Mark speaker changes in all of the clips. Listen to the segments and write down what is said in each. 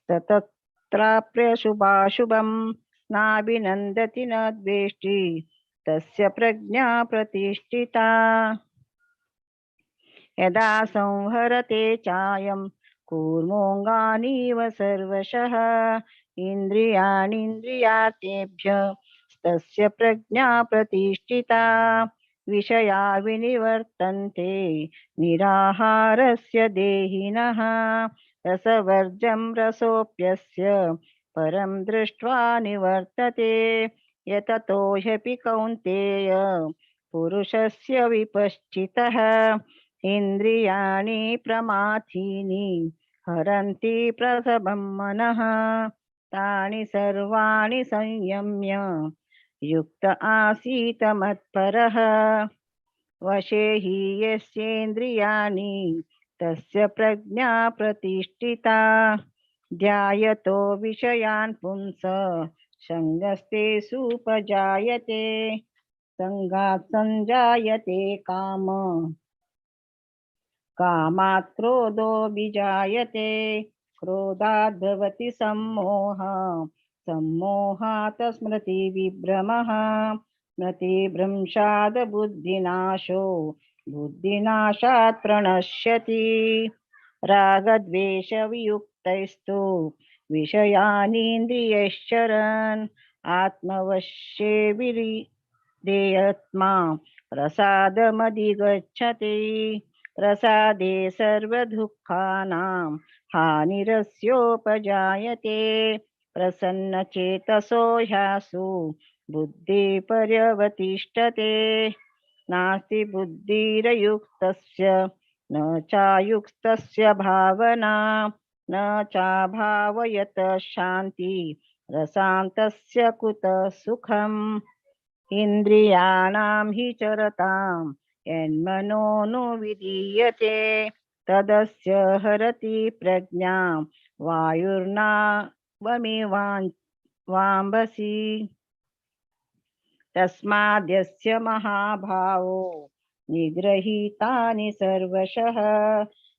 Speaker 1: ततत्राप्यशुभाशुभं नाभिनन्दति न द्वेष्टि तस्य प्रज्ञा प्रतिष्ठिता। यदा संहरते चायं कूर्मोऽङ्गानीव सर्वशः इन्द्रियाणीन्द्रियार्थेभ्य तस्य प्रज्ञा प्रतिष्ठिता। विषया विनिवर्तन्ते निराहारस्य देहिनः रसवर्जं रसोऽप्यस्य परं दृष्ट्वा निवर्तते। यततो ह्यपि कौन्तेय पुरुषस्य विपश्चितः इंद्रियाणि प्रमाथीनि हरन्ति प्रसभं मनः। तानि सर्वाणि संयम्य युक्त आसीत मत्परः। वशे हि यस्येन्द्रियाणि तस्य प्रज्ञा प्रतिष्ठिता। ध्यायतो विषयान् पुंस सङ्गस्तेषूपजायते। सङ्गात् सञ्जायते काम कामात् क्रोधो विजायते। क्रोधात् भवति सम्मोह सम्मोहात् स्मृतिविभ्रमः। स्मृतिभ्रंशाद् बुद्धिनाशो बुद्धिनाशात् प्रणश्यति। रागद्वेषवियुक्तैस्तु विषयानीन्द्रियैश्चरन् आत्मवश्ये विधेयात्मा प्रसादमधिगच्छति। प्रसादे सर्वदुःखानां हानिरस्योपजायते। प्रसन्नचेतसो ह्यासु बुद्धिः पर्यवतिष्ठते। नास्ति बुद्धिरयुक्तस्य न चायुक्तस्य भावना न चाभावयत शान्ति रसान्तस्य कुतः सुखम्। इन्द्रियाणां हि चरतां यन्मनो नु विधीयते तदस्य हरति प्रज्ञां वायुर्नावमिवाम्भसि। तस्माद्यस्य महाबाहो निगृहीतानि सर्वशः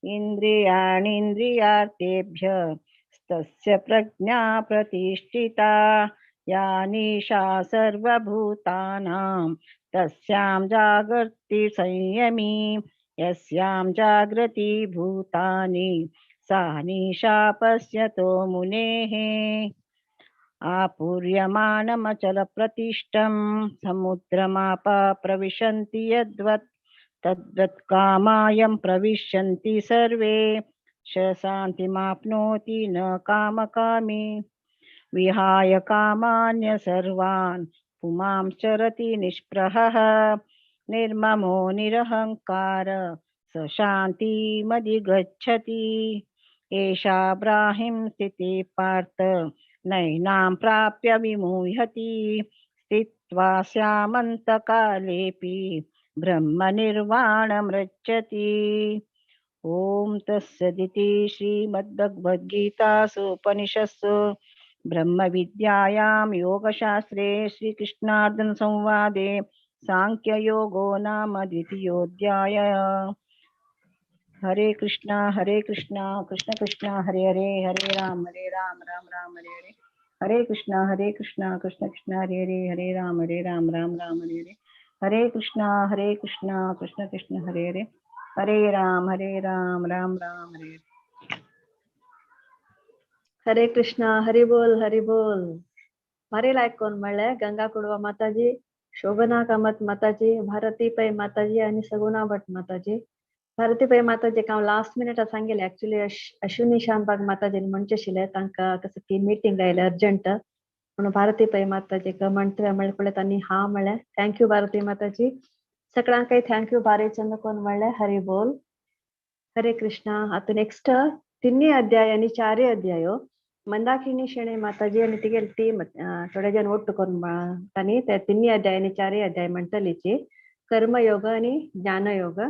Speaker 1: इन्द्रियाणीन्द्रियार्थेभ्य तस्य प्रज्ञा प्रतिष्ठिता। या निशा सर्वभूतानां तस्यां जागर्ति संयमी। यस्यां जागृति भूतानि सा निशा पश्यतो मुनेः। आपूर्यमाणमचलप्रतिष्ठं समुद्रमापः प्रविशन्ति यद्वत् तद्वत् कामायं प्रविशन्ति सर्वे। स शान्तिमाप्नोति न कामकामी। विहाय कामान्य सर्वान् पुमांश्चरति निष्पृहः। निर्ममो निरहङ्कार स शान्तिमधिगच्छति। एषा ब्राह्मीं स्थितिः पार्थ नैनां प्राप्य विमुह्यति। स्थित्वा स्यामन्तकालेऽपि ब्रह्मनिर्वाणमृच्छति। ॐ तत्सदिति श्रीमद्भगवद्गीतासु उपनिषत्सु ब्रह्मविद्यायां योगशास्त्रे श्रीकृष्णार्जुनसंवादे सांख्ययोगो नाम द्वितीयोऽध्यायः। हरे कृष्णा कृष्ण कृष्ण हरे हरे, हरे राम राम राम हरे हरे। हरे कृष्णा कृष्ण कृष्ण हरे हरे, हरे राम राम राम हरे हरे। हरे कृष्णा कृष्ण कृष्ण हरे हरे, हरे राम राम राम हरे हरे।
Speaker 2: हरे कृष्णा, हरि बोल, हरि बोल। भारी लायक कोण म्हणले गंगा कुडवा माताजी, शोभना कामत माताजी, भारती पै माताजी आणि सगुणा भट माताजी। भारती पै माताजी हांव लास्ट मिनटा सांगेले, एक्चुअली अश्विनी शानबाग माताजी म्हणचे आशिल्ले तांकां कसं की मिटींग आयले अर्जंट म्हणून भारती पै माताजी म्हणटले म्हणलें पळय तांणी हा म्हणलें। Thank you Bharati माताजी, सगळ्यांकय thank you. भारी चंद कोण म्हणलें हरि बोल, हरे कृष्णा। आतां नेक्स्ट तिन्ही अध्याय आणि चारय अध्यायो मंदाकिनी शेणे माताजी आणि तिगेली टीम थोडे जण ಒಟ್ಟು करून तांणी ते तिन्ही अध्याय आणि चारय अध्याय म्हणटलीची कर्मयोग आणि ज्ञानयोग।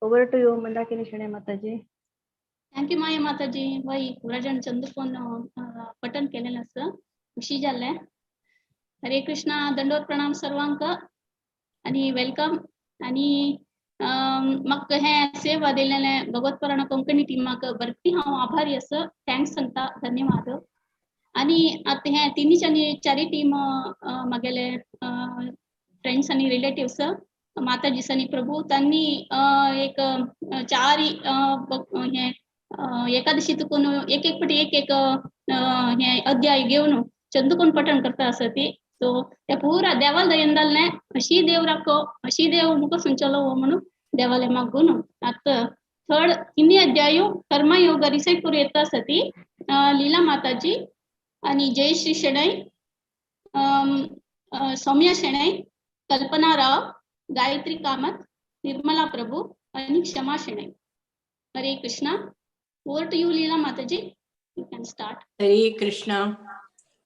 Speaker 2: Over to you Mandakini Shenoy Mataji.
Speaker 3: Thank you Maya Mataji. वय पुरा जण चंद्रफोन पठन केलेलं आसा, खुशी जाल्लें। हरे कृष्णा, दंडवत प्रणाम सर्वांक आणि welcome. आणि म्हाका हें सेवा दिलेलें भगवत पुराण कोंकणी टिमाक भरती हांव आभारी आसा, thanks सांगता, धन्यवाद. आनी आतां हें तिनूच आनी चारी टीम म्हागेले फ्रेंड्स आनी रिलेटिव्स माताजी आनी प्रभू तांणी एक चार हें एकादशी तुकून एक एक पटी एक एक हें अध्याय घेवन चंदकोण पठण करता आसा ती. सो ते पुरा देवाल दयन जालें, अशी देव राखो, अशी देव मुखार सुंचलो हो म्हणून देवाले मागून आतां थर्ड तिन्ही अध्याय कर्मयोग रिसाइट करूं येता आसा ती लीला माताजी आनी जयश्री शेणै, सौम्या शेणै, कल्पना राव, गायत्री कामत, निर्मला प्रभू आनी Kshama Shenoy. Hare Krishna. Over to you Leela Mataji, you can start.
Speaker 4: Hare Krishna.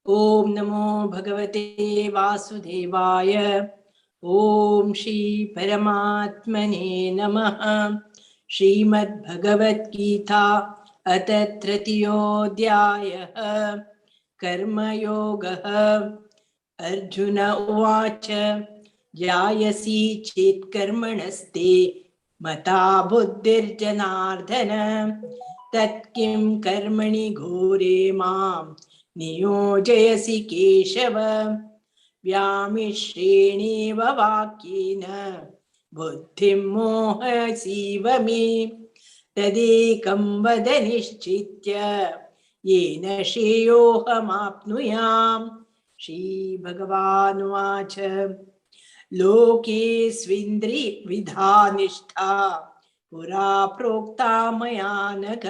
Speaker 4: Om नमो भगवते वासुदेवाय. ओम श्री परमात्मने नमः. श्रीमद्भगवद्गीता अथ तृतीयोऽध्यायः कर्मयोगः. अर्जुन उवाच, ज्यायसि चेत् कर्मणस्ते मता बुद्धिर्जनार्दन तत्किं कर्मणि घोरे मां नियोजयसि केशव. व्यामिश्रेणेव वाक्येन बुद्धिं मोहसीव मे तदेकं वद निश्चित्य येन श्रेयोऽहमाप्नुयाम्. श्रीभगवानुवाच, लोकेऽस्मिन् निष्ठा पुरा प्रोक्ता मया नघ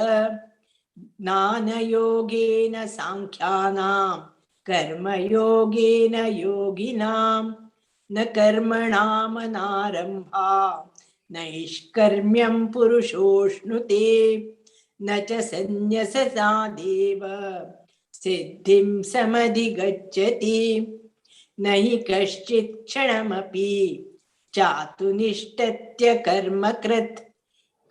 Speaker 4: ज्ञानयोगेन सांख्यानां कर्मयोगेन योगिनां न कर्मणामनारम्भा नैष्कर्म्यं पुरुषोऽश्नुते न च संन्यससा देव सिद्धिं समधिगच्छति. न हि कश्चित् क्षणमपि चातुनिष्ठत्य कर्मकृत्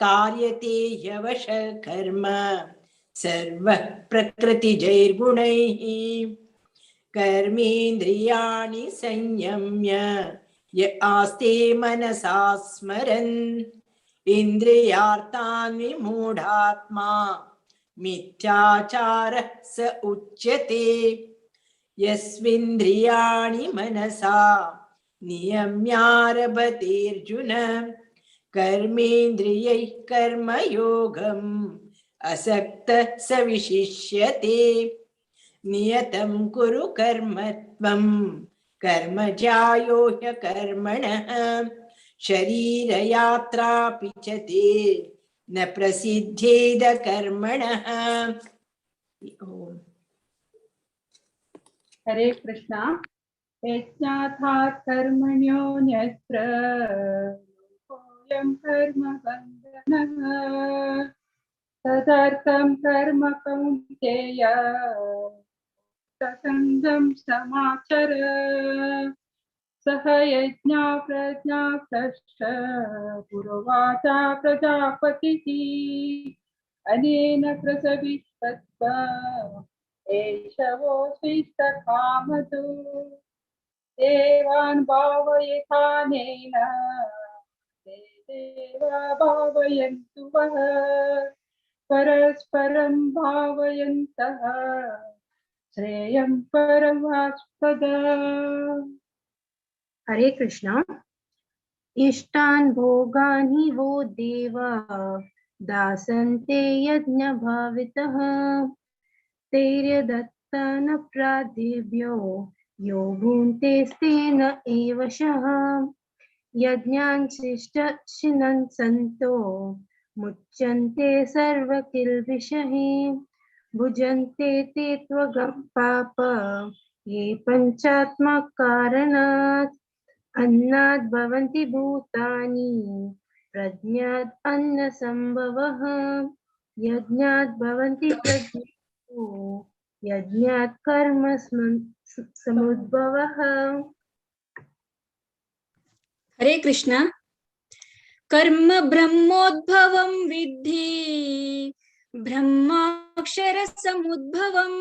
Speaker 4: कार्यते ह्यवश कर्म सर्वः प्रकृतिजैर्गुणैः. कर्मेन्द्रियाणि संयम्य य आस्ते मनसा स्मरन् इन्द्रियार्थान् विमूढात्मा मिथ्याचारः स उच्यते. यस्मिन्द्रियाणि मनसा नियम्यारभतेऽर्जुन कर्मेन्द्रियैः कर्मयोगम् असक्तः स विशिष्यते. नियतं कुरु कर्म त्वं कर्म ज्यायो ह्यकर्मणः शरीरयात्रापि च ते न प्रसिद्ध्येद कर्मणः. ओम.
Speaker 5: हरे कृष्णा. यज्ञाथात् कर्मण्योऽन्यत्र लोकोऽयं कर्मबन्धनः तदर्थं कर्म कौन्तेय सङ्गं समाचर. सह यज्ञा प्रज्ञा प्रश्च पुरोवाचा प्रजापतिः अनेन प्रसविष्पत्व एषवो शिष्टकामधु. देवान् भावयेथानेन ते देवा भावयन्तु वः परस्परं भावयन्तः श्रेयं परमास्पद.
Speaker 6: हरे कृष्णा. इष्टान् भोगान् हि वो देवा दासन्ते यज्ञभावितः तैर्यदत्तान प्रादिभ्यो यो भुङ्क्तेस्तेन एव शः. यज्ञान् शिष्टशिनन् सन्तो मुच्यन्ते सर्वकिल्बिषैः भुजन्ते ते त्वगं पाप ये पञ्चात्मकारणात्. अन्नाद् भवन्ति भूतानि प्रज्ञात् अन्नसम्भवः यज्ञात् भवन्ति प्रज्ञो यज्ञात् कर्म समुद्भवः.
Speaker 7: हरे कृष्णा. कर्म ब्रह्मोद्भवं विद्धि ब्रह्माक्षर समुद्भवं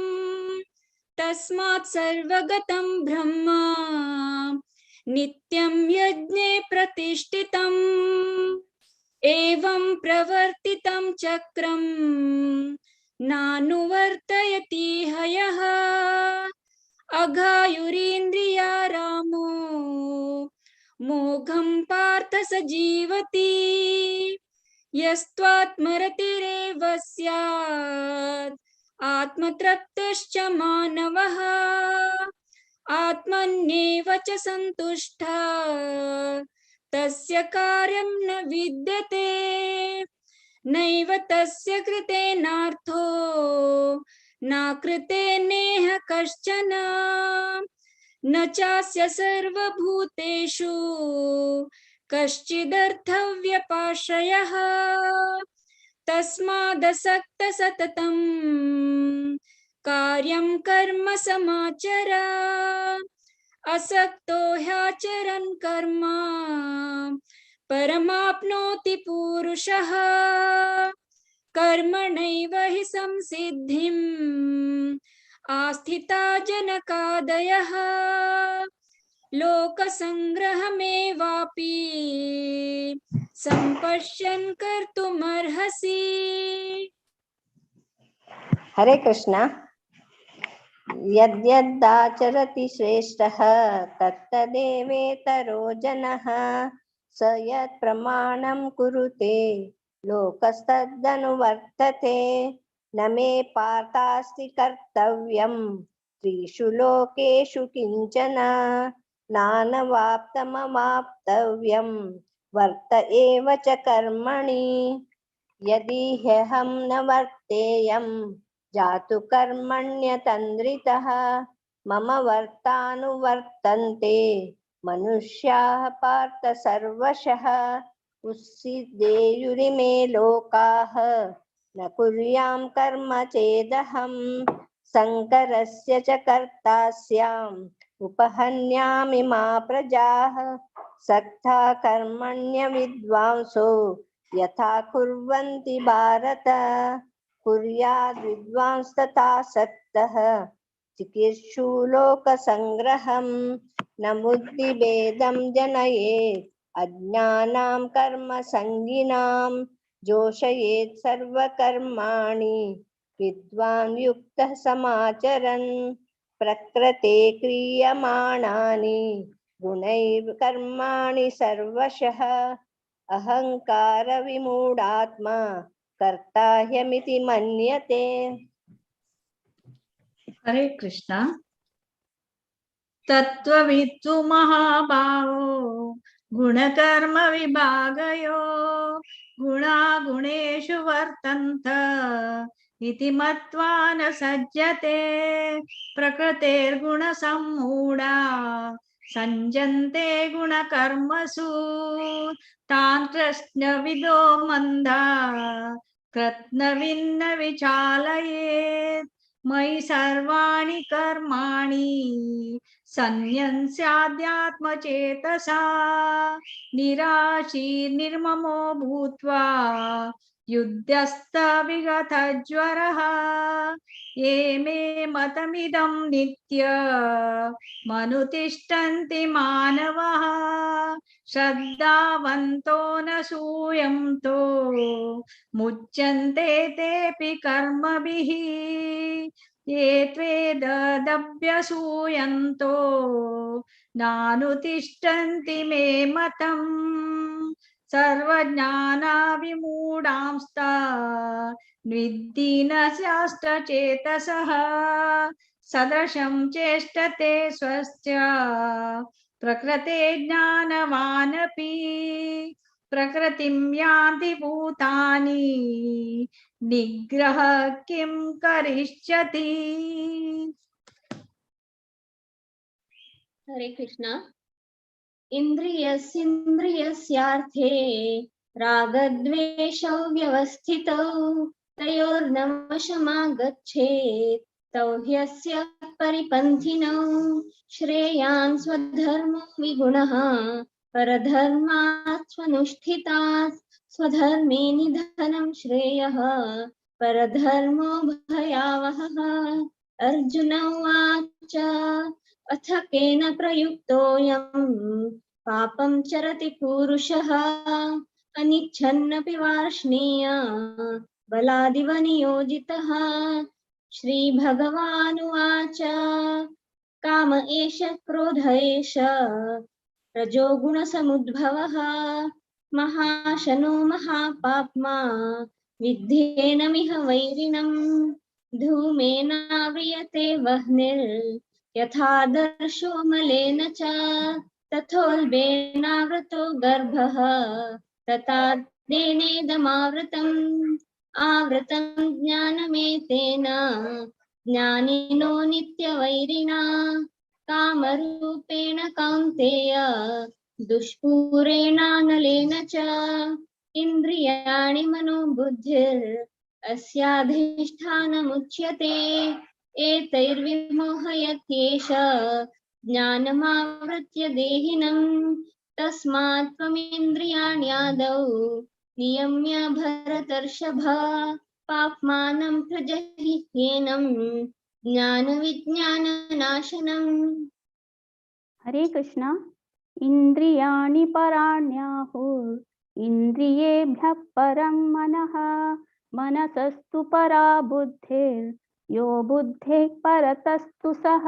Speaker 7: तस्मात् सर्वगतं ब्रह्म नित्यं यज्ञे प्रतिष्ठितम्। एवं प्रवर्तितं चक्रं नानुवर्तयति हयः। अघायुरीन्द्रिया रामो मोघं पार्थ स जीवति। यस्त्वात्मरतिरेव स्यात् आत्मतृप्तश्च मानवः। आत्मन्येव च सन्तुष्टः तस्य कार्यं न विद्यते। नैव तस्य कृतेनार्थो न कृते नेह कश्चन। न चास्य सर्वभूतेषु कश्चिदर्थव्यपाश्रयः। तस्मादसक्तसततं कार्यं कर्म समाचर। असक्तो ह्याचरन् कर्म परमाप्नोति पुरुषः। कर्मणैव हि संसिद्धिम् आस्थिता जनकादयः। लोकसंग्रहमेवापि संपश्यन् कर्तुमर्हसि।
Speaker 8: हरे कृष्णा। यद्यदाचरति श्रेष्ठः तत्तदेवेतरो जनः। स यत् प्रमाणं कुरुते लोकस्तदनुवर्तते। न मे पार्थास्ति कर्तव्यं त्रिषु लोकेषु किंचन। नानवाप्तमवाप्तव्यं वर्त एव च कर्मणि। यदि ह्यहं न वर्तेयं जातु कर्मण्यतन्द्रितः। मम वर्तानुवर्तन्ते मनुष्याः पार्थ सर्वशः। उत्सिदेयुरिमे लोकाः न कुर्यां कर्म चेदहं। शङ्करस्य च कर्ता स्याम् उपहन्यामि मा प्रजाः। सक्था कर्मण्य विद्वांसो यथा कुर्वन्ति भारत। कुर्याद् विद्वांस्तथा सक्तः चिकीर्षु लोकसङ्ग्रहं। न बुद्धिभेदं जनयेत् अज्ञानां कर्मसङ्गिनां। जोषयेत् सर्वकर्माणि विद्वान् युक्तः समाचरन्। प्रकृते क्रियमाणानि गुणैः कर्माणि सर्वशः। अहंकार विमूढात्मा कर्ता ह्यमिति मन्यते।
Speaker 9: हरे कृष्णा। तत्त्ववित्तु महाबाहो गुणकर्म विभागयो गुणागुणेषु वर्तन्त इति मत्वा न सज्जते। प्रकृतेर्गुणसम्मूढा संजन्ते गुणकर्मसु। तान् कृष्णविदो मन्दा कृत्नविन्न विचालयेत्। मयि सर्वाणि कर्माणि सन्न्यस्याध्यात्मचेतसा। निराशीर्निर्ममो भूत्वा युध्यस्त विगतज्वरः। ये मे मतमिदं नित्य मनुतिष्ठन्ति मानवः। श्रद्धावन्तो न सूयन्तो मुच्यन्ते तेऽपि कर्मभिः। ये त्वेदभ्यसूयन्तो नानुतिष्ठन्ति मे मतम्। सर्वज्ञानाविमूढांस्ता निद्दीनस्याष्टचेतसः। सदृशं चेष्टते स्वस्य प्रकृते ज्ञानवानपि। प्रकृतिं यान्ति भूतानि निग्रह किं करिष्यति।
Speaker 10: हरे कृष्णा। इन्द्रियस्येन्द्रियस्यार्थे रागद्वेषौ व्यवस्थितौ तयोर्नवशमागच्छेत् तौ ह्यस्य परिपन्थिनौ। श्रेयान् स्वधर्मो विगुणः परधर्मात् स्वनुष्ठितात् स्वधर्मे निधनं श्रेयः परधर्मो भयावहः। अर्जुन उवाच अथ केन प्रयुक्तोऽयं पापं चरति पुरुषः। अनिच्छन्नपि वार्ष्णेय बलादिव नियोजितः। श्रीभगवानुवाच काम एष क्रोध एष रजोगुणसमुद्भवः। महाशनो महापाप्मा विद्धेनमिह वैरिणम्। धूमेनाव्रियते वह्निर्यथादर्शो मलेन च तथोल्बेनावृतो गर्भः तथा तेनेदमावृतम्। आवृतं ज्ञानमेतेन ज्ञानिनो नित्यवैरिणा। कामरूपेण कौन्तेय दुष्पूरेणानलेन च। इन्द्रियाणि मनो बुद्धिर् अस्याधिष्ठानमुच्यते। एतैर्विमोहयत्येष ज्ञानमावृत्य देहिनं। तस्मात् त्वमिन्द्रियाण्यादौ नियम्य भरतर्षभ। पाप्मानं प्रजहिह्येनं ज्ञानविज्ञाननाशनम्।
Speaker 3: हरे कृष्ण। इंद्रियाणि पराण्याहुर् इंद्रियेभ्यः परं मनः। मनसस्तु परा बुद्धिर्यो बुद्धेः परतस्तु सः।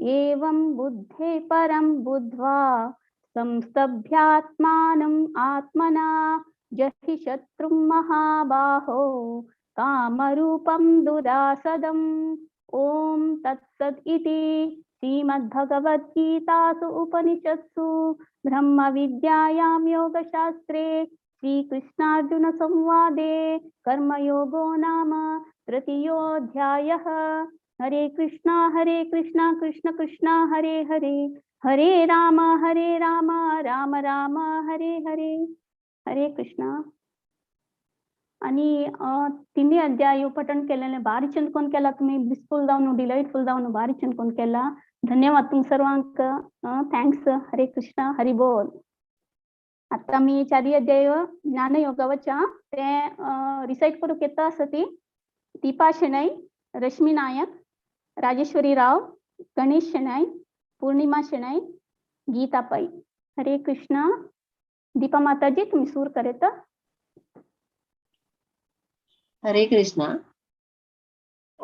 Speaker 3: एवं बुद्धे परं बुद्ध्वा संस्तभ्यात्मानम् आत्मना जहि शत्रुं महाबाहो कामरूपं दुरासदम्। ॐ तत्सद् इति श्रीमद्भगवद्गीतासु उपनिषत्सु ब्रह्मविद्यायां योगशास्त्रे श्रीकृष्णार्जुनसंवादे कर्मयोगो नाम तृतीयोऽध्यायः। हरे कृष्णा कृष्ण कृष्ण हरे हरे, हरे राम राम राम हरे हरे। हरे कृष्णा। आणि तिन्ही अध्याय पठण केलेले भारी चंद कोण केला तुम्ही, ब्लिसफुल जावन डिलाइटफुल जावन भारी चंद कोण केला. धन्यवाद तुम सर्वांक. Thanks. हरे कृष्णा. हरी बोल. आता मी चारी अध्याय ज्ञानयोगावच्या ते रिसाइट करूक येता आसा ती दीपा शेणै, रश्मी नायक, राजेश्वरी राव, गणेश शेणै, पूर्णिमा शेणै, गीता पै. हरे कृष्णा. दीपा माताजी तुम्ही सूर करेता.
Speaker 11: हरे कृष्णा.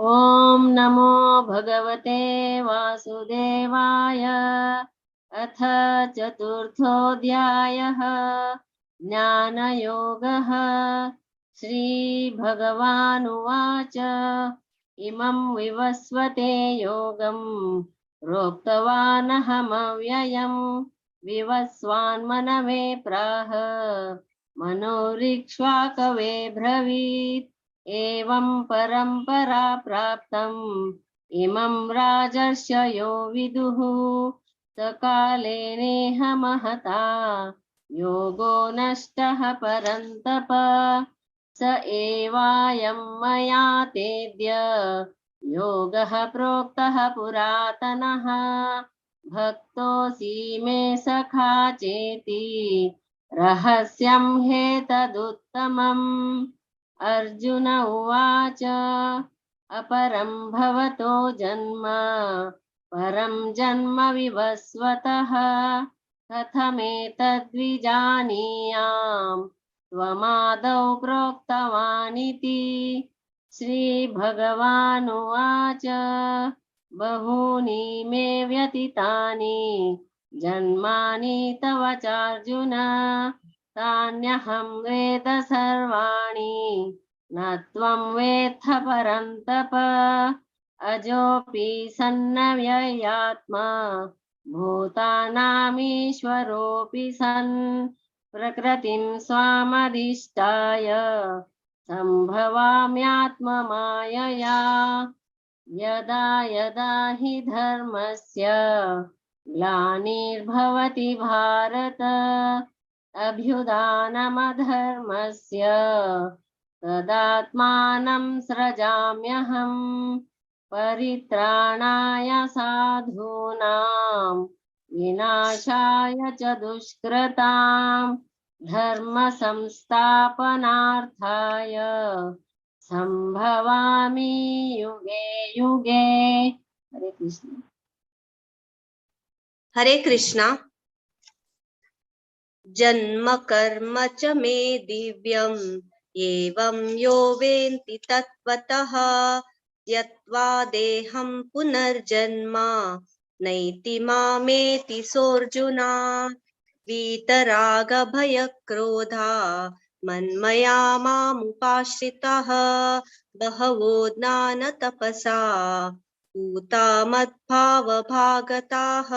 Speaker 11: ॐ नमो भगवते वासुदेवाय. अथ चतुर्थोऽध्यायः ज्ञानयोगः. श्रीभगवानुवाच. इमं विवस्वते योगं प्रोक्तवानहमव्ययं. विवस्वान्मनवे प्राह मनोरिक्ष्वाकवे ब्रवीत्. एवं परम्परा प्राप्तम् इमं राजर्षयो विदुः. सकाले नेह महता योगो नष्टः परन्तप. स एवायं मया तेद्य योगः प्रोक्तः पुरातनः. भक्तोऽसि मे सखा चेति रहस्यं हेतदुत्तमम्. अर्जुन उवाच. अपरं भवतो जन्म परं जन्म विवस्वतः. कथमेतद्विजानीयां त्वमादौ प्रोक्तवानिति. श्रीभगवानुवाच. बहूनि मे व्यतीतानि जन्मानि तव चार्जुन. तान्यहं वेद सर्वाणि न त्वं वेत्थ परन्तप. अजोऽपि सन्नव्ययात्मा भूतानामीश्वरोऽपि सन्. प्रकृतिं स्वामधिष्ठाय सम्भवाम्यात्ममायया. यदा यदा हि धर्मस्य ग्लानिर्भवति भारत. अभ्युदानमधर्मस्य तदात्मानं सृजाम्यहम्. परित्राणाय साधूनां विनाशाय च दुष्कृतां. धर्मसंस्थापनार्थाय संभवामि युगे युगे. हरे कृष्ण.
Speaker 12: हरे कृष्णा। जन्म कर्म च मे दिव्यम एवं यो वेन्ति तत्त्वतः त्यक्त्वा देहं पुनर्जन्म नैति मामेति सोऽर्जुना। वीतरागभयक्रोधा मन्मया मामुपाश्रितः बहवो ज्ञानतपसा पूता मद्भावभागताः।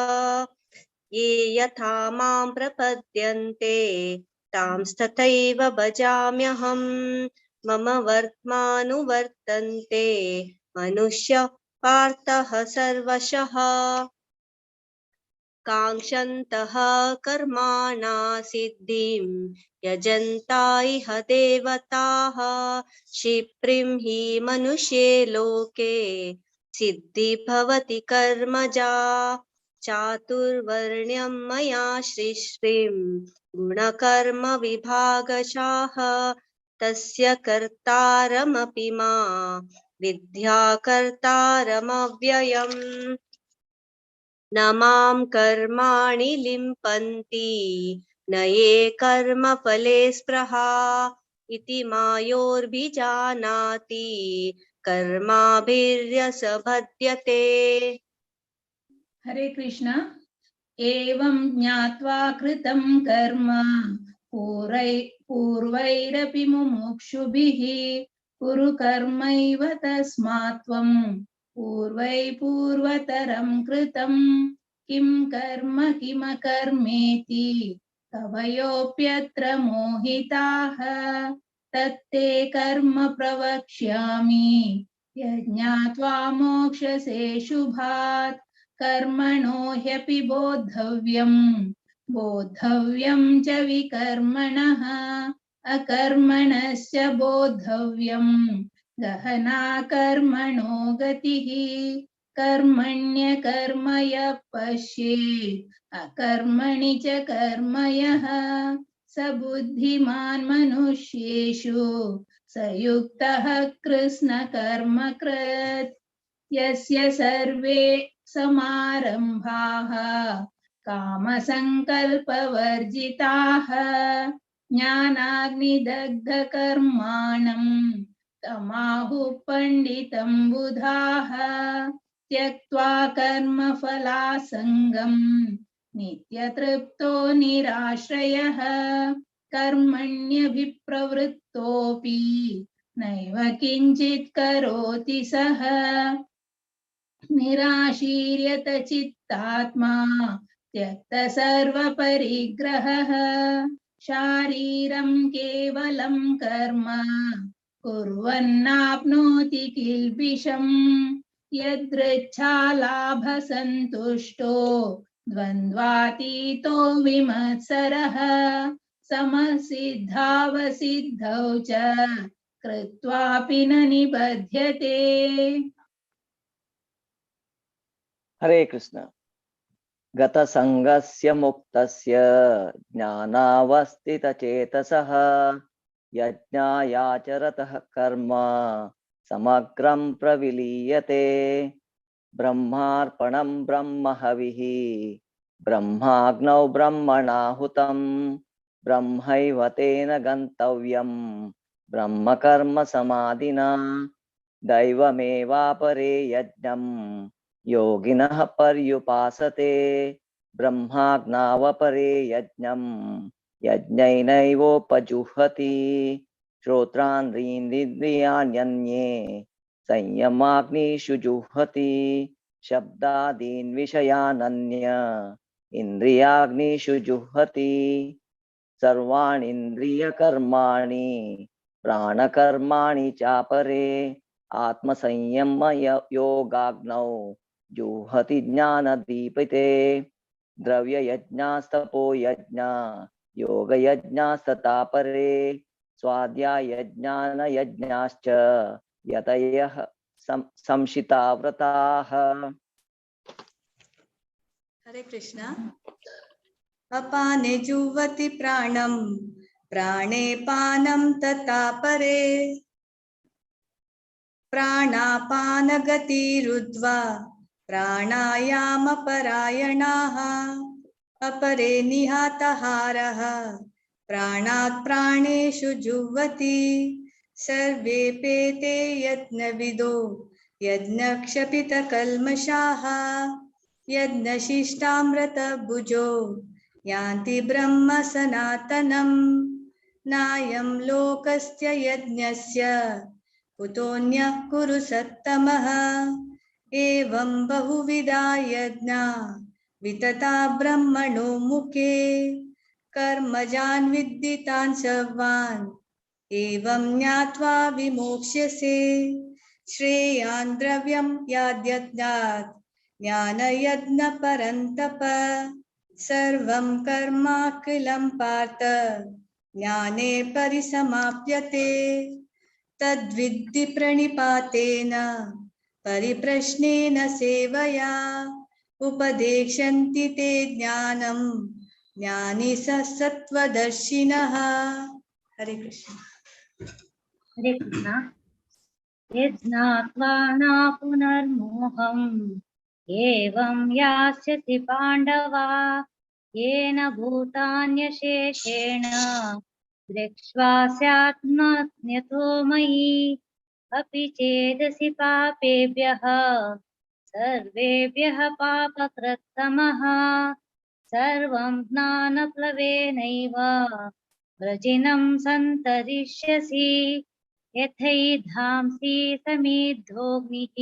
Speaker 12: ये यथा मां प्रपद्यन्ते तांस्तथैव भजाम्यहम्। मम वर्त्मानुवर्तन्ते मनुष्य पार्थः सर्वशः। काङ्क्षन्तः कर्माणा सिद्धिं यजन्ता इह देवताः। क्षिप्रिं हि मनुष्ये लोके सिद्धि भवति कर्मजा। चातुर्वर्ण्यं मया सृष्टिं गुणकर्म विभागशाः। तस्य कर्तारमपि मा विद्या कर्तारमव्ययम्। न मां कर्माणि लिम्पन्ति न ये कर्मफले स्पृहा इति मायोर्भिजानाति कर्माभिर्यसबध्यते।
Speaker 9: हरे कृष्ण। एवं ज्ञात्वा कृतं कर्म पूर्वैरपि मुमुक्षुभिः कुरु कर्मैव तस्मात् त्वं पूर्वै पूर्वतरं कृतं। किं कर्म किमकर्मेति कवयोऽप्यत्र मोहिताः। तत्ते कर्म प्रवक्ष्यामि यज्ञात्वा मोक्षसे शुभात्। कर्मणो ह्यपि बोद्धव्यं बोद्धव्यं च विकर्मणः। अकर्मणश्च बोद्धव्यं गहना कर्मणो गतिः। कर्मण्यकर्म यः पश्येत् अकर्मणि च कर्म यः। स बुद्धिमान् मनुष्येषु स युक्तः कृत्स्नकर्मकृत्। यस्य सर्वे समारम्भाः कामसङ्कल्पवर्जिताः ज्ञानाग्निदग्धकर्माणं तमाहुः पण्डितं बुधाः। त्यक्त्वा कर्मफलासङ्गं नित्यतृप्तो निराश्रयः। कर्मण्यभिप्रवृत्तोऽपि नैव किञ्चित् करोति सः। निराशीर्यत चित्तात्मा त्यक्त सर्वपरिग्रहः। शारीरं केवलं कर्म कुर्वन्नाप्नोति किल्बिषम्। यदृच्छालाभसन्तुष्टो द्वन्द्वातीतो विमत्सरः। समसिद्धावसिद्धौ च कृत्वापि न निबध्यते।
Speaker 13: हरे कृष्ण। गतसङ्गस्य मुक्तस्य ज्ञानावस्थितचेतसः यज्ञायाचरतः कर्म समग्रं प्रविलीयते। ब्रह्मार्पणं ब्रह्महविः ब्रह्माग्नौ ब्रह्मणाहुतं ब्रह्मैव तेन गन्तव्यं ब्रह्मकर्म समाधिना। दैवमेवापरे यज्ञं योगिनः पर्युपासते। ब्रह्माग्नावपरे यज्ञं यज्ञैनैवोपजुह्वति। श्रोत्रान्द्रीन्द्रियाण्यन्ये संयमाग्निषु जुह्वति। शब्दादीन् विषयानन्य इन्द्रियाग्निषु जुह्वति। सर्वाणीन्द्रियकर्माणि प्राणकर्माणि चापरे आत्मसंयमय योगाग्नौ जुह्वति ज्ञानदीपिते। द्रव्ययज्ञास्तपो यज्ञा योगयज्ञास्तथा परे स्वाध्यायज्ञानयज्ञाश्च यतयः संशिताव्रताः।
Speaker 14: हरे कृष्णा। अपाने जुह्वति प्राणं प्राणे पानं तथा परे। प्राणापानगतिरुद्ध्वा प्राणायामपरायणाः अपरे निहातहारः प्राणात् प्राणेषु जुह्वति। सर्वे पेते यज्ञविदो यज्ञक्षपितकल्मषाः यज्ञशिष्टामृतभुजो यान्ति ब्रह्म सनातनम्। नायं लोकस्य यज्ञस्य कुतोऽन्यः कुरु सत्तमः। एवं बहुविधा यज्ञा वितता ब्रह्मणो मुखे। कर्मजान् विद्धितान् सर्वान् एवं ज्ञात्वा विमोक्ष्यसे। श्रेयान् द्रव्यं याद्यज्ञात् ज्ञानयज्ञपरन्तप। सर्वं कर्माखिलं पार्थ ज्ञाने परिसमाप्यते। तद्विद्धि प्रणिपातेन परिप्रश्नेन सेवया उपदेक्षन्ति ते ज्ञानं ज्ञानी सत्त्वदर्शिनः। हरे कृष्ण।
Speaker 15: हरे कृष्ण। यज्ञात्वा न पुनर्मोहम् एवं यास्यसि पाण्डवा। येन भूतान्यशेषेण दृक्ष्वास्यात्मन्यतो मयि। अपि चेदसि पापेभ्यः सर्वेभ्यः पापकृत्तमः। सर्वं ज्ञानप्लवेनैव व्रजिनं सन्तरिष्यसि। यथैधांसि समिद्धोऽग्निः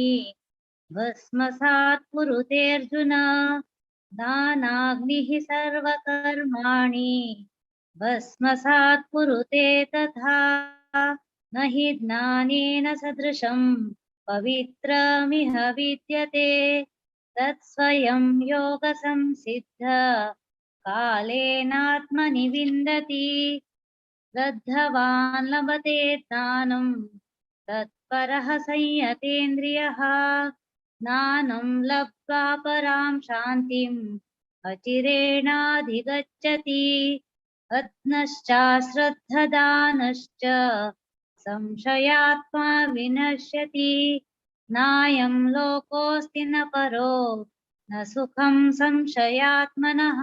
Speaker 15: भस्मसात् कुरुतेऽर्जुन। दानाग्निः सर्वकर्माणि भस्मसात् कुरुते तथा। न हि ज्ञानेन सदृशं पवित्रमिह विद्यते। तत्स्वयं योगसंसिद्ध कालेनात्मनि विन्दति। श्रद्धवान् लभते ज्ञानं तत्परः संयतेन्द्रियः। ज्ञानं लब्ध्वा परां शान्तिम् अचिरेणाधिगच्छति। अज्ञश्चाश्रद्धदानश्च संशयात्मा विनश्यति। नायं लोकोऽस्ति न परो न सुखं संशयात्मनः।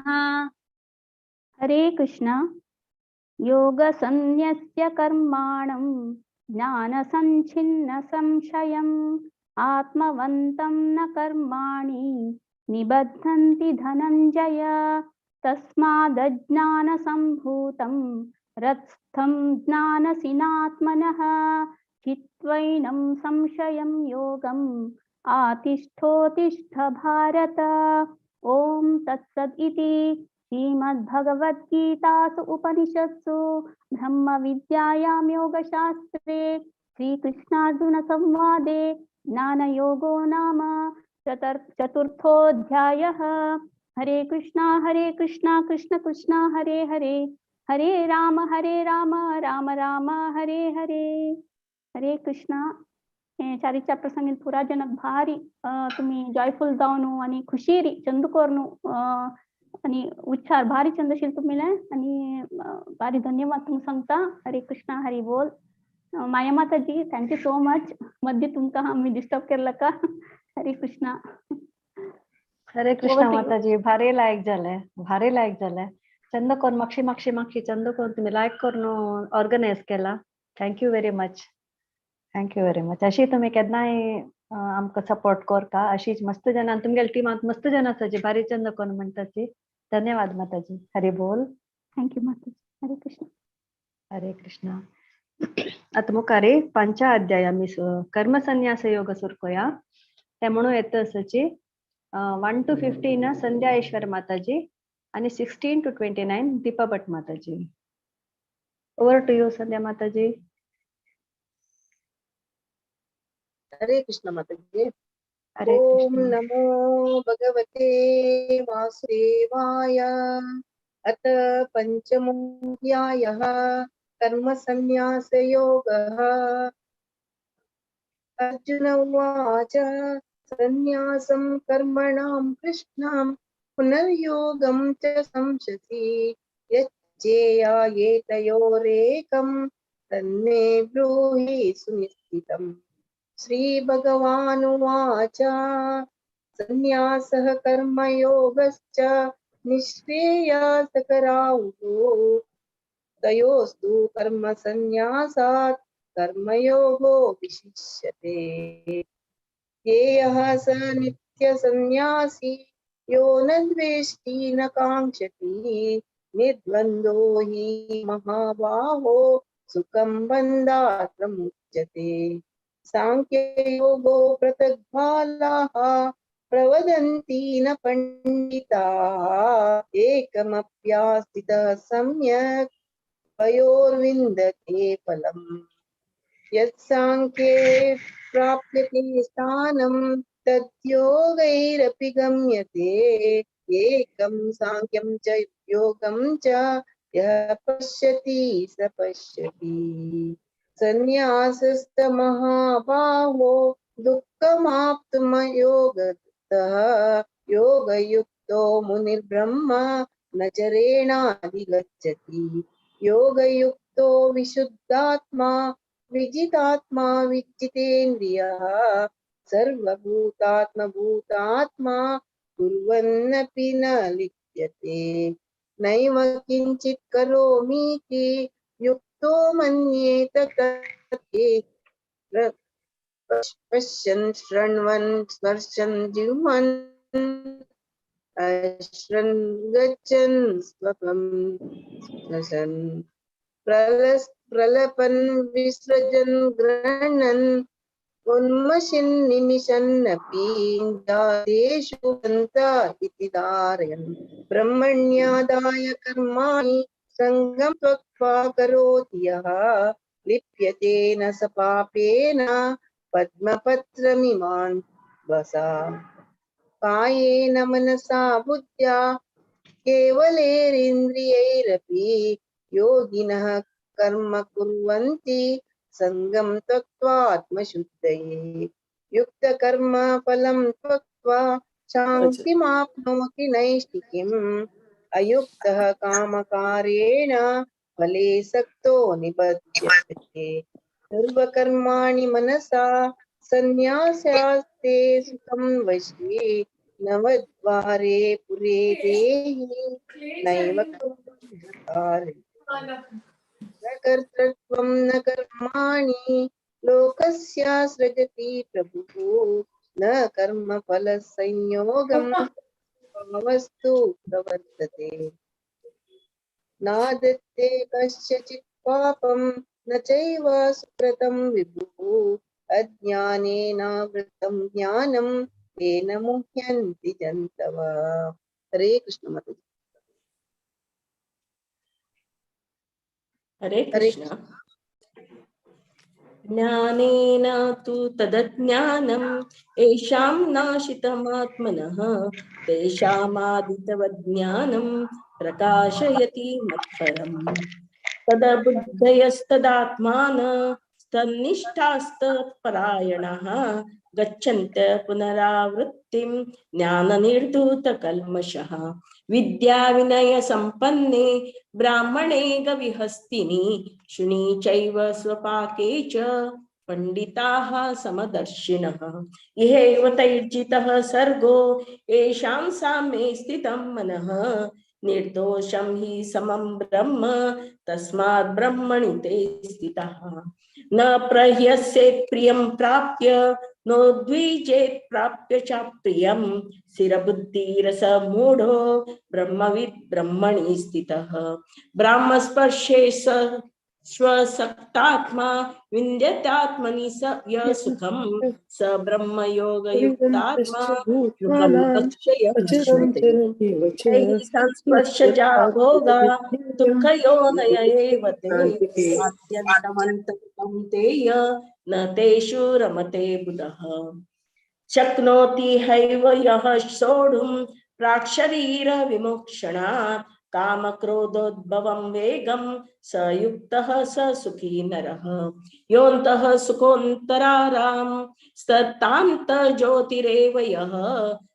Speaker 3: हरे कृष्ण। योगसंन्यस्य कर्माणं ज्ञानसञ्छिन्न संशयम् आत्मवन्तं न कर्माणि निबध्नन्ति धनञ्जय। तस्मादज्ञानसम्भूतं रत्स्थं ज्ञानसिनात्मनः। चित्वैनं संशयं योगम् आतिष्ठोतिष्ठ भारत। ॐ तत्सद् इति श्रीमद्भगवद्गीतासु उपनिषत्सु ब्रह्मविद्यायां योगशास्त्रे श्रीकृष्णार्जुनसंवादे ज्ञानयोगो नाम चतुर्थोऽध्यायः। हरे कृष्णा कृष्ण कृष्ण हरे हरे, हरे राम राम राम हरे हरे। हरे कृष्णा। चारीच्या प्रसंगी पुरा जनक भारी तुम्ही जॉयफुल जावन आणि खुशीरी चंद करून आणि उच्चार भारी चंदशील तुम्ही आणि भारी धन्यवाद तुम सांगता। हरे कृष्णा हरी बोल। माया माताजी thank you so much. मध्ये तुमका आम्ही डिस्टर्ब केला का? हरे कृष्णा।
Speaker 2: हरे कृष्णा माताजी, भारी लायक झालंय, भारी लायक झालंय। चंद कोण माक्षी माक्षी माक्षी चंद कोण तुम्ही लायक करून ऑर्गनाइज केला। Thank you very much, thank you very much. अशी तुम्ही केन्नाय आमकां सपोर्ट करता अशीच मस्त जणां तुमगेल्या टिमांत मस्त जण आसा जी भारी चंद कोण म्हणटा ती। धन्यवाद माताजी। हरी बोल।
Speaker 3: Thank you माताजी। हरे कृष्ण।
Speaker 2: हरे कृष्ण। आतां मुखार पंचा अध्याय आमी कर्मसन्यास योग सुरू करूया। ते म्हणून येता आसाची 1 to 15 संध्या ईश्वर माताजी आणि 16 to 29 Deepa Bhatt Mataji. Over to you Sandhya Mataji.
Speaker 16: Hare Krishna Mataji.
Speaker 2: Hare
Speaker 16: Om
Speaker 2: Krishna.
Speaker 16: नमो भगवते वासुदेवाय। अथ पंचमोऽध्यायः कर्मसन्न्यासयोगः। अर्जुन उवाच सन्न्यासं कर्मणां कृष्णां पुनर्योगं च संशसि। यच्चेयायेतयोरेकं तन्मे ब्रूहि सुनिश्चितम्। श्रीभगवानुवाच
Speaker 6: सन्न्यासः कर्मयोगश्च निःश्रेयसकरावुभौ। तयोस्तु कर्मसन्न्यासात् कर्मयोगो विशिष्यते। ज्ञेयः स नित्यसन्न्यासी यो न द्वेष्टि न काङ्क्षति। निर्द्वन्द्वो हि महाबाहो सुखं बन्धात् प्रमुच्यते। सांख्ययोगो पृथग्बालाः प्रवदन्ति न पण्डिताः। एकमप्यास्थितः सम्यक् वयोर्विन्दते फलम्। यत्साङ्ख्ये प्राप्यते स्थानं तद्योगैरपि गम्यते। एकं साङ्ख्यं च योगं च यः पश्यति स पश्यति। सन्न्यासस्तमहाबाहो दुःखमाप्तुमयोगतः। योगयुक्तो मुनिर्ब्रह्म न चरेणाधिगच्छति। योगयुक्तो विशुद्धात्मा विजितात्मा विजितेन्द्रियः। सर्वभूतात्मभूतात्मा कुर्वन्नपि न लिप्यते। नैव किञ्चित् करोमीति युक्तो मन्येत तत्। पश्यन् शृण्वन् स्पर्शन् जिह्वन् अश्रन् गच्छन् स्वपं श्वसन् प्रलपन् विसृजन् गृह्णन् उन्मशिन् निमिषन्नपि जातेषु हन्त इति धारयन्। ब्रह्मण्यादाय कर्माणि सङ्गं त्वक्त्वा करोति यः। लिप्यते न स पापेन पद्मपत्रमिमान् वसा। कायेन मनसा बुद्ध्या केवलैरिन्द्रियैरपि योगिनः कर्म कुर्वन्ति सङ्गं त्यक्त्वात्मशुद्धये। युक्तकर्म फलं त्यक्त्वा शान्तिमाप्नोति नैष्ठिकीम्। अयुक्तः कामकारेण फले सक्तो निबध्यते। सर्वकर्माणि मनसा सन्न्यास्यास्ते सुखं वशे। नवद्वारे पुरे देहि नैव कर्मकारं। न कर्तृत्वं न कर्माणि लोकस्य सृजति प्रभुः। न कर्मफलसंयोगं वस्तु प्रवर्तते। नादत्ते कस्यचित् पापं न चैव सुकृतं विभुः। अज्ञानेनावृतं ज्ञानं तेन मुह्यन्ति जन्तवः। हरे कृष्ण माताजी।
Speaker 16: हरे
Speaker 6: हरे
Speaker 16: कृष्ण। ज्ञानेन तु तदज्ञानं येषां नाशितमात्मनः। तेषामादितवज्ञानं प्रकाशयति मत्परम्। तदबुद्धयस्तदात्मान तन्निष्ठास्तत्परायणः। गच्छन्त पुनरावृत्तिं ज्ञाननिर्धूतकल्मषः। विद्याविनयसम्पन्ने ब्राह्मणे गविहस्तिनि शुनि चैव स्वपाके च पण्डिताः समदर्शिनः। इहैव तैर्जितः सर्गो येषां साम्ये स्थितं मनः। निर्दोषं हि समं ब्रह्म तस्मात् ब्रह्मणि ते स्थितः। न प्रह्यस्येत् प्रियं प्राप्य नोद्विजेत् प्राप्य च प्रियं। स्थिरबुद्धिरसमूढो ब्रह्मविद् ब्रह्मणि स्थितः। ब्राह्मस्पर्शे स स्वसक्तात्मा विन्द्यतात्मनि स य सुखं स ब्रह्मयोगयुक्तात्मा सुखं अक्षयमश्नुते। तैः संस्पर्शजा भोगा दुःखयोनय एव ते। आद्यन्तमन्तं तेय न तेषु रमते बुधः। शक्नोति हैव यः सोढुं प्राक्शरीरविमोक्षणात्। कामक्रोधोद्भवं वेगं स युक्तः स सुखी नरः। योऽन्तः सुखोऽन्तरारां स्तत्तान्तज्योतिरेव यः।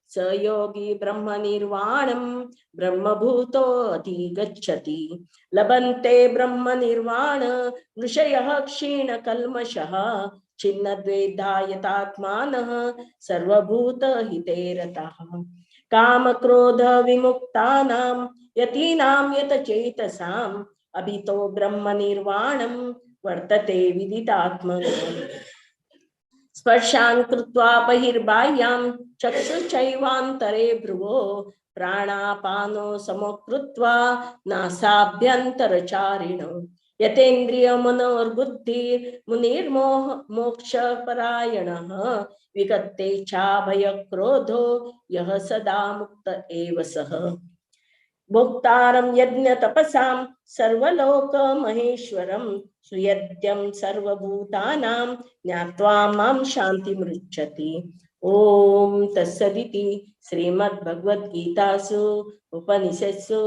Speaker 16: स योगी ब्रह्मनिर्वाणं ब्रह्मभूतोऽधिगच्छति। लभन्ते ब्रह्मनिर्वाण ऋषयः क्षीणकल्मषः।
Speaker 11: छिन्नद्वेधायतात्मानः सर्वभूतहिते रताः। कामक्रोधविमुक्तानां यतीनां यतचेतसाम् अभितो ब्रह्मनिर्वाणं वर्तते विदितात्मनाम्। स्पर्शान् कृत्वा बहिर्बाह्यां चक्षुश्चैवान्तरे भ्रुवो प्राणापानो समो कृत्वा नासाभ्यन्तरचारिणौ। यतेन्द्रिय मनोर्बुद्धिर्मुनिर्मोह मोक्षपरायणः विगतेच्छाभयक्रोधो यः सदा मुक्त एव सः। भोक्तारं यज्ञतपसां सर्वलोकमहेश्वरं सुयज्ञं सर्वभूतानां ज्ञात्वा मां शान्तिमृच्छति। ॐ तत्सदिति श्रीमद्भगवद्गीतासु उपनिषत्सु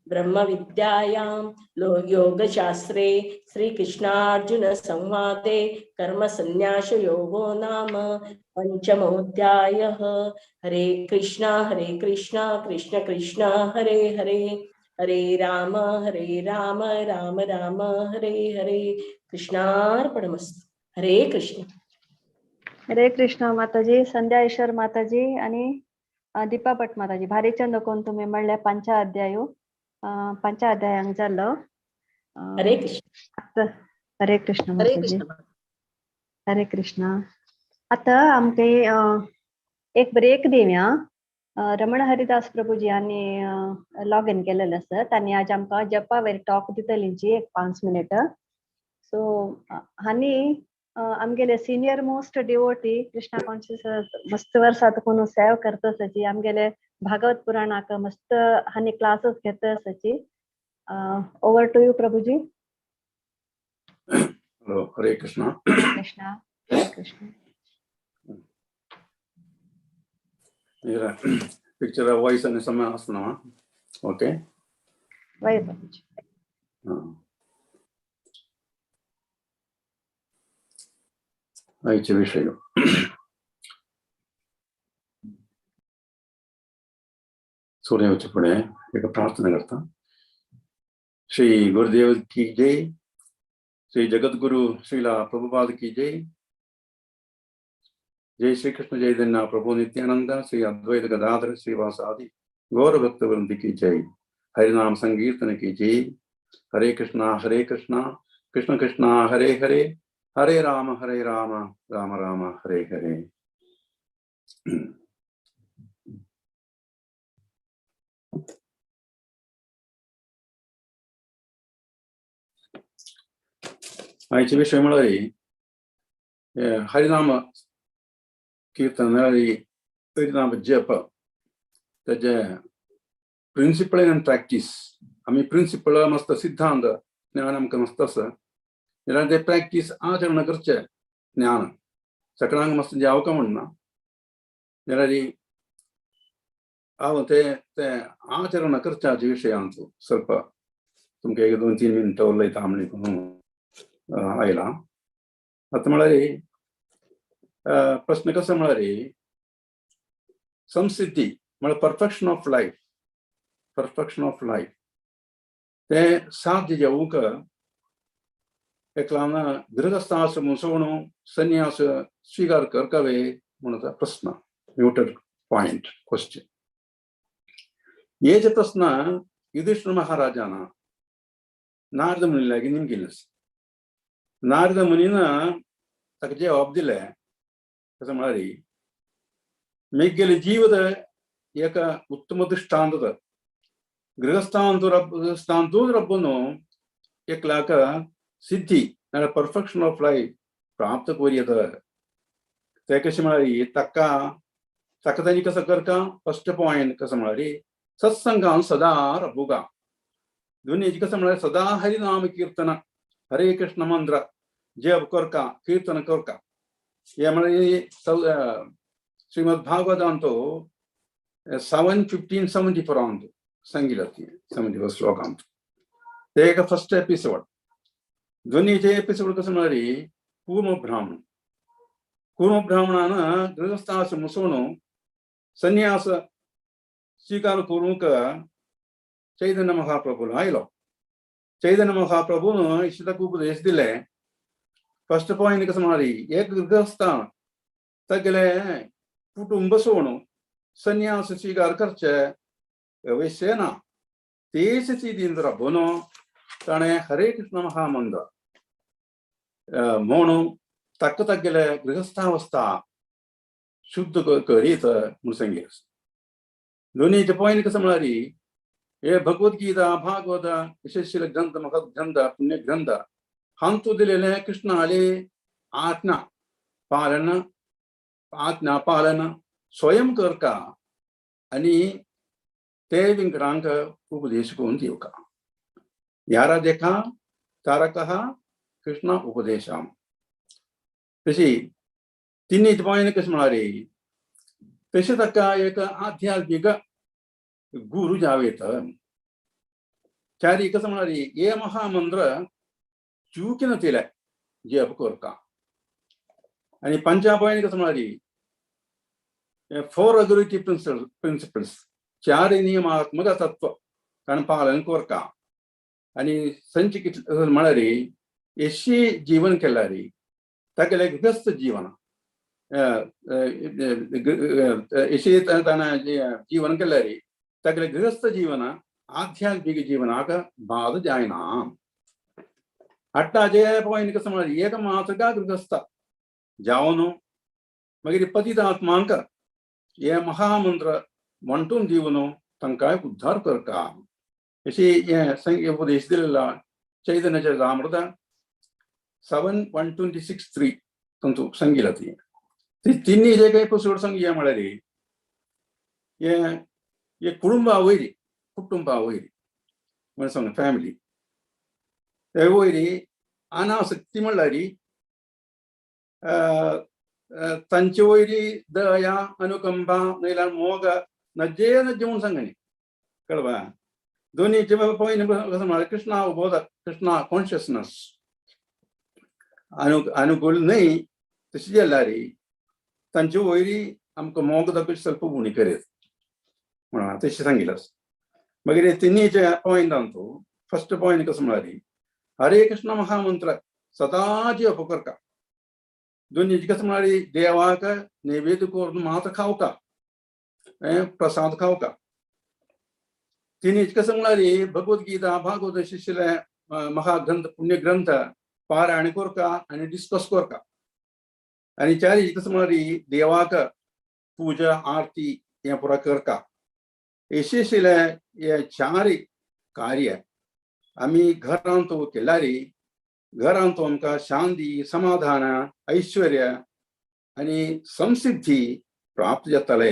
Speaker 11: ब्रह्मविद्यायां योगशास्त्रे श्रीकृष्णार्जुन संवादे कर्मसन्न्यासयोगो नाम पंचमोऽध्यायः। हरे कृष्णा कृष्ण कृष्ण हरे हरे, हरे राम राम राम हरे हरे। कृष्णार्पणमस्तु। हरे कृष्ण।
Speaker 2: हरे कृष्ण माताजी, संध्या ईश्वर माताजी आणि दीपा भट माताजी, भारी चंद कोण तुम्ही म्हणल्या पंच अध्याय पंच अध्यायांक जाल्लो।
Speaker 11: हरे कृष्ण।
Speaker 2: हरे कृष्ण
Speaker 6: हरे
Speaker 2: माताजी।
Speaker 6: कृष्ण।
Speaker 2: हरे कृष्ण। आता आमकां एक ब्रेक दिवया। रमण हरिदास प्रभुजी हांणी लॉग इन केलेलें आसा, तांणी आज आमकां जपा वयर टॉक दितलींची एक 5 मिनट। सो हांणी आमगेले senior most devotee Krishna conscious मस्त वर्सां कोण सेवा करता आसाची, आमगेले भागवत पुराणाक मस्त हांणी क्लासेस घेता आसाची। Over to you Prabhuji.
Speaker 16: Hello, Hare Krishna.
Speaker 2: Krishna Hare Krishna.
Speaker 16: Picture voice आणि समय असणार। ओके
Speaker 2: वय प्रभुजी।
Speaker 16: आयचे विषय सूर्य वचचे फुडें एक प्रार्थना करता। श्री गुरुदेव की जय, श्री जगद्गुरु श्रीला प्रभुपाद की जय, जय श्री कृष्ण चैतन्य प्रभु नित्यानंद, श्री अद्वैत गदाधर श्रीवासादि गौर भक्त वृंद की जय, हरिनाम संकीर्तन की जय। हरे कृष्णा कृष्ण कृष्णा हरे हरे, हरे राम राम राम हरे हरे। आयचे विषय म्हळ्यार हरिनाम कीर्तन, हरिनाम जप, तेजे प्रिंसिपल आनी प्रॅक्टीस। आमी प्रिंसिपल मस्त सिद्धांत ज्ञान आमकां मस्त आसा, जाल्यार ते प्रॅक्टीस आचरण करचें ज्ञान सगळ्यांक मस्त जावका म्हणना, जाल्यार हांव ते ते आचरण करच्याचे विशयांत ಸ್ವಲ್ಪ तुमकां एक 2-3 मिनटां उलयता म्हणून आयला। आतां म्हळ्यार प्रश्न कसो म्हळ्यार संसिद्धी म्हळ्यार perfection of life, perfection of life तें साध्य जावंक एकल्यान गृहस्थाश्रम सोडून संन्यास स्वीकार करकावे म्हणून प्रश्न, म्युटेड पॉयंट क्वेश्चन। हे जे प्रश्न युधिष्ठिर महाराजान नारद मुनी लागीं निमगिल्लें। नारद मुनीन ताका जवाब दिलें कसं म्हळ्यार मेगेले जीवद एक उत्तम दृष्टांत गृहस्थांतु रब्बुनु एकल्याक सिद्धी नाल्यार परफेक्शन ऑफ लायफ प्राप्त करूं येता। ते कशें म्हळ्यार ताका ताका तांणी कसो करता, फर्स्ट पॉयंट कसो म्हळ्यार सत्संगान सदा रब्बुगा, दोन्ही कसं म्हळ्यार सदा हरिनाम कीर्तन, हरे कृष्ण मंत्र जप करका, कीर्तन करका। हे म्हळ्यार श्रीमद भागवतांतो 7:15-74 अंत सांगितलं 74 श्लोकांत ते एक फर्स्ट एपिसोड। दोन्हीचे एपिसोड कसं म्हळ्यार कूर्म ब्राह्मण, कूर्म ब्राह्मणान गृहस्थाश्रम सोडून संन्यास स्वीकार करूंक चैतन्य महाप्रभून आयलो। चैतन्य महाप्रभून ताका उपदेश दिले,
Speaker 7: फर्स्ट पॉइंट कसं म्हणाली एक गृहस्थान तगले कुटुंब सोडून संन्यास स्वीकार करचे अवश्य ना तेच इंद्र बोनो ताणें हरे कृष्ण महामंत्र म्हणून ताका तागेले गृहस्थावस्था शुद्ध करीत म्हणून सांगितलं. दोन्हीचे पॉइंट कसं म्हळ्यार हे भगवद्गीता भागवत यशस्वी ग्रंथ महत् ग्रंथ पुण्य ग्रंथ हांतू दिलेले कृष्णाले आज्ञा पालन आज्ञा पालन स्वयं करका आनी ते विंगडांक उपदेश करून दिवका. यारा देखा तारकः कृष्ण उपदेशाम. तशी तिन्ही पॉइंट कशें म्हळ्यार तशें ताका एक आध्यात्मीक गुरु जावेत. चारी कसं म्हळ्यार हे महामंत्र चुकीन तिले जप करता. आनी पंचा पॉइंट कसं म्हळ्यार फोर अग्रिटी प्रिन्सिपल्स चार नियमात्मक तत्व ताणें पालन करता. आनी संची कितले म्हळ्यार येशी जीवन केल्यार तागेलें गृहस्थ जीवन येशी ताणें जीवन केल्यार तागेलें गृहस्थ जीवन आध्यात्मिक जीवनाक बाध जायना. अट्टाचे पॉइंट कसं म्हळ्यार एक मातृका गृहस्थ जावन मागीर पतितात्मांक हे महामंत्र म्हणटून दिवन तांकांय उद्धार करता. अशी हे उपदेश दिलेला चैतन्य चरितामृत 7.126.3 तांतू सांगितलं. ती तिन्ही जे काही पुस्तक सांगितलं म्हळ्यार हे कुटुंबा वयरी कुटुंबा वयरी म्हणून सांग फॅमिली ते वयरी अनासक्ती म्हणल्यार तांचे वयरी दया अनुकंपा नाल्यार मोग नज्जे नज्जे म्हणून सांगणी कळवा. दोन्हीचे पॉइंट कसं म्हळ्यार कृष्णा अवबोध कृष्णा कॉन्शियसनस अनुकूल न्हय तशी जाल्यार तांचे वयरी आमकां मोग दाखोवची ಸ್ವಲ್ಪ उणी करीत म्हणून तशें सांगितलं. मागीर तिन्हीचे पॉइंट आमचो फर्स्ट पॉइंट कसं म्हळ्यार हरे कृष्ण महामंत्र सदां जप करता. दोन्ही कसं म्हळ्यार देवाक नैवेद्य करून मात्र खावका प्रसाद खावका. तिन्ही कसं म्हळ्यार भगवद्गीता भागवत शिष्यले महाग्रंथ पुण्यग्रंथ पारायण करका आनी डिस्कस करका. आनी चारी कसं म्हळ्यार देवाक पूजा आरती हें पुरा करका. यशस्वीले हे चारी कार्य आमी घरांत केल्यार घरांत आमकां शांती समाधान ऐश्वर्य आनी संसिद्धी प्राप्त जातले.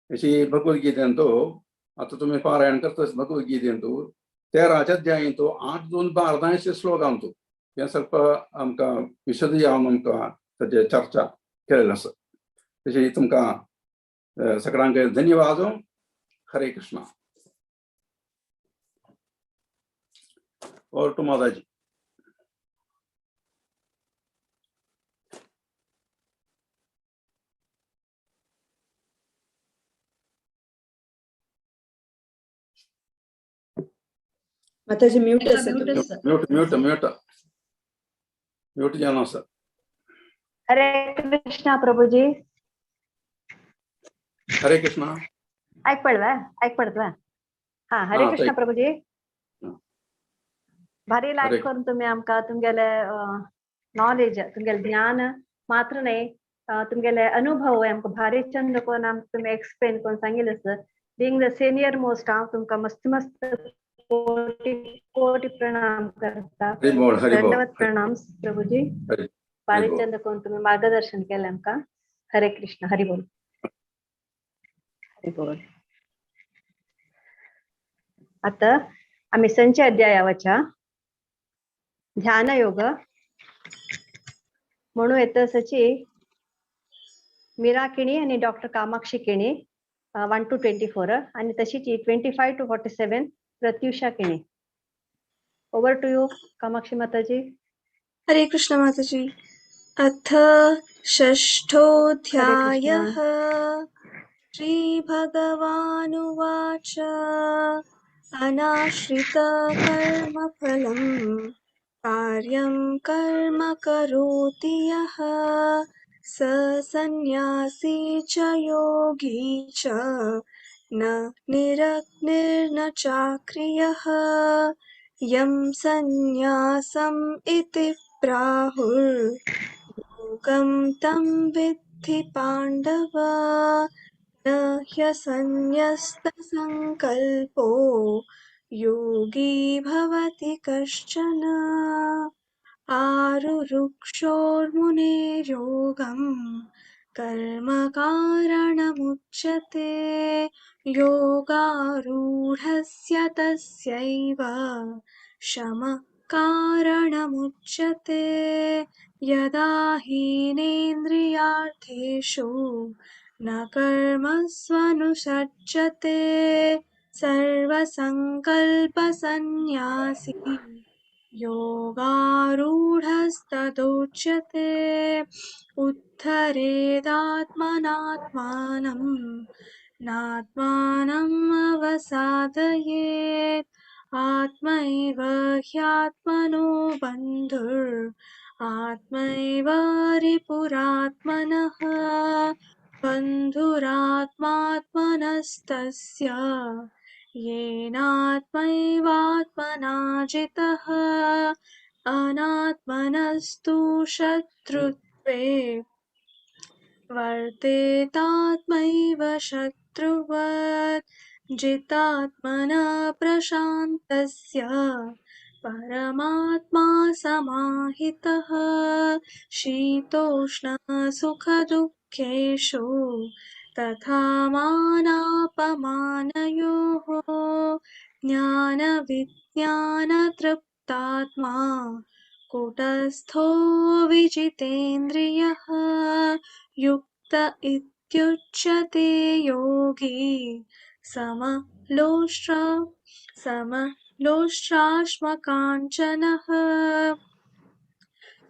Speaker 7: अशी भगवद्गीतेंत आतां तुमी पारायण करता भगवद्गीतेंत 13 अध्यायंत 8 2 12 श्लोकांत हें ಸ್ವಲ್ಪ आमकां विशद जावन आमकां ताचे चर्चा केलेली आसा. तशी तुमकां सगळ्यांक धन्यवाद. हरे कृष्ण. और टू माताजी.
Speaker 4: माताजी म्यूट आसा.
Speaker 7: म्यूट म्यूट म्यूट म्यूट जावन आसा.
Speaker 2: हरे कृष्णा प्रभुजी.
Speaker 7: हरे कृष्णा.
Speaker 2: ऐक पडवा ऐक पडतवा. हा हरे कृष्णा प्रभुजी. भारी लायक करून तुम्ही आमकां तुमगेले नॉलेज तुमगेले ज्ञान मात्र न्हय तुमगेले अनुभव आमकां भारी चंद करून आमकां तुमी एक्सप्लेन करून सांगिल्लें sir. Being the senior most हांव तुमकां मस्त मस्त कोटी कोटी प्रणाम करता. दंडवत प्रणाम प्रभुजी. भारी चंद करून तुम्ही मार्गदर्शन केलें आमकां. हरे कृष्ण. हरी बोल. हरी बोल. आता आम्ही संचय अध्यायावच्या ध्यान योग म्हणून येतं सची मीरा किणी आणि डॉक्टर कामाक्षी किणी 1 to 24 आणि तशीच 25 to 47 Pratyusha Kini. Over to you Kamakshi Mataji.
Speaker 17: Hare Krishna Mataji. अथ षष्ठोऽध्यायः. श्री भगवानुवाच. अनाश्रित कर्मफलं कार्यं कर्म करोति यः स सन्न्यासी च योगी च न निरग्निर्न चाक्रियः। यं सन्न्यासम् इति प्राहुर्योगं तं विद्धि पाण्डव। न ह्यसन्न्यस्तसङ्कल्पो योगी भवति कश्चन। आरुरुक्षोर्मुनेर्योगं कर्म कारणमुच्यते। योगारूढस्य तस्यैव शमः कारणमुच्यते। यदा हीनेन्द्रियार्थेषु न कर्मस्वनुसज्जते सर्वसङ्कल्पसन्न्यासी योगारूढस्तदोच्यते। उद्धरेदात्मनात्मानं नात्मानम् अवसादयेत्। आत्मैव ह्यात्मनो बन्धुर् आत्मैव रिपुरात्मनः। बन्धुरात्मात्मनस्तस्य येनात्मैवात्मना जितः। अनात्मनस्तु शत्रुत्वे वर्तेतात्मैव शत्रुवत्। जितात्मना प्रशान्तस्य परमात्मा समाहितः। शीतोष्णसुखदुःखेषु तथा मानापमानयोः। ज्ञानविज्ञानतृप्तात्मा कूटस्थो विजितेन्द्रियः। युक्त इत्युच्यते योगी समलोष्टाश्मकाञ्चनः।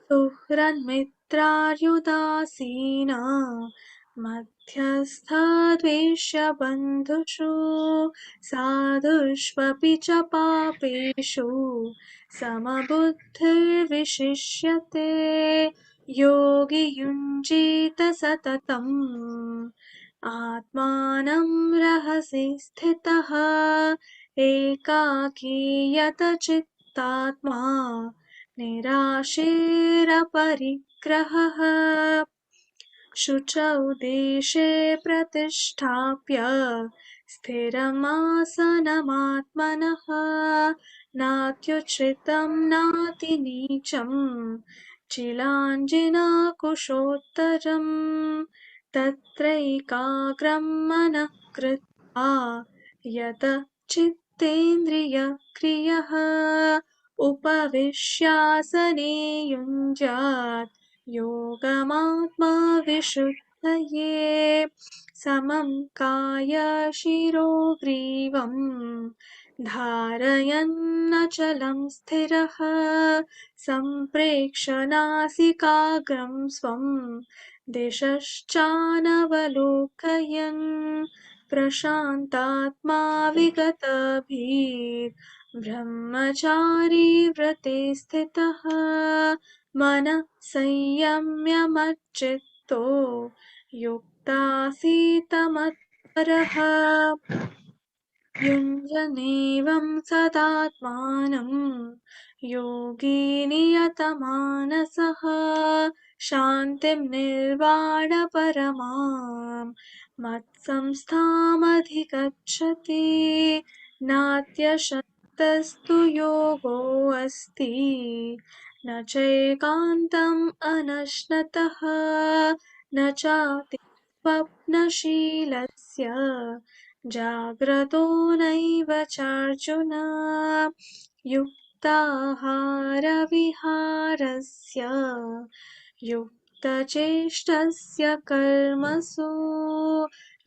Speaker 17: सुहृन्मित्रार्युदासीना मध्यस्थद्वेष्यबन्धुषु साधुष्वपि च पापेषु समबुद्धिर्विशिष्यते। योगी युञ्जीत सततम् आत्मानं रहसि स्थितः। एकाकी यतचित्तात्मा निराशीरपरिग्रहः। शुचौ देशे प्रतिष्ठाप्य स्थिरमासनमात्मनः। नात्युच्छ्रितं नातिनीचं चिलाञ्जिनाकुशोत्तरम्। तत्रैकाग्रं मनः कृत्वा यत चित्तेन्द्रियक्रियः। उपविश्यासने युञ्जात् योगमात्मा विशुद्धये। समं कायशिरोग्रीवं धारयन्नचलं स्थिरः। सम्प्रेक्ष्य नासिकाग्रं स्वं दिशश्चानवलोकयन्। प्रशान्तात्मा विगतभीर् ब्रह्मचारी व्रते स्थितः। मनः संयम्य मच्चित्तो युक्तासीत मत्परः। युञ्जनेवं सदात्मानं योगी नियतमानसः। शान्तिं निर्वाणपरमां मत्संस्थामधिगच्छति। नात्यशक्तस्तु योगोऽस्ति न चैकान्तम् अनश्नतः। न चाति स्वप्नशीलस्य जाग्रतो नैव चार्जुन। युक्ताहारविहारस्य युक्तचेष्टस्य कर्मसु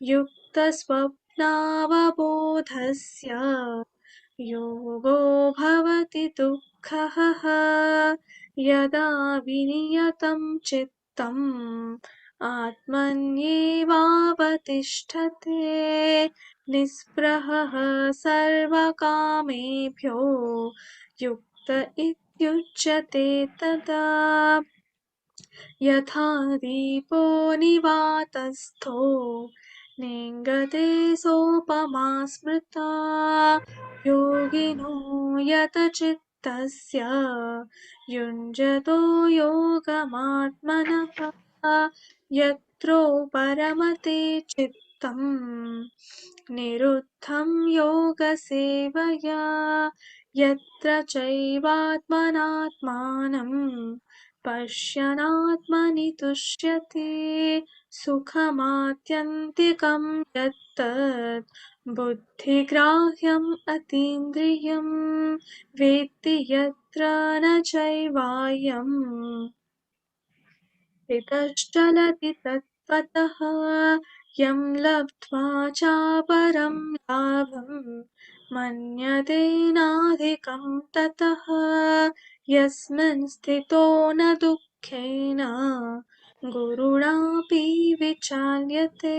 Speaker 17: युक्तस्वप्नावबोधस्य योगो भवति दुःखः। यदा विनियतं चित्तम् आत्मन्येवावतिष्ठते। निःस्पृहः सर्वकामेभ्यो युक्त इत्युच्यते तदा। यथा दीपो निवातस्थो नेङ्गते सोपमा स्मृता। योगिनो यतचित्तस्य युञ्जतो योगमात्मनः। यत्रो परमते चित्तं निरुद्धं योगसेवया। यत्र चैवात्मनात्मानं पश्यनात्मनि तुष्यति। सुखमात्यन्तिकं यत्तत् बुद्धिग्राह्यम् अतीन्द्रियं वेत्ति यत्र न चैवायं स्थितश्चलति तत्त्वतः। यं लब्ध्वा चापरं लाभं मन्यते नाधिकं ततः। यस्मिन् स्थितो न दुःखेन गुरुणापि विचाल्यते।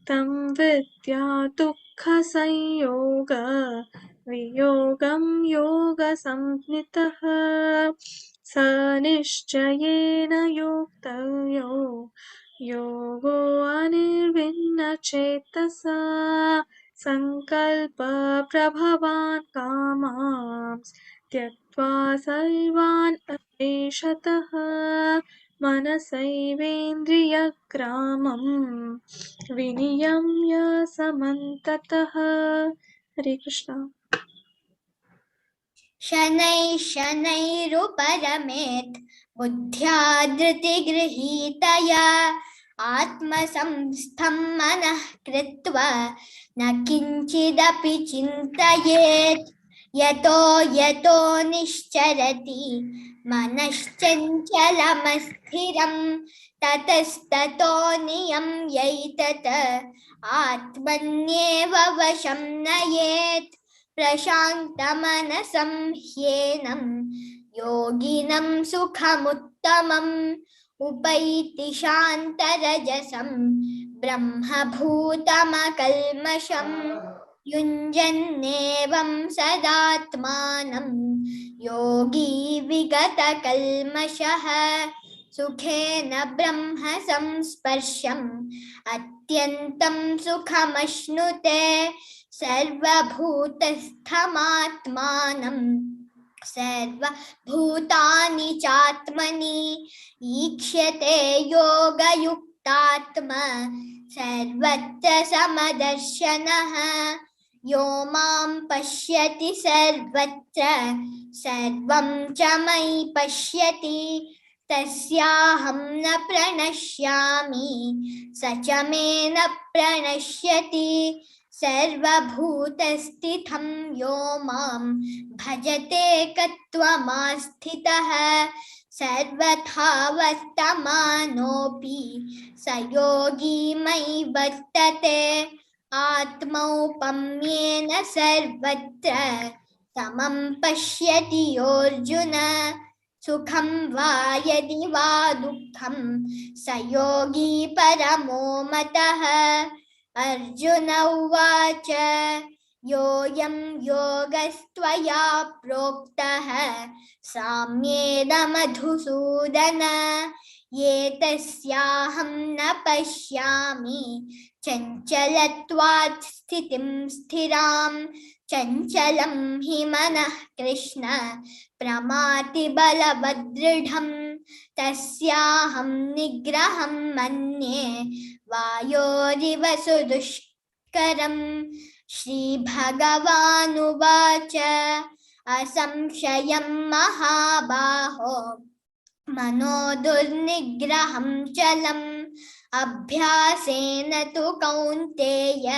Speaker 17: तं विद्या दुःखसंयोग वियोगं योगसंज्ञितः। स निश्चयेन योक्तव्यो योगो अनिर्भिन्नचेतसा। सङ्कल्पप्रभवान् कामांस् त्यक्त्वा सर्वान् अशेषतः। मनसैवेन्द्रियग्रामं विनियम्य समन्ततः। हरे कृष्ण।
Speaker 18: शनैः शनैरुपरमेत् बुद्ध्या धृतिगृहीतया। आत्मसंस्थं मनः कृत्वा न किञ्चिदपि चिन्तयेत्। यतो यतो निश्चरति मनश्चञ्चलमस्थिरं ततस्ततो नियम्यैतत् आत्मन्येव वशं नयेत्। प्रशान्तमनसं ह्येनं योगिनं सुखमुत्तमम् उपैति शान्तरजसं ब्रह्मभूतमकल्मषम्। युञ्जन्नेवं सदात्मानं योगी विगतकल्मषः। सुखेन ब्रह्म संस्पर्शम् अत्यन्तं सुखमश्नुते। सर्वभूतस्थमात्मानं सर्वभूतानि चात्मनि ईक्ष्यते योगयुक्तात्मा सर्वत्र समदर्शनः। यो मां पश्यति सर्वत्र सर्वं च मयि पश्यति। तस्याहं न प्रणश्यामि स च मे न प्रणश्यति। सर्वभूतस्थितं यो मां भजते कत्वमास्थितः। सर्वथा वर्तमानोऽपि स योगी मयि वर्तते। आत्मौपम्येन सर्वत्र समं पश्यति योऽर्जुन। सुखं वा यदि वा दुःखं स योगी परमो मतः। अर्जुन उवाच योऽयं योगस्त्वया प्रोक्तः साम्येन मधुसूदन। एतस्याहं न पश्यामि चञ्चलत्वात् स्थितिं स्थिरां। चञ्चलं हि मनः कृष्ण प्रमाति बलवदृढं। तस्याहं निग्रहं मन्ये वायोरिव सुदुष्करम्। श्रीभगवानुवाच असंशयं महाबाहो मनो दुर्निग्रहं चलम्। अभ्यासेन तु कौन्तेय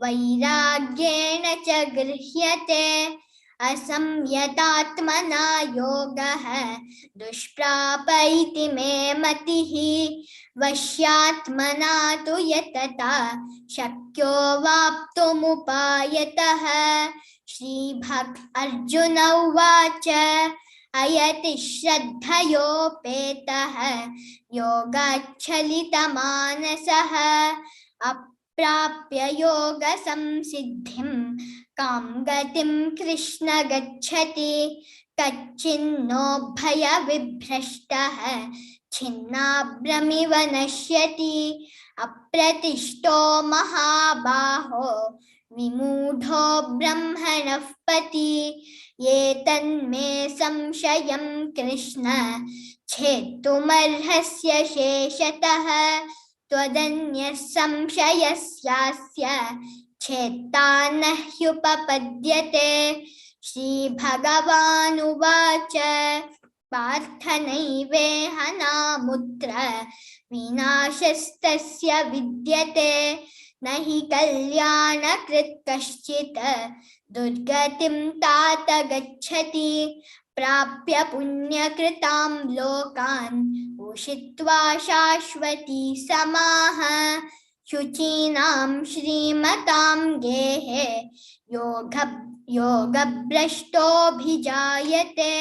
Speaker 18: वैराग्येण च गृह्यते। असंयतात्मना योगः दुष्प्राप इति मे मतिः। वश्यात्मना तु यतता शक्यो वाप्तुमुपायतः। श्रीभग अर्जुन उवाच अयति श्रद्धयोपेतः योगाच्छलितमानसः। अप्राप्य योगसंसिद्धिं कां गतिं कृष्ण गच्छति। कच्चिन्नो भयविभ्रष्टः छिन्नाभ्रमिव नश्यति। अप्रतिष्ठो महाबाहो विमूढो ब्रह्मणः पति। एतन्मे संशयं कृष्ण छेत्तुमर्हस्य शेषतः। त्वदन्यः संशयस्यास्य छेत्ता न ह्युपपद्यते। श्रीभगवानुवाच पार्थ नैवेह नामुत्र विनाशस्तस्य विद्यते। न हि कल्याणकृत् कश्चित् दुर्गतिं तात गच्छति। प्राप्य पुण्यकृतां लोकान् उषित्वा शाश्वती समाः। शुचीनां श्रीमतां गेहे योगभ्रष्टोऽभिजायते।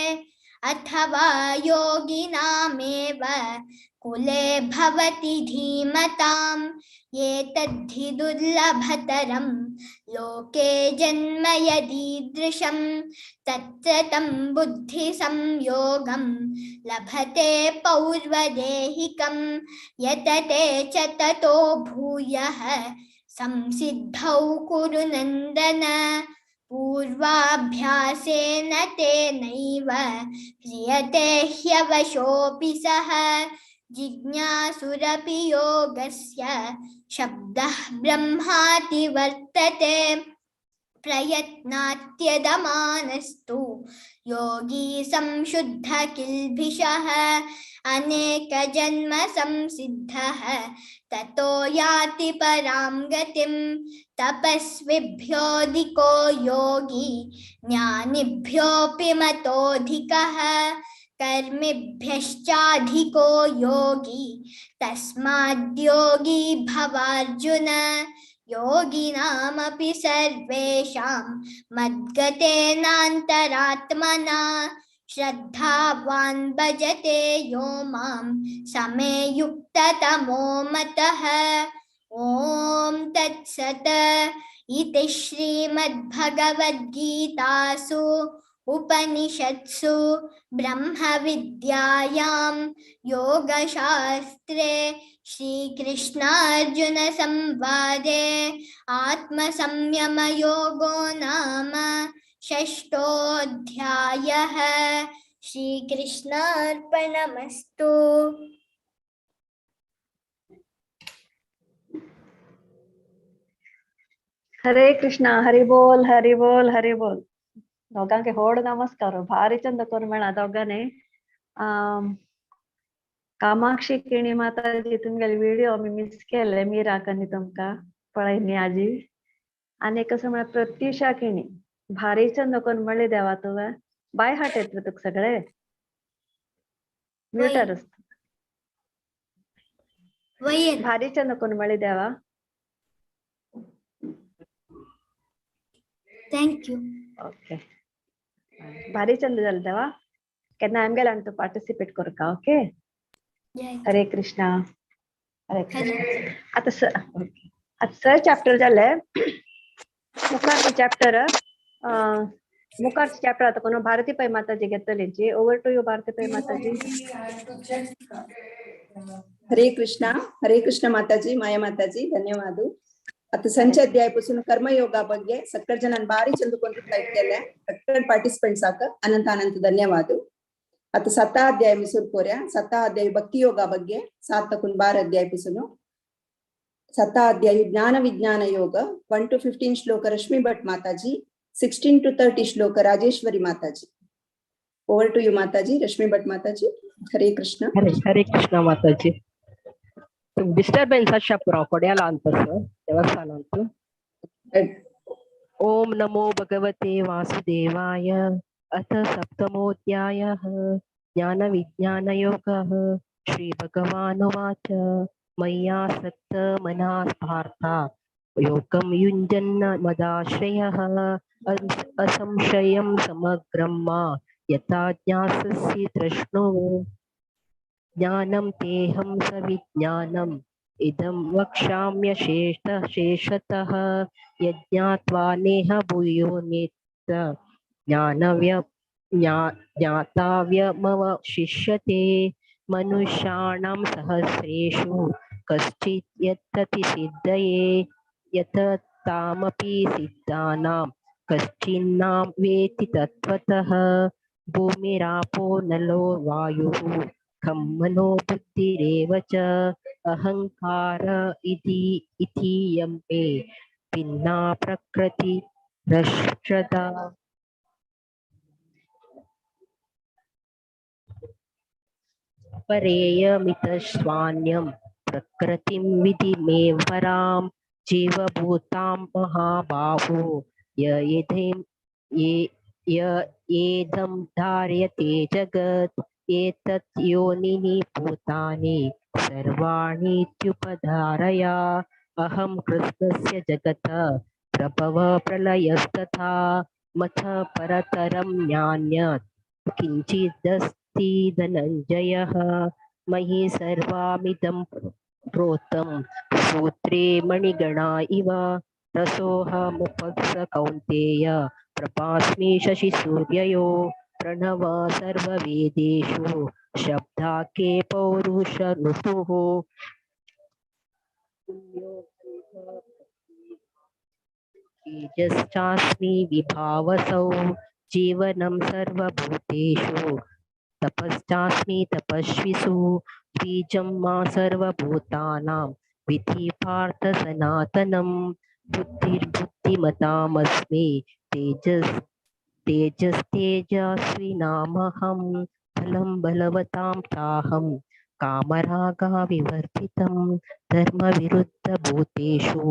Speaker 18: अथवा योगिनामेव कुले भवति धीमताम्। एतद्धि दुर्लभतरं लोके जन्म यदीदृशं। तत्र तं बुद्धिसंयोगं लभते पौर्वदेहिकं। यतते च ततो भूयः संसिद्धौ कुरु नन्दन। पूर्वाभ्यासेन तेनैव क्रियते ह्यवशोऽपि सः। जिज्ञासुरपि योगस्य शब्दः ब्रह्माति वर्तते। प्रयत्नात्यदमानस्तु योगी संशुद्ध किल्बिषः। अनेकजन्म संसिद्धः ततो याति परां गतिं। तपस्विभ्योऽधिको योगी ज्ञानिभ्योऽपि मतोऽधिकः। कर्मिभ्यश्चाधिको योगी तस्माद्योगी भवार्जुन। योगिनामपि सर्वेषां मद्गतेनान्तरात्मना। श्रद्धावान् भजते यो मां समे युक्ततमो मतः। ॐ तत्सत् इति श्रीमद्भगवद्गीतासु उपनिषत्सु ब्रह्मविद्यायां योगशास्त्रे श्रीकृष्णार्जुनसंवादे आत्मसंयमयोगो नाम षष्ठोऽध्यायः। श्रीकृष्णार्पणमस्तु।
Speaker 2: हरे कृष्णा हरि बोल हरि बोल हरि बोल। दोगांके होड नमस्कार। भारी चंद करून मेळा दोगांनी। कामाक्षी केणी माताजी तुमगेले व्हिडिओ आमी मिस केले मीराक आनी तुमकां पळयनी आजी। आनी कसं म्हळ्यार प्रत्युषा केणी भारी चंद करून म्हणले देवा तुवें बाय हार्ट येतले तुका सगळे म्युटार आसता। भारी चंद करून म्हणले देवा।
Speaker 18: Thank you.
Speaker 2: Okay भारी चंद जालें देवा। केन्ना आमगेले आनी तूं पार्टिसिपेट करका। ओके हरे कृष्णा हरे कृष्णा। आता आता स चॅप्टर जाले। मुखारचे चॅप्टर मुखारचे चॅप्टर आता कोण भारती पै माताजी घेतली जी। Over to you Bharati Pai Mataji.
Speaker 4: Hare Krishna Hare Krishna Mataji Maya Mataji धन्यवाद। आता संच अध्याय पासून कर्मयोगा ಬಗ್ಗೆ ಸಕ್ಕರ್ ಜನ ಭಾರಿ ಚಂದ ಕೊಂಡು केले ಸಕ್ಕರ್ ಪಾರ್ಟಿಸಿಪೆಂಟ್ಸ್ ಆಕ ಅನಂತ ಅನಂತ ಧನ್ಯವಾದ। आता 7 अध्याय मिसूर कोर्या 7 अध्याय भक्ति योगा ಬಗ್ಗೆ 7 तकून 12 अध्याय पासून 7 अध्याय ज्ञान विज्ञान योग 1 to 15 श्लोक रश्मि भट्ट माताजी 16 to 30 श्लोक Rajeshwari Mataji. Over to you Mataji Rashmi Bhatt Mataji. Hare Krishna
Speaker 19: Hare Hare Krishna Mataji. Disturbance आशा पुरा कोड्याला अंत देवस्थानांत। ओम नमो भगवते वासुदेवाय। अथ सप्तमोऽध्यायः ज्ञानविज्ञानयोगः। श्रीभगवानुवाच मय्यासक्तमनाः पार्थ योगं युञ्जन् मदाश्रयः असंशयं समग्रं मा यथा ज्ञास्यसि तृष्णो। ज्ञानं तेऽहं सविज्ञानम् इदं वक्ष्याम्य शेषतः। यज्ञात्वा नेह भूयो नेत ज्ञातव्यमवशिष्यते। मनुष्याणां सहस्रेषु कश्चित् यतति सिद्धये यततामपि सिद्धानां कश्चिन्नां वेत्ति तत्त्वतः। भूमिरापो नलो वायुः खं मनो बुद्धिरेव च अहंकार इति इतीयं मे भिन्ना प्रकृतिरश्रदा। परेयमितस्वान्यं प्रकृतिं विधि मे परां जीवभूतां महाबाहो य एदं धार्यते जगत् एतत् योनिनि भूतानि सर्वाणीत्युपधारया। अहं कृष्णस्य जगत प्रभव प्रलयस्तथा मथ परतरं नान्यत् किञ्चिदस्ति धनञ्जयः। मयि सर्वामिदं प्रोतं सूत्रे मणिगणा इव रसोऽहमुपस कौन्तेय प्रभास्मि शशिसूर्ययो प्रणव सर्ववेदेषु शब्दाके पौरुषऋतुः। तेजश्चास्मि विभावसौ जीवनं सर्वभूतेषु तपश्चास्मि तपस्विषु बीजं मा सर्वभूतानां विधि पार्थ सनातनं। बुद्धिर्बुद्धिमतामस्मि तेजस्तेजस्विनामहं बलं बलवतां चाहं कामरागाविवर्जितं धर्मविरुद्धभूतेषु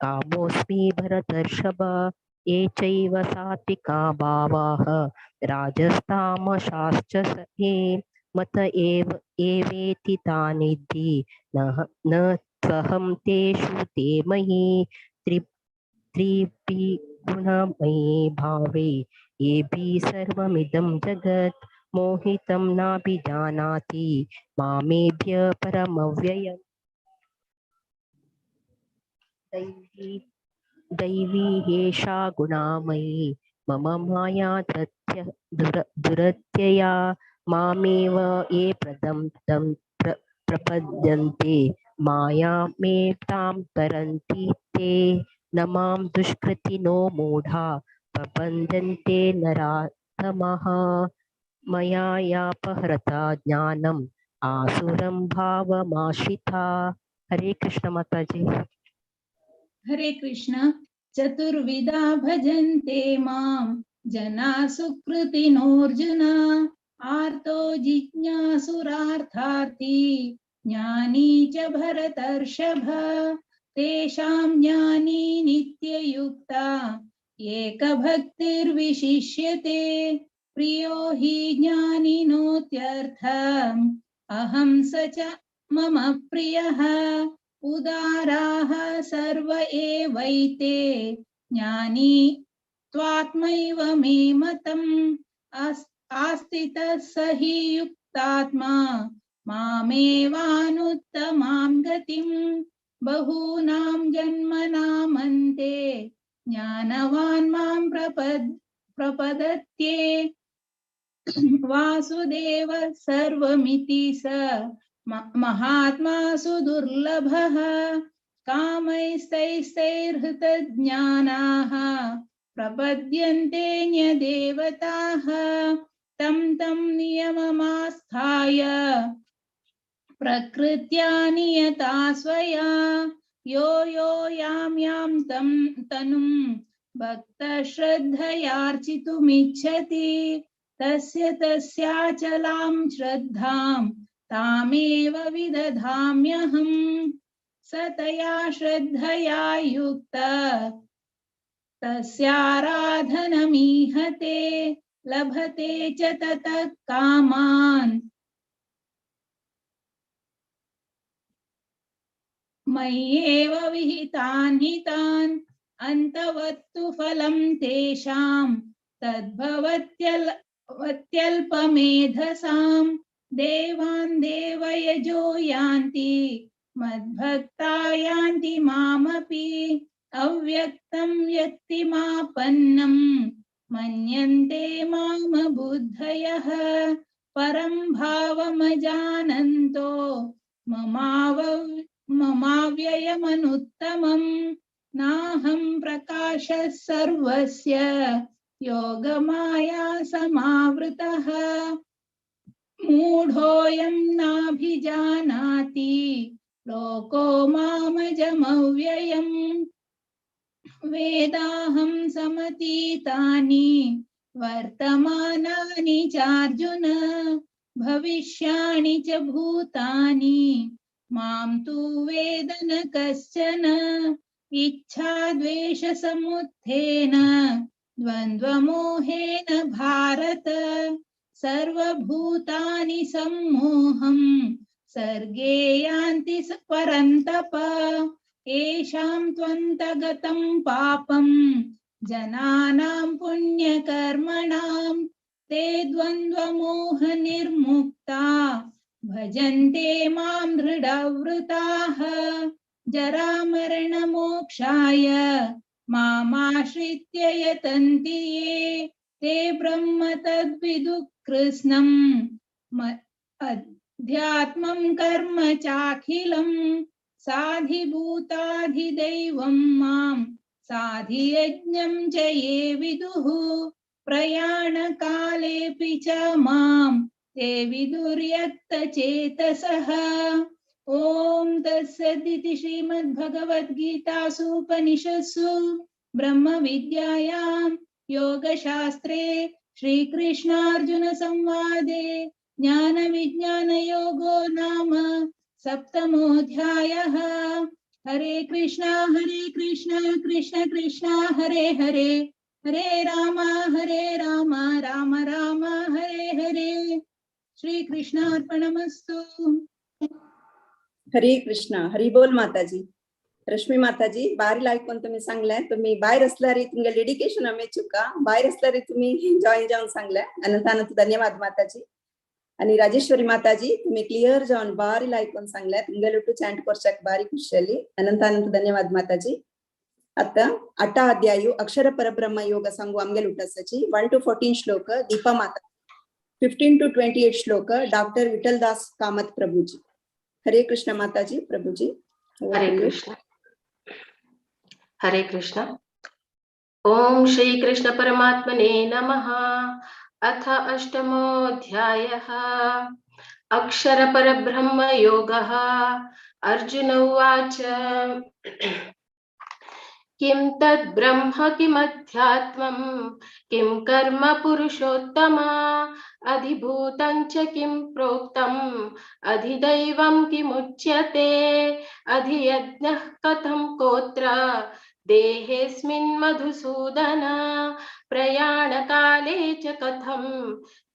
Speaker 19: कामोऽस्मि भरतर्षभ। ये चैव सात्विका भावाः राजस्तामसाश्च ये मत एव एवेति तानिद्धि न त्वहं तेषु ते मयि त्रिभिगुणमयि भावे येभि सर्वमिदं जगत् मोहितं नाभिजानाति मामेभ्य परमव्ययम्। दैवी ह्येषा गुणामयी मम माया दुरत्यया मामेव ये प्रदं तं प्रपद्यन्ते मायामे तां तरन्ति ते न मां दुष्कृतिनो मूढा प्रपद्यन्ते नराधमाः। मया यापहृता ज्ञानम् आसुरं भावमाश्रिता। हरे कृष्ण माताजी।
Speaker 9: हरे कृष्ण। चतुर्विधा भजन्ते मां जना सुकृतिनोऽर्जुन आर्तो जिज्ञासुरार्थार्थी ज्ञानी च भरतर्षभ। तेषां ज्ञानी नित्ययुक्ता एकभक्तिर्विशिष्यते प्रियो हि ज्ञानिनोत्यर्थम् अहं स च मम प्रियः। उदाराः सर्व एवैते ज्ञानी त्वात्मैव मे मतम् आस्थितः स हि युक्तात्मा मामेवानुत्तमां गतिम्। बहूनां जन्मनामन्ते ज्ञानवान् मां प्रपद्यते वासुदेव सर्वमिति स महात्मा सुदुर्लभः। कामैस्तैस्तैर्हृतज्ञानाः प्रपद्यन्ते न्यदेवताः तं तं नियममास्थाय प्रकृत्या नियता स्वया। यो यो यां यां तं तनुं भक्तश्रद्धयार्चितुमिच्छति तस्य तस्याचलां श्रद्धां तामेव विदधाम्यहम्। स तया श्रद्धया युक्त तस्याराधनमीहते लभते च ततः कामान् मय्येव विहितान् हितान्। अन्तवत्तु फलं तेषां तद्भवत्यल्पमेधसां। देवान् देवयजो यान्ति मद्भक्ता यान्ति मामपि। अव्यक्तं व्यक्तिमापन्नं मन्यन्ते मामबुद्धयः परं भावमजानन्तो ममाव्ययमनुत्तमं नाहं प्रकाशः सर्वस्य योगमाया समावृतः मूढोऽयं नाभिजानाति लोको मामजमव्ययम् वेदाहं समतीतानि वर्तमानानि चार्जुन भविष्याणि च भूतानि मां तु वेद न कश्चन इच्छाद्वेषसमुत्थेन द्वन्द्वमोहेन भारत सर्वभूतानि सम्मोहं सर्गे यान्ति परन्तप येषां त्वन्तगतं पापं जनानां पुण्यकर्मणां ते द्वन्द्वमोहनिर्मुक्ता भजन्ते मां दृढव्रताः जरामरणमोक्षाय मामाश्रित्य यतन्ति ये ते ब्रह्म तद्विदुः कृत्स्नं अध्यात्मं कर्म चाखिलं साधिभूताधिदैवं मां साधियज्ञं च ये विदुः प्रयाणकालेऽपि च मां ते विदुर्यक्तचेतसः। ॐ तत्सदिति श्रीमद्भगवद्गीतासूपनिषत्सु ब्रह्मविद्यायां योगशास्त्रे श्रीकृष्णार्जुनसंवादे ज्ञानविज्ञानयोगो नाम सप्तमोऽध्यायः। हरे कृष्णा कृष्ण कृष्ण हरे हरे, हरे राम राम राम हरे हरे। श्री कृष्णार्पणमस्तु।
Speaker 4: हरे कृष्णा, हरी बोल माताजी। रश्मी माताजी, बारी लायक तुम्ही सांगलाय, तुम्ही बाहेर असल्यारी तुमगे डेडिकेशन आम्ही चुका, बाहेर असल्यारी तुम्ही जॉईन जाऊन सांगलाय, अनंत अनंत धन्यवाद माताजी। आणि राजेश्वरी माताजी, तुम्ही क्लियर जाऊन बारी लायकून सांगलाय, तुमगे लुटू चॅन्ट करच्याक बारी खुश जाली, अनंत अनंत धन्यवाद माताजी। आता 8 अध्यायु अक्षर परब्रह्म योग सांगू आमगे लुटासाची 1 to 14 श्लोक दीपा माता, 15 to 28 श्लोक डॉक्टर विठलदास कामत प्रभुजी। हरे कृष्ण माताजी, प्रभुजी।
Speaker 20: हरे कृष्ण, हरे कृष्ण। ओम श्री कृष्ण परमात्मने नमः। अथ अष्टमोऽध्यायः अक्षर परब्रह्म योगः। अर्जुन उवाच, किं तद् ब्रह्म किमध्यात्मं किं कर्म पुरुषोत्तम अधिभूतं च किं प्रोक्तम् अधिदैवं किमुच्यते अधियज्ञः कथं कोत्र देहेऽस्मिन् मधुसूदन प्रयाणकाले च कथं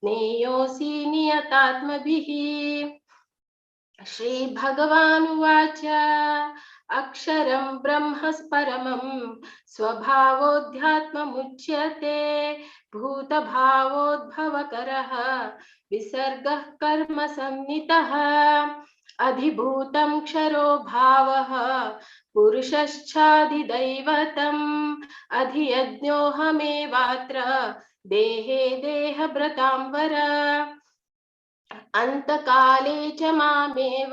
Speaker 20: ज्ञेयोऽसि नियतात्मभिः। श्री भगवानुवाच, अक्षरं ब्रह्म परमं स्वभावोऽध्यात्ममुच्यते भूतभावोद्भवकरः विसर्गः कर्म संनितः अधिभूतं क्षरो भावः पुरुषश्चाधिदैवतम् अधियज्ञोऽहमेवात्र देहे देहभृतां वर अन्तकाले च मामेव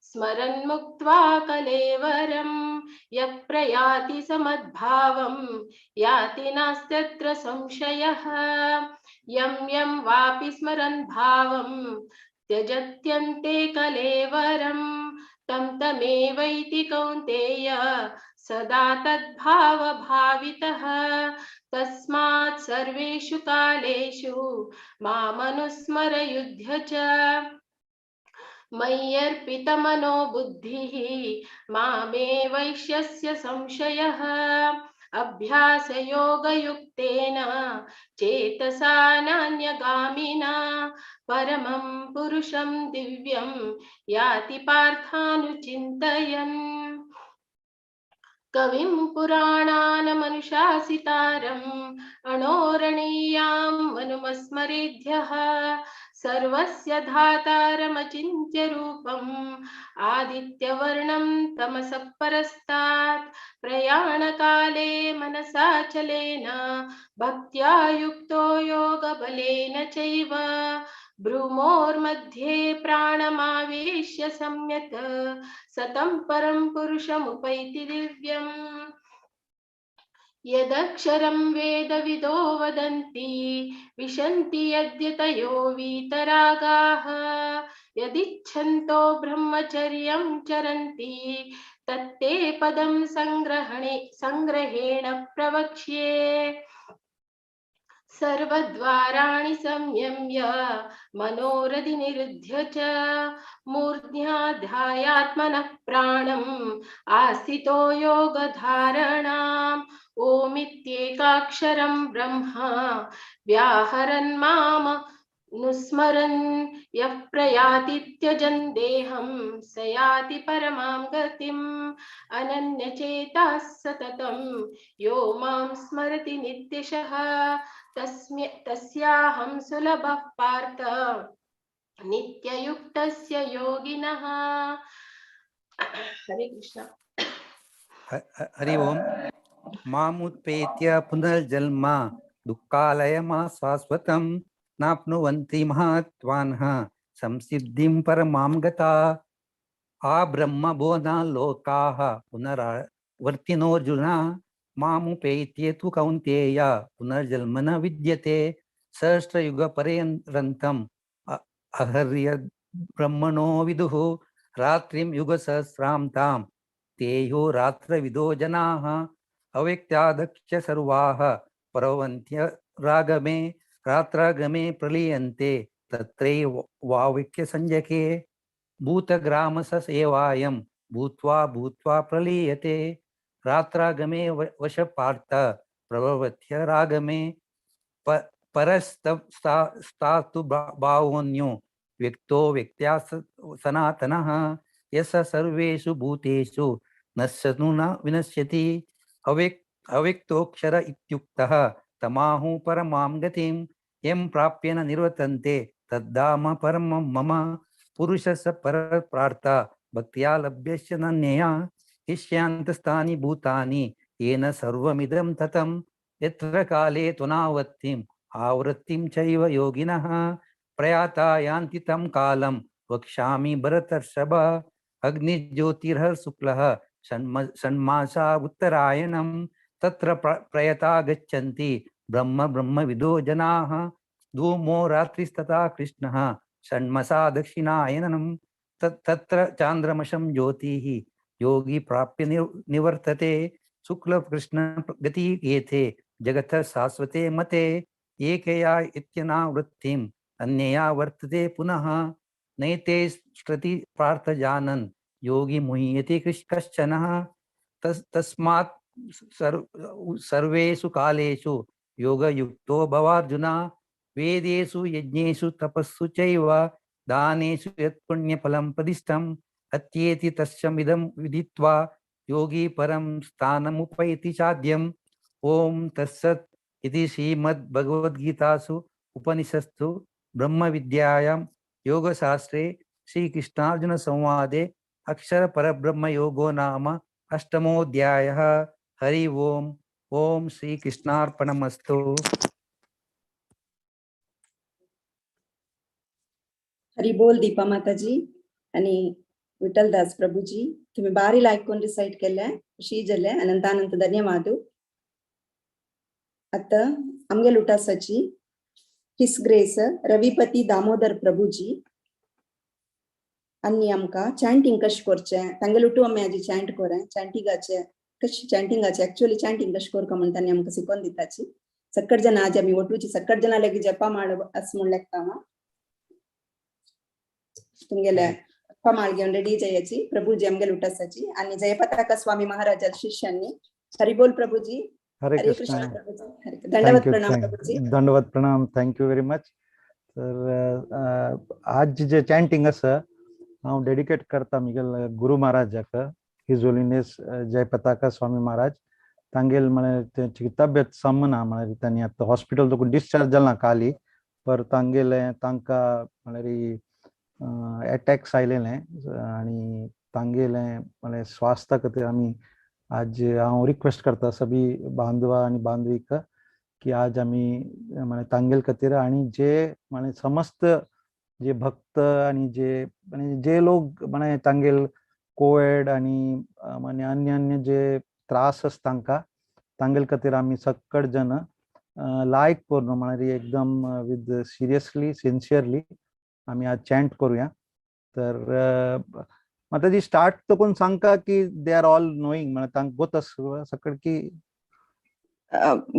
Speaker 20: स्मरन् मुक्त्वा कलेवरं यः प्रयाति समद्भावं याति नास्त्यत्र संशयः यं यं वापि स्मरन् भावं त्यजत्यन्ते कलेवरं तं तमेवैति कौन्तेय सदा तद्भावभावितः। तस्मात् सर्वेषु कालेषु मामनुस्मर युध्य च मय्यर्पितमनो बुद्धिः मामे वैश्यस्य संशयः। अभ्यासयोगयुक्तेन चेतसा नान्यगामिना परमं पुरुषं दिव्यं याति पार्थानुचिन्तयन्। कविं पुराणानमनुशासितारम् अणोरणीयां मनुमस्मरेध्यः सर्वस्य धातारमचिन्त्य रूपम् आदित्यवर्णं तमसः परस्तात् प्रयाणकाले मनसा चलेन भक्त्या युक्तो योगबलेन चैव भ्रूमोर्मध्ये प्राणमावेश्य सम्यक् सतं परं पुरुषमुपैति दिव्यम्। यदक्षरं वेदविदो वदन्ति विशन्ति यद्यतयो वीतरागाः यदिच्छन्तो ब्रह्मचर्यं चरन्ति तत्ते पदं संग्रहेण प्रवक्ष्ये। सर्वद्वाराणि संयम्य मनोरधि निरुध्य च मूर्ध्याध्यायात्मनः प्राणम् आस्थितो योगधारणाम् ओमित्येकाक्षरं ब्रह्म व्याहरन् माम नुस्मरन् यः प्रयाति त्यजन् देहं स याति परमां गतिम् अनन्यचेताः सततं यो मां स्मरति नित्यशः तस्याहं सुलभः पार्थ नित्ययुक्तस्य योगिनः। हरे कृष्ण।
Speaker 21: हरि ओम। मामुत्पेत्य पुनर्जन्म दुःखालयमा शाश्वतं नाप्नुवन्ति महात्मानः संसिद्धिं परमां गता। आब्रह्म भुवना लोकाः पुनरावर्तिनोऽर्जुन मामुपेत्य तु कौन्तेय पुनर्जन्म न विद्यते। सहस्रयुगपर्यन्तं अहर्य ब्रह्मणो विदुः रात्रिं युगसहस्रां तां तेयो रात्रविदो जनाः अव्यक्तादक्ष सर्वाः प्रवन्त्य रागमे रात्रागमे प्रलीयन्ते तत्रैव वाव्यक्यसंजके। भूतग्रामससेवायं भूत्वा भूत्वा प्रलीयते रात्रागमे वशपार्थ प्रभवत्य रागमे। परस्तास्तु भावोऽन्यो व्यक्तो व्यक्त्या सनातनः यः सर्वेषु भूतेषु नश्यतु न विनश्यति। अव्यक्तोक्षर इत्युक्तः तमाहु परमां गतिं यं प्राप्य न निर्वर्तन्ते तद्धाम परमं मम। पुरुषस्य परप्रार्थ भक्त्या लभ्यस्य नान्यया ईश्यान्तस्थानि भूतानि येन सर्वमिदं ततं। यत्र काले त्वनावृत्तिम् आवृत्तिं चैव योगिनः प्रयाता यान्ति तं कालं वक्ष्यामि भरतर्षभ। अग्निज्योतिरः शुक्लः षण्मासा उत्तरायणं तत्र प्रयता गच्छन्ति ब्रह्म ब्रह्मविदो जनाः। धूमो रात्रिस्तथा कृष्णः षण्मासा दक्षिणायनं तत्र चान्द्रमशं ज्योतिः योगी प्राप्य निवर्तते। शुक्लकृष्ण गति एते जगतः शाश्वते मते। एकया इत्यनावृत्तिम् अन्यया वर्तते पुनः नैते श्रुति पार्थ जानन् योगी मुह्यते कश्चनः। तस्मात् सर्वेषु कालेषु योगयुक्तो भवार्जुन। वेदेषु यज्ञेषु तपस्सु चैव दानेषु यत्पुण्यफलं प्रदिष्टम् अत्येति तस्यमिदं विदित्वा योगी परं स्थानमुपैति चाद्यम्। ॐ तत्सत् इति श्रीमद्भगवद्गीतासु उपनिषत्सु ब्रह्मविद्यायां योगशास्त्रे श्रीकृष्णार्जुनसंवादे अक्षरपरब्रह्मयोगो नाम अष्टमोऽध्यायः। हरि ओम। ओम श्रीकृष्णार्पणमस्तु।
Speaker 4: हरि बोल दीपा माताजी आणि विठ्ठलदास प्रभुजी, तुम्ही बारी लायक कोण रिसाइट केले खुशी जाले, अनंत अनंत धन्यवाद। आता आमगे लुटासाची his grace Ravipati Damodar Prabhuji आनी आमकां चॅन्टिंग कशें करचें तांगे लुटू आमी आजी चॅन्ट कोरें चॅन्टिंगाचे कशें चॅन्टिंगाचे एक्चुअली चॅन्टिंग कशें करका म्हण तांणी आमकां शिकोवन दिताची। सक्कट जाणां आज आमी वटूची सक्कट जाणां लागीं जपा माळ अस म्हूण लागता तुमगेले जपा माळ घेवन रेडी जायाची प्रभुजी आमगे लुटासाची आनी जयपताका स्वामी महाराजा शिष्यांनी। हरि बोल प्रभुजी।
Speaker 22: हरे
Speaker 4: हरे
Speaker 22: कृष्णा।
Speaker 4: कृष्ण प्रभुजी। दंडवत प्रणाम प्रभुजी।
Speaker 22: दंडवत प्रणाम। Thank you very much. तर आज जे चॅन्टिंग आसा हांव डेडिकेट करता म्हगेल्या गुरु महाराजाक, his holiness Jayapataka Swami Maharaj. तांगेल म्हळ्यार तेंची तब्येत सामना म्हळ्यार तांणी आतां हॉस्पिटल तकून डिस्चार्ज जाला काली, पर तांगेले तांकां म्हळ्यार एटॅक्स आयलेले आनी तांगेले म्हळ्यार स्वास्था खातीर आमी आज हांव रिक्वेस्ट करता सभी बांधवा आनी बांधवीक की आज आमी म्हणजे तांगेल खातीर आनी जे म्हणजे समस्त जे भक्त आनी जे म्हणजे जे लोक म्हणजे तांगेल कोविड आनी म्हणजे अन्य अन्य जे त्रास आसा तांकां तांगेल खातीर आमी सक्कड जन लायक करून म्हळ्यार एकदम विथ सिरियसली सिन्सियरली आमी आज चॅन्ट करूया. तर माताजी स्टार्ट तो कोण सांगका की they are all knowing म्हळ्यार तांकां गोत आसा सकड की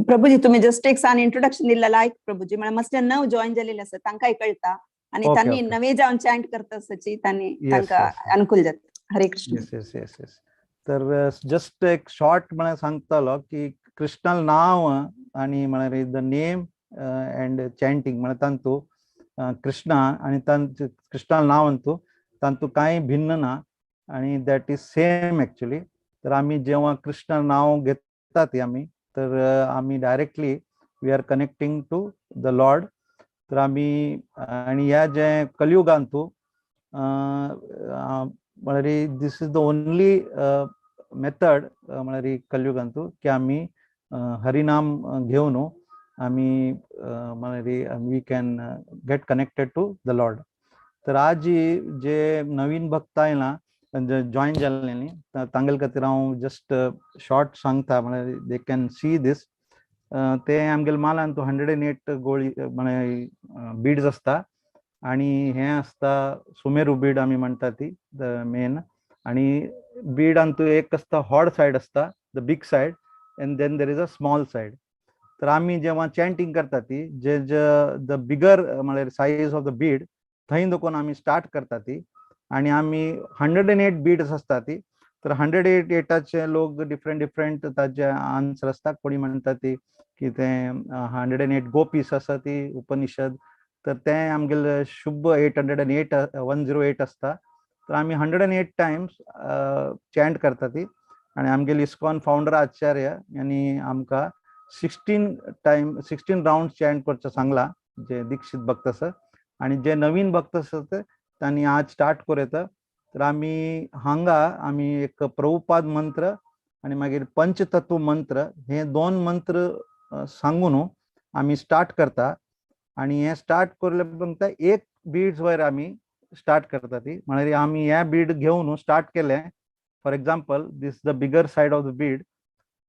Speaker 4: प्रभुजी तुम्ही जस्ट एक सान इंट्रोडक्शन दिल्ला लायक प्रभुजी, म्हळ्यार मस्त नव जॉईन जालेले आसा तांकांय कळटा आनी तांणी नवे जावन चॅन्ट करता आसची तांणी तांकां अनुकूल जाता. Hare Krishna.
Speaker 22: Yes yes yes yes. तर जस्ट एक शॉर्ट म्हळ्यार सांगतालो की कृष्णाल नाव आनी म्हळ्यार the name and chanting म्हळ्यार तांतू कृष्णा आनी तांचे कृष्णाल नाव अंतू तांतू कांय भिन्न ना आनी that is same actually. तर आमी जेव्हा कृष्णा नाव घेतात आमी तर आमी directly we are connecting to the lord. तर आमी आनी ह्या जे कलयुगांतू म्हळ्यार this is the only method म्हळ्यार कलयुगांतू की आमी हरिनाम घेवन आमी म्हळ्यार we can get connected to the lord. तर आज जे नवीन भक्त आयला जॉईन जाल्ले न्ही तांगेले खातीर हांव जस्ट शॉर्ट सांगता म्हळ्यार they can see दीस. ते आमगेले मालान 108 गोळी म्हळ्यार बीड्स आसता आनी हें आसता सुमेरू बीड आमी म्हणटा ती the main. आनी बीडांतू एक आसता हॉड सायड आसता the big side and then there is a small side. तर आमी जेव्हा चॅन्टिंग करता ती जे the बिगर म्हळ्यार सायज ऑफ the Beed थंय देखून आमी स्टार्ट करता ती आनी आमी 108 बीड्स आसता ती. तर 108 लोक डिफरंट डिफरंट ताजे आन्सर आसता. कोणी म्हणटा ती की तें 108 गोपीस आसा ती उपनिषद, तर तें आमगेले शुभ 808 108 आसता. तर आमी 108 टायम्स चॅन्ट करता ती आनी आमगेले इस्कॉन फावंडर आचार्य यांनी आमकां 16 रावंड चॅन्ट करचें सांगलां जे दीक्षित भक्त आसा आनी जे नवीन भक्त आसा ते तांणी आज स्टार्ट करूं येता. तर आमी हांगा आमी एक प्रभुपाद मंत्र आनी मागीर पंचतत्व मंत्र हे दोन मंत्र सांगून आमी स्टार्ट करता आनी हे स्टार्ट करले उपरांत एक बीड्स वयर आमी स्टार्ट करता ती म्हळ्यार आमी हे बीड घेवन स्टार्ट केलें. For example this the bigger side of the bead.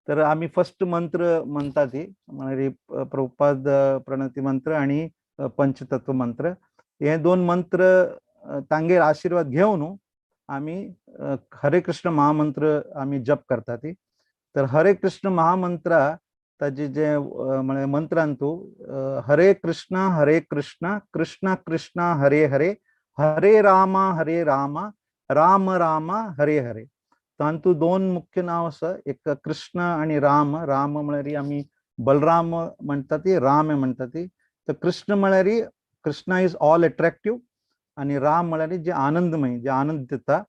Speaker 22: तर आमी फर्स्ट मंत्र म्हणटा ती म्हळ्यार प्रभुपाद प्रणती मंत्र आनी पंचतत्व मंत्र हे दोन मंत्र तांगेर आशीर्वाद घेवन आमी हरे कृष्ण महामंत्र आमी जप करता ती. तर हरे कृष्ण महामंत्र ताजे जे म्हळ्यार मंत्रांतू हरे कृष्ण कृष्ण कृष्ण हरे हरे हरे रामा राम राम हरे हरे. तांतू दोन मुख्य नाव आसा, एक कृष्ण आनी राम. राम म्हळ्यार आमी बलराम म्हणटा ती, राम म्हणटा ती. तर कृष्ण म्हळ्यार कृष्णा is all attractive आनी राम म्हळ्यार जे आनंदमय, जे आनंद दिता.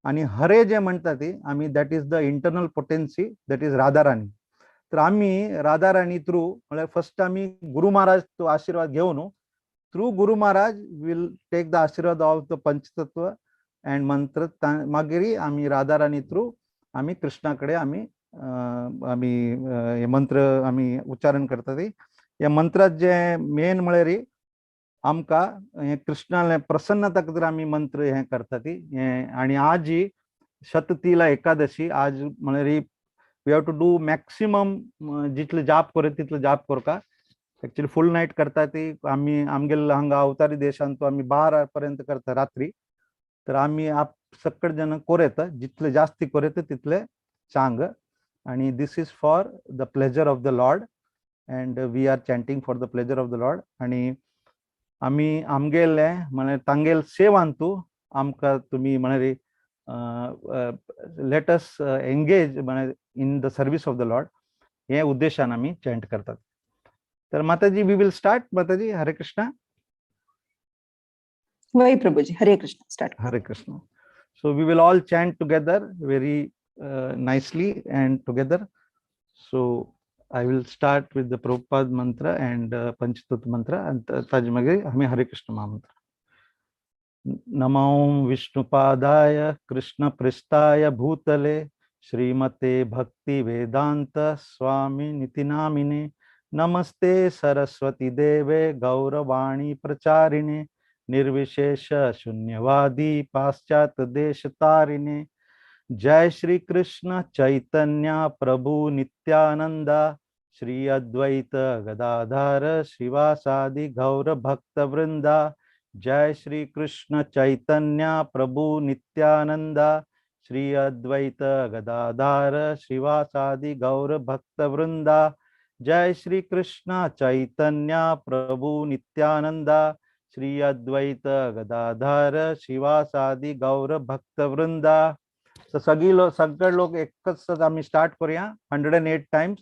Speaker 22: आनी हरे जे म्हणटा ती आमी that is the internal potency, that is Radharani. तर आमी राधाराणी थ्रू म्हळ्यार फर्स्ट आमी गुरु महाराज तो आशीर्वाद घेवन through Guru Maharaj will take the Ashirwad of the Panchatattva and mantra. मागीर आमी राधाराणी थ्रू आमी कृष्णा कडेन आमी आमी हे मंत्र आमी उच्चारण करता ती. ह्या मंत्रात जे मेन म्हळ्यार आमकां हें कृष्णाले प्रसन्नता खातीर आमी मंत्र हें करता ती. हें आनी आज ही शततिला एकादशी आज म्हळ्यार we have to do maximum जितले जाप करूं तितले जाप करता. एक्चुअली फुल नायट करता ती आमी आमगेले हांगा अवतारी देशांत आमी 12 पर्यंत करता रात्री. तर आमी आप सकड जन कोरेत जितले जास्ती कोरेत तितले चांग. आनी this is for the pleasure of the lord and we are chanting for the pleasure of the lord. आनी आमी आमगेले म्हळ्यार तांगेल सेवांतू आमकां तुमी म्हळ्यार let us engage म्हळ्यार in the service of the lord हे उद्देशान आमी चॅन्ट करतात. तर माताजी we will start. Mataji Hare Krishna.
Speaker 4: वही Prabhuji Hare Krishna start.
Speaker 22: Hare Krishna. So we will all chant together very nicely and together. So I will start with the Prabhupada mantra and Panchatattva mantra and ताजे मागीर आमी हरे कृष्ण महामंत्र. नमो विष्णुपादाय कृष्ण पृष्ठाय भूतले श्रीमते भक्ति वेदांत स्वामी निति नामिने नमस्ते सरस्वती देवे गौरवाणी प्रचारिणे निर्विशेष शून्यवादी पाश्चात्य देश तारिणे। जय श्री कृष्ण चैतन्य प्रभु नित्यानंदा श्री अद्वैत गदाधर श्रीवासादि गौर भक्त वृंदा। जय श्री कृष्ण चैतन्य प्रभु नित्यानंदा श्री अद्वैत गदाधर श्रीवासादि गौर भक्त वृंदा। जय श्री कृष्ण चैतन्य प्रभु नित्यानंदा श्री अद्वैत गदाधर श्रीवासादि गौर भक्त वृंदा। सगळी लोक सगळे लोक एकच आम्ही स्टार्ट करूया 108 टाइम्स।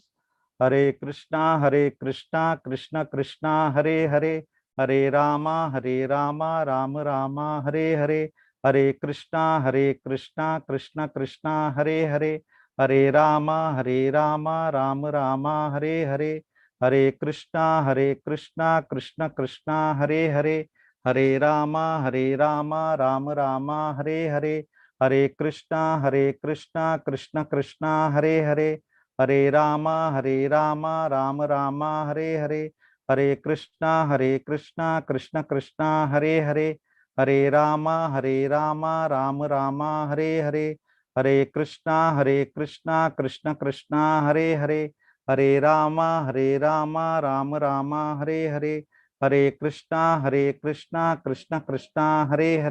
Speaker 22: हरे कृष्णा कृष्ण कृष्णा हरे हरे, हरे रामा राम रामा हरे हरे, हरे कृष्णा कृष्ण कृष्णा हरे हरे, हरे रामा राम रामा हरे हरे, हरे कृष्णा कृष्ण कृष्णा हरे हरे, हरे रामा राम रामा हरे हरे, हरे कृष्णा कृष्ण कृष्णा हरे हरे, हरे रामा राम रामा हरे हरे, हरे कृष्णा कृष्ण कृष्णा हरे हरे, हरे रामा राम रामा हरे हरे, हरे कृष्णा कृष्ण कृष्णा हरे हरे, हरे रामा राम रामा हरे हरे, हरे कृष्णा कृष्ण कृष्णा हरे हरे,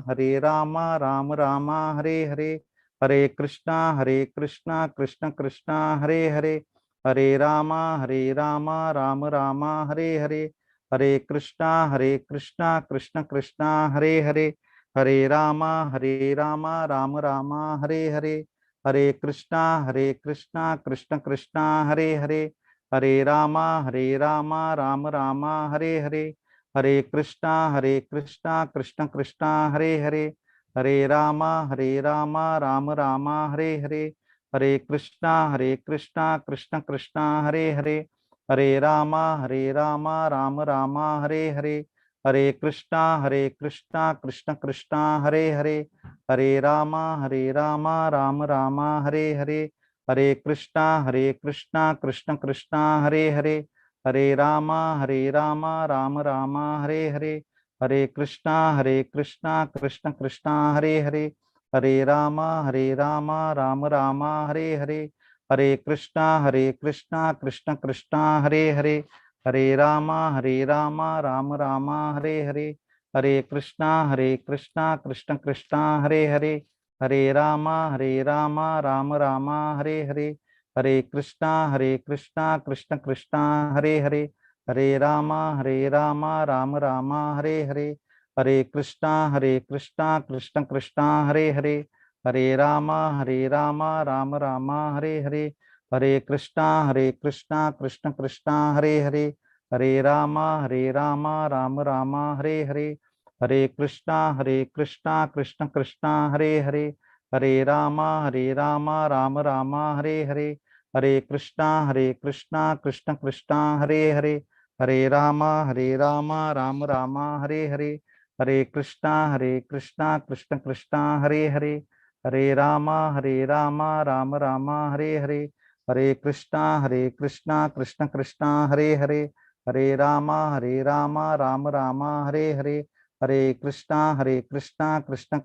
Speaker 22: हरे रामा राम रामा हरे हरे, हरे कृष्णा कृष्ण कृष्णा हरे हरे, हरे रामा राम रामा हरे हरे, हरे कृष्णा कृष्ण कृष्णा हरे हरे, हरे रामा राम रामा हरे हरे, हरे कृष्णा कृष्ण कृष्णा हरे हरे, हरे रामा राम रामा हरे हरे, हरे कृष्णा कृष्ण कृष्णा हरे हरे, हरे रामा राम रामा हरे हरे, हरे कृष्णा कृष्ण कृष्णा हरे हरे, हरे रामा राम रामा हरे हरे, हरे कृष्णा कृष्ण कृष्णा हरे हरे, हरे रामा राम रामा हरे हरे, हरे कृष्णा कृष्ण कृष्णा हरे हरे, हरे रामा राम रामा हरे हरे, हरे कृष्णा कृष्ण कृष्णा हरे हरे, हरे रामा राम रामा हरे हरे, हरे कृष्णा कृष्ण कृष्णा हरे हरे, हरे रामा राम रामा हरे हरे, हरे कृष्णा कृष्ण कृष्णा हरे हरे, हरे रामा राम रामा हरे हरे, हरे कृष्णा कृष्ण कृष्णा हरे हरे, हरे रामा राम रामा हरे हरे, हरे कृष्णा कृष्ण कृष्णा हरे हरे, हरे रामा राम रामा हरे हरे, हरे कृष्णा कृष्ण कृष्णा हरे हरे, हरे रामा राम रामा हरे हरे, हरे कृष्णा कृष्ण कृष्णा हरे हरे, हरे रामा राम रामा हरे हरे, हरे कृष्णा कृष्ण कृष्णा हरे हरे, हरे रामा राम रामा हरे हरे, हरे कृष्णा कृष्ण कृष्णा हरे हरे, हरे रामा राम रामा हरे हरे, हरे कृष्णा कृष्ण कृष्णा हरे हरे, हरे रामा राम रामा हरे हरे, हरे कृष्णा कृष्ण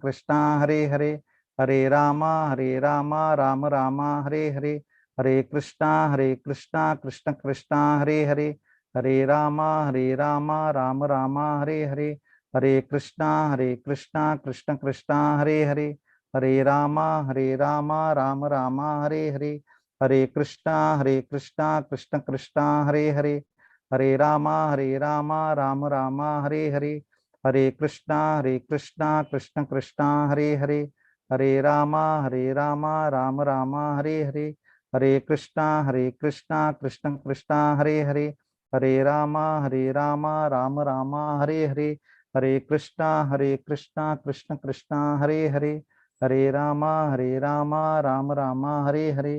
Speaker 22: कृष्णा हरे हरे, हरे रामा राम रामा हरे हरे, हरे कृष्णा कृष्ण कृष्णा हरे हरे, हरे रामा राम रामा हरे हरे, हरे कृष्णा कृष्ण कृष्णा हरे हरे, हरे रामा राम रामा हरे हरे, हरे कृष्णा कृष्ण कृष्णा हरे हरे, हरे रामा राम रामा हरे हरे, हरे कृष्णा कृष्ण कृष्णा हरे हरे, हरे रामा राम रामा हरे हरे, हरे कृष्णा कृष्ण कृष्णा हरे हरे, हरे रामा राम रामा हरे हरे, हरे कृष्णा कृष्ण कृष्णा हरे हरे, हरे रामा राम रामा हरे हरे,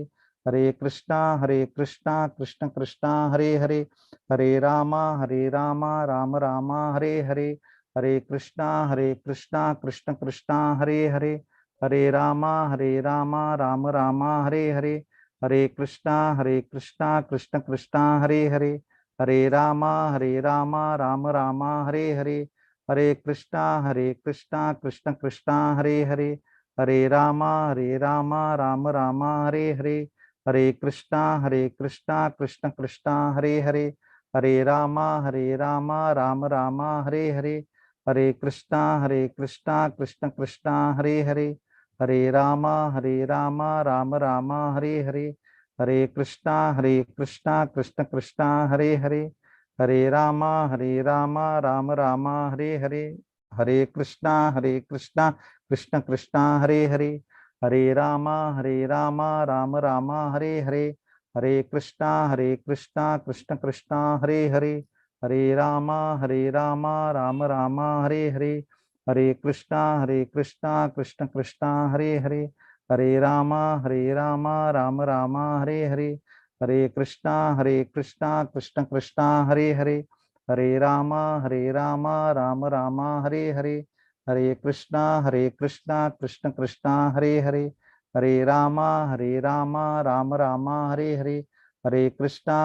Speaker 22: हरे कृष्णा कृष्ण कृष्णा हरे हरे, हरे रामा राम रामा हरे हरे, हरे कृष्णा कृष्ण कृष्णा हरे हरे, हरे रामा राम राम हरे हरे। हरे कृष्णा कृष्ण कृष्णा हरे हरे। हरे रामा राम राम हरे हरे। हरे कृष्णा कृष्ण कृष्णा हरे हरे। हरे रामा राम राम हरे हरे। हरे कृष्णा कृष्ण कृष्णा हरे हरे। हरे रामा राम राम हरे हरे। हरे कृष्णा कृष्ण कृष्णा हरे हरे। हरे रामा राम राम हरे हरे। हरे कृष्णा कृष्ण कृष्णा हरे हरे। हरे रामा राम राम हरे हरे। हरे कृष्णा कृष्ण कृष्णा हरे हरे। हरे रामा राम राम हरे हरे। हरे कृष्णा कृष्ण कृष्णा हरे हरे। हरे रामा राम राम हरे हरे। हरे कृष्णा कृष्ण कृष्णा हरे हरे। हरे रामा राम राम हरे हरे। हरे कृष्णा कृष्ण कृष्णा हरे हरे। हरे रामा राम राम हरे हरे। हरे कृष्णा कृष्ण कृष्णा हरे हरे। हरे रामा राम राम हरे हरे। हरे कृष्णा कृष्ण कृष्णा हरे हरे। हरे रामा राम राम हरे हरे। हरे कृष्णा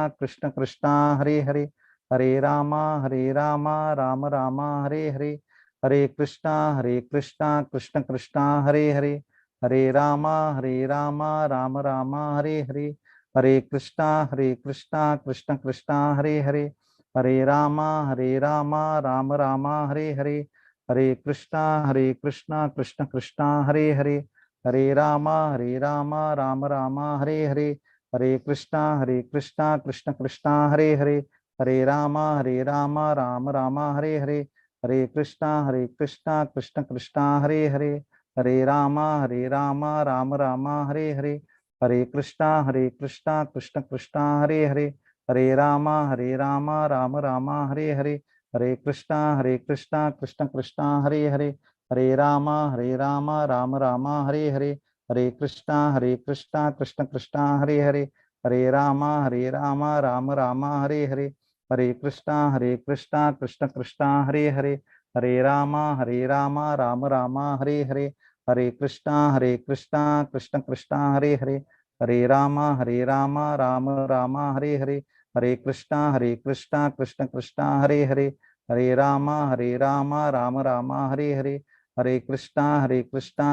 Speaker 22: कृष्ण कृष्णा हरे हरे। हरे रामा राम राम हरे हरे। हरे कृष्णा कृष्ण कृष्णा हरे हरे। हरे रामा राम राम हरे हरे। हरे कृष्णा कृष्ण कृष्णा हरे हरे। हरे रामा राम राम हरे हरे। हरे कृष्णा कृष्ण कृष्णा हरे हरे। हरे रामा राम राम हरे हरे। हरे कृष्णा कृष्ण कृष्णा हरे हरे। हरे रामा राम राम हरे हरे। हरे कृष्णा कृष्ण कृष्णा हरे हरे। हरे रामा राम राम हरे हरे। हरे कृष्णा कृष्ण कृष्णा हरे हरे। हरे रामा राम राम हरे हरे। हरे कृष्णा कृष्ण कृष्णा हरे हरे। हरे रामा राम राम हरे हरे। हरे कृष्णा कृष्ण कृष्णा हरे हरे। हरे रामा राम राम हरे हरे। हरे कृष्णा कृष्ण कृष्णा हरे हरे। हरे रामा राम राम हरे हरे। हरे कृष्णा कृष्ण कृष्णा हरे हरे। हरे रामा राम राम हरे हरे। हरे कृष्णा कृष्ण कृष्णा हरे हरे। हरे रामा राम राम हरे हरे। हरे कृष्णा कृष्ण कृष्णा हरे हरे। हरे रामा राम राम हरे हरे। हरे कृष्णा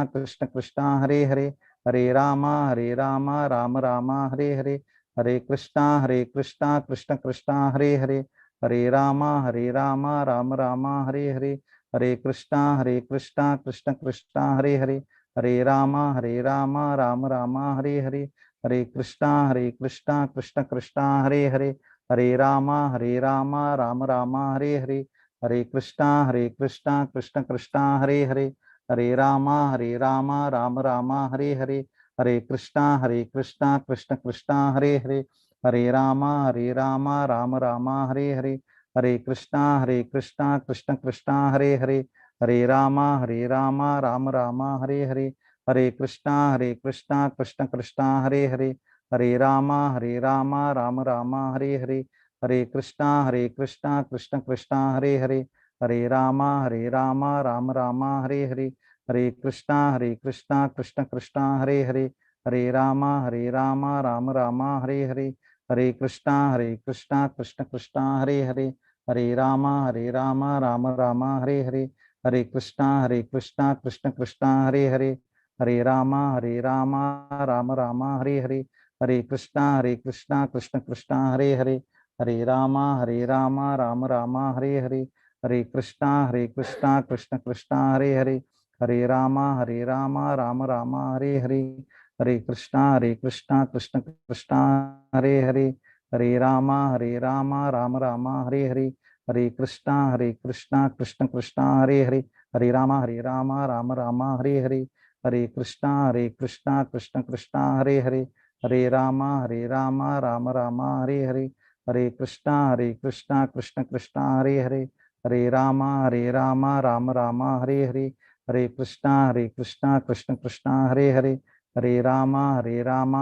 Speaker 22: कृष्ण कृष्णा हरे हरे। हरे रामा राम राम हरे हरे। हरे कृष्णा कृष्ण कृष्णा हरे हरे। हरे रामा राम राम हरे हरे। हरे कृष्णा कृष्ण कृष्णा हरे हरे। हरे रामा राम राम हरे हरे। हरे कृष्णा कृष्ण कृष्णा हरे हरे। हरे रामा राम राम हरे हरे। हरे कृष्णा कृष्ण कृष्णा हरे हरे। हरे रामा राम राम हरे हरे। हरे कृष्णा कृष्ण कृष्णा हरे हरे। हरे रामा राम राम हरे हरे। हरे कृष्णा कृष्ण कृष्णा हरे हरे। हरे रामा राम राम हरे हरे। हरे कृष्णा कृष्ण कृष्णा हरे हरे। हरे रामा राम राम हरे हरे। हरे कृष्णा कृष्ण कृष्णा हरे हरे। हरे रामा राम राम हरे हरे। हरे कृष्णा कृष्ण कृष्णा हरे हरे। हरे रामा राम राम हरे हरे। हरे कृष्णा कृष्ण कृष्णा हरे हरे। हरे रामा राम राम हरे हरे। हरे कृष्णा कृष्ण कृष्णा हरे हरे। हरे रामा राम राम हरे हरे। हरे कृष्णा कृष्ण कृष्णा हरे हरे। हरे रामा राम राम हरे हरे। हरे कृष्णा कृष्ण कृष्णा हरे हरे। हरे रामा राम राम हरे हरे। हरे कृष्णा कृष्ण कृष्णा हरे हरे। हरे रामा राम राम हरे हरे। हरे कृष्णा कृष्ण कृष्णा हरे हरे। हरे रामा राम राम हरे हरे। हरे कृष्णा कृष्ण कृष्णा हरे हरे। हरे रामा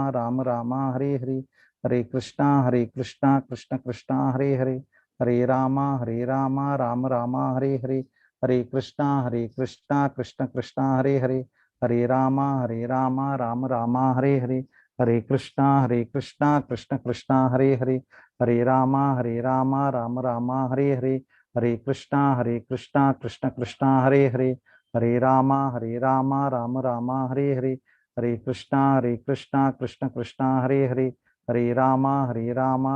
Speaker 22: राम राम हरे हरे। हरे कृष्णा कृष्ण कृष्णा हरे हरे। हरे रामा राम राम हरे हरे। हरे कृष्णा कृष्ण कृष्णा हरे हरे, हरे रामा राम रामा हरे हरे, हरे कृष्णा कृष्ण कृष्णा हरे हरे, हरे रामा राम रामा हरे हरे, हरे कृष्णा कृष्ण कृष्णा हरे हरे, हरे रामा राम रामा हरे हरे, हरे कृष्णा कृष्ण कृष्णा हरे हरे, हरे रामा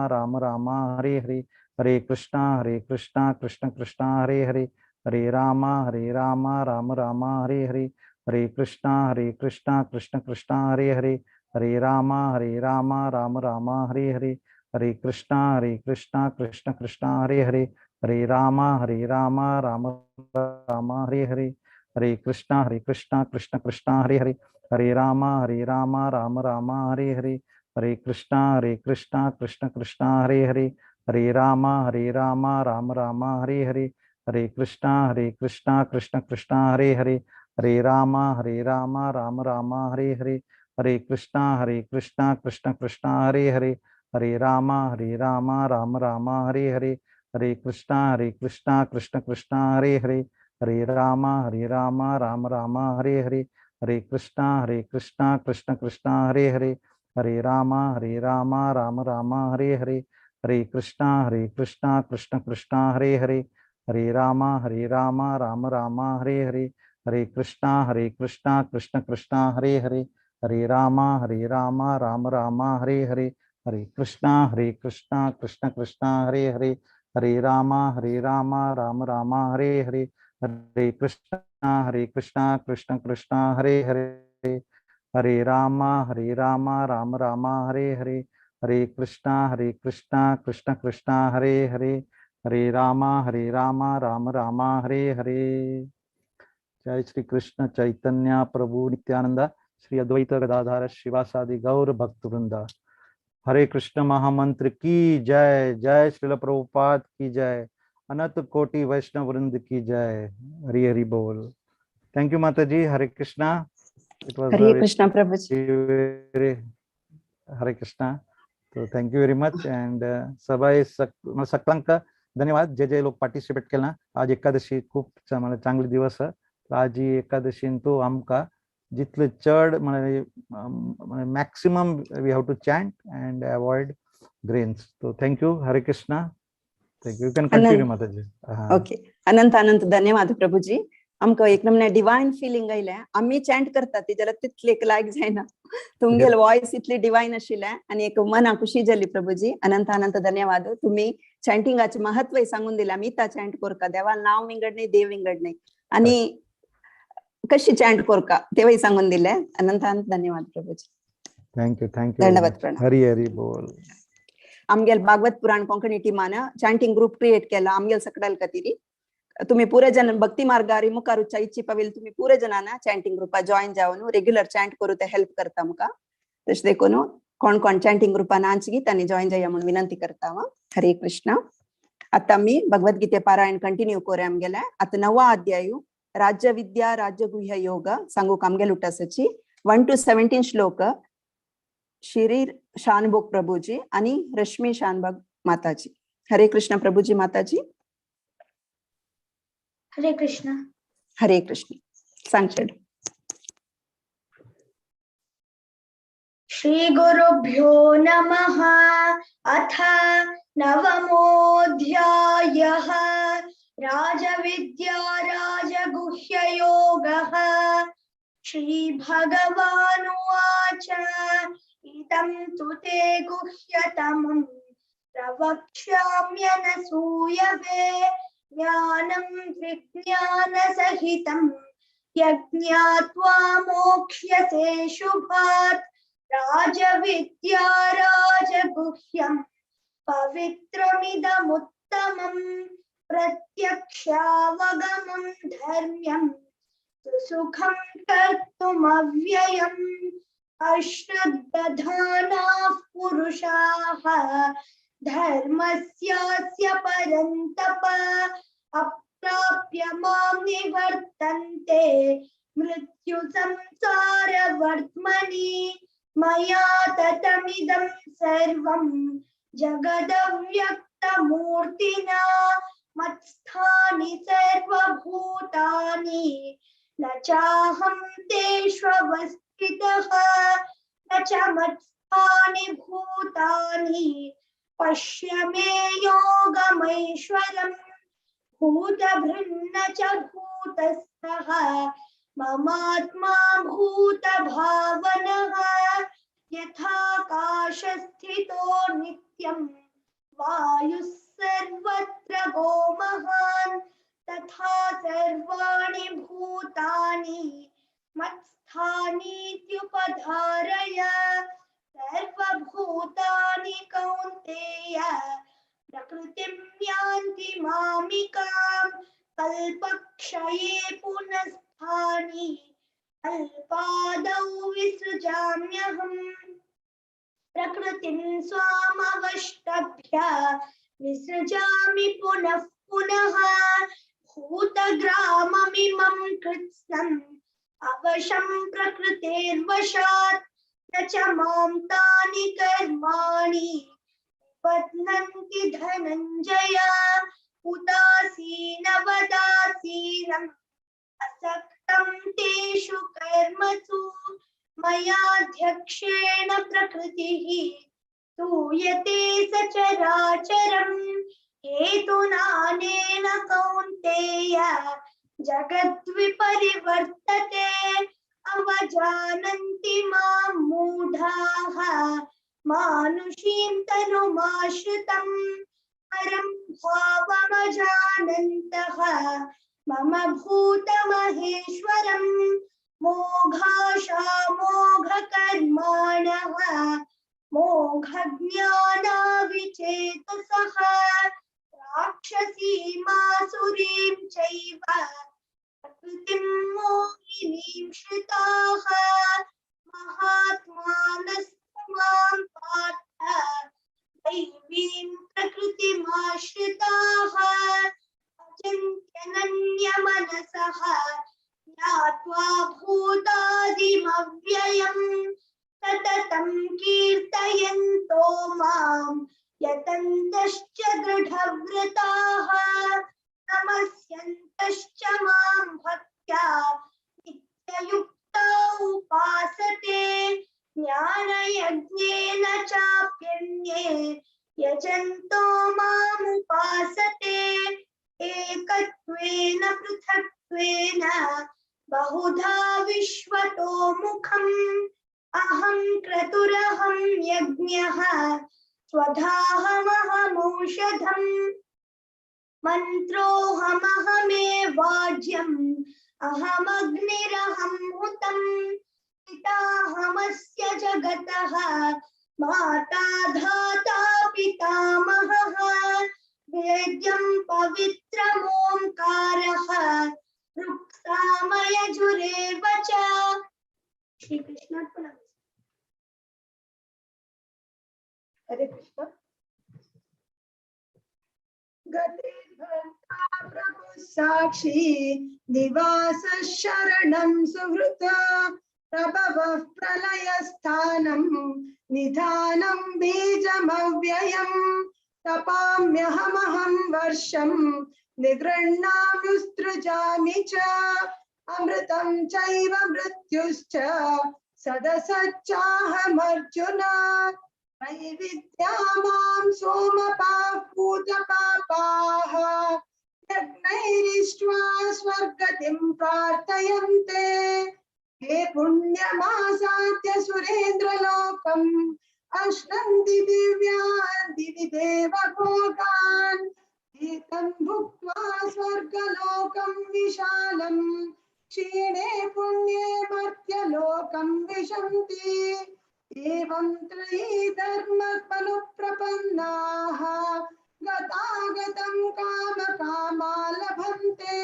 Speaker 22: राम रामा हरे हरे, हरे कृष्णा कृष्ण कृष्णा हरे हरे, हरे रामा राम रामा हरे हरे, हरे कृष्णा कृष्ण कृष्णा हरे हरे, हरे रामा राम रामा हरे हरे, हरे कृष्णा कृष्ण कृष्णा हरे हरे, हरे रामा राम रामा हरे हरे, हरे कृष्णा कृष्ण कृष्णा हरे हरे, हरे रामा राम रामा हरे हरे, हरे कृष्णा कृष्ण कृष्णा हरे हरे, हरे रामा राम रामा हरे हरे, हरे कृष्णा कृष्ण कृष्णा हरे हरे, हरे रामा राम रामा हरे हरे, हरे कृष्णा कृष्ण कृष्णा हरे हरे, हरे रामा राम रामा हरे हरे, हरे कृष्णा कृष्ण कृष्णा हरे हरे, हरे रामा राम रामा हरे हरे, हरे कृष्णा कृष्ण कृष्णा हरे हरे, हरे रामा राम रामा हरे हरे, हरे कृष्णा कृष्ण कृष्णा हरे हरे, हरे रामा राम रामा हरे हरे, हरे कृष्णा कृष्ण कृष्णा हरे हरे, हरे रामा राम रामा हरे हरे, हरे कृष्णा कृष्ण कृष्णा हरे हरे, हरे रामा राम रामा हरे हरे, हरे कृष्णा कृष्ण कृष्णा हरे हरे, हरे रामा राम रामा हरे हरे, हरे कृष्णा कृष्ण कृष्णा हरे हरे, हरे रामा राम रामा हरे हरे। जय श्री कृष्ण चैतन्य प्रभु नित्यानंद श्री अद्वैत गदाधर शिवासादि गौर भक्त वृंद। हरे कृष्ण महामंत्र की जय, जय श्रील प्रभुपाद की जय, अनंत कोटि वैष्णव वृंद की जय। हरि हरि बोल। Thank you Mata ji. Hare Krishna. It was
Speaker 4: Hare Krishna Prabhu ji.
Speaker 22: Hare Krishna. तो thank you very much and सबाई सकलांक धन्यवाद जे जे लोक पार्टिसिपेट केला। आज एकादशी खूप चांगले दिवस। आज ही एकादशीन तो आमका जितले चड म्हणजे maximum we have to chant and avoid grains. तो thank you. Hare Krishna. Thank you. You can continue Mataji.
Speaker 4: Okay. अनंत अनंत धन्यवाद प्रभुजी। आमकां एक नमूने डिवाइन फिलिंग आयलें। आमी चॅन्ट करतात ती जाल्यार तितले एक लायक जायना, तुमगेल वॉयस इतली डिवाइन आशिल्लें आनी एक मना खुशी जाली प्रभुजी। अनंत अनंत धन्यवाद। तुम्ही चॅन्टिंगाचें महत्व सांगून दिलें। आमी इतां चॅन्ट करता, देवा नांव विंगड न्ही, देव विंगड न्ही, आनी कशी चॅन्ट करका तेवय सांगून दिलें। अनंत अनंत धन्यवाद प्रभुजी।
Speaker 22: Thank you. Thank you.
Speaker 4: धन्यवाद प्रणाम।
Speaker 22: हरी हरी बोल।
Speaker 4: आमगेल भागवत पुराण कोंकणी टीमान चॅन्टिंग ग्रुप क्रिएट केला आमगेल सकडाल खातीर। तुम्ही पुरे जण भक्ती मार्गारी मुखार इच्छी पावेल तुम्ही पुरे जणांना चॅन्टिंग ग्रुपा जॉईन जावन रेग्युलर चॅन्ट करू ते हेल्प करता आमकां। तशें देखून कोण कोण चॅन्टिंग ग्रुपा नाचगी तांणी जॉईन जाया म्हणून विनंती करता हांव। हरे कृष्णा। आतां आमी भगवद्गीते पारायण कंटिन्यू करूया आमगेलें। आतां नवा अध्याय राज्य विद्या राज्यगुह्य योग सांगूक आमगेल उठासाची 1 to 17 श्लोक शिरीर शानभोग प्रभुजी आणि रश्मी शानभोग माताजी। हरे कृष्ण प्रभुजी माताजी।
Speaker 18: हरे कृष्ण।
Speaker 4: हरे कृष्ण। सांगचेड।
Speaker 18: श्री गुरुभ्यो नमः। अथ नवमोऽध्यायः राजविद्या राजगुह्ययोगः। श्री भगवानुवाच इदं तु ते गुह्यतमं प्रवक्ष्याम्यनसूयवे ज्ञानं विज्ञानसहितं यज्ञात्वा मोक्ष्यसे शुभात्। राजविद्या राजगुह्यं पवित्रमिदमुत्तमं प्रत्यक्षावगमं धर्म्यं सुखं कर्तुमव्ययम्। अश्रद्दधानाः पुरुषाः धर्मस्यास्य परन्तप अप्राप्य मां निवर्तन्ते मृत्यु संसारवर्त्मनि। मया ततमिदं सर्वं जगदव्यक्तमूर्तिना मत्स्थानि सर्वभूतानि न चाहं तेष्वस्थितः न च मत्स्थानि भूतानि पश्य मे योगमैश्वरम् भूतभृन्न च भूतस्थः ममात्मा भूतभावनः यथाकाशस्थितो नित्यं वायुः सर्वत्र गोमहान् तथा सर्वाणि भूतानि मत्स्थानीत्युपधारय। सर्वभूतानि कौन्तेय प्रकृतिं यान्ति मामिकां कल्पक्षये पुनस्थानि अल्पादौ विसृजाम्यहम्। प्रकृतिं स्वामवष्टभ्य विसृजामि पुनः पुनः भूतग्राममिमं कृत्स्नम् अवशं प्रकृतेर्वशात् न च मां तानि कर्माणि निबध्नन्ति धनञ्जय। उदासीनवदासीनम् असक्तं तेषु कर्मसु मयाध्यक्षेण प्रकृतिः तूयते सचराचरम्। हेतुनानेन कौन्तेय जगद्विपरिवर्तते अवजानन्ति मां मूढाः मानुषीं तनुमाश्रितं परं भावमजानन्तः मम भूतमहेश्वरं मोघाशामोघकर्माणः मोघज्ञानाविचेतसः राक्षसीमासुरीं चैव प्रकृतिं मोहिनीं श्रिताः महात्मानस्तु मां पार्थ दैवीं प्रकृतिमाश्रिताः। अचिन्त्यनन्यमनसः ज्ञात्वा भूतादिमव्ययं सततं कीर्तयन्तो मां यतन्तश्च दृढव्रताः नमस्यन्तश्च मां भक्त्या नित्ययुक्ता उपासते। ज्ञानयज्ञेन चाप्यन्ये यजन्तो मामुपासते। एकत्वेन पृथक्त्वेन बहुधा विश्वतो मुखम्। अहं क्रतुरहं यज्ञः स्वधाहमहमौषधम्। मन्त्रोऽहमहमेवाज्यम् अहमग्निरहं हुतम्। पिताहमस्य जगतः माता धाता पितामहः। वेद्यं पवित्रमोंकारः ऋक्सामयजुरेव च। श्री कृष्णार्पणम्।
Speaker 6: हरे कृष्ण। गतिर्भर्ता प्रभुः साक्षी निवासः शरणं सुहृत् प्रभवः प्रलयस्थानं निधानं बीजमव्ययम्। तपाम्यहमहं वर्षं निगृह्णाम्युत्सृजामि च अमृतं चैव मृत्युश्च सदसच्चाहमर्जुन। त्रैविद्या मां सोमपाः पूतपापाः यज्ञैरिष्ट्वा स्वर्गतिं प्रार्थयन्ते। हे पुण्यमासाद्य सुरेन्द्रलोकम् अश्नन्ति दिव्यान् दिवि देवभोगान्। एतं भुक्त्वा स्वर्गलोकं विशालं क्षीणे पुण्ये मर्त्यलोकं विशन्ति। एवं त्रयी धर्ममनुप्रपन्नाः गतागतं कामकामा लभन्ते।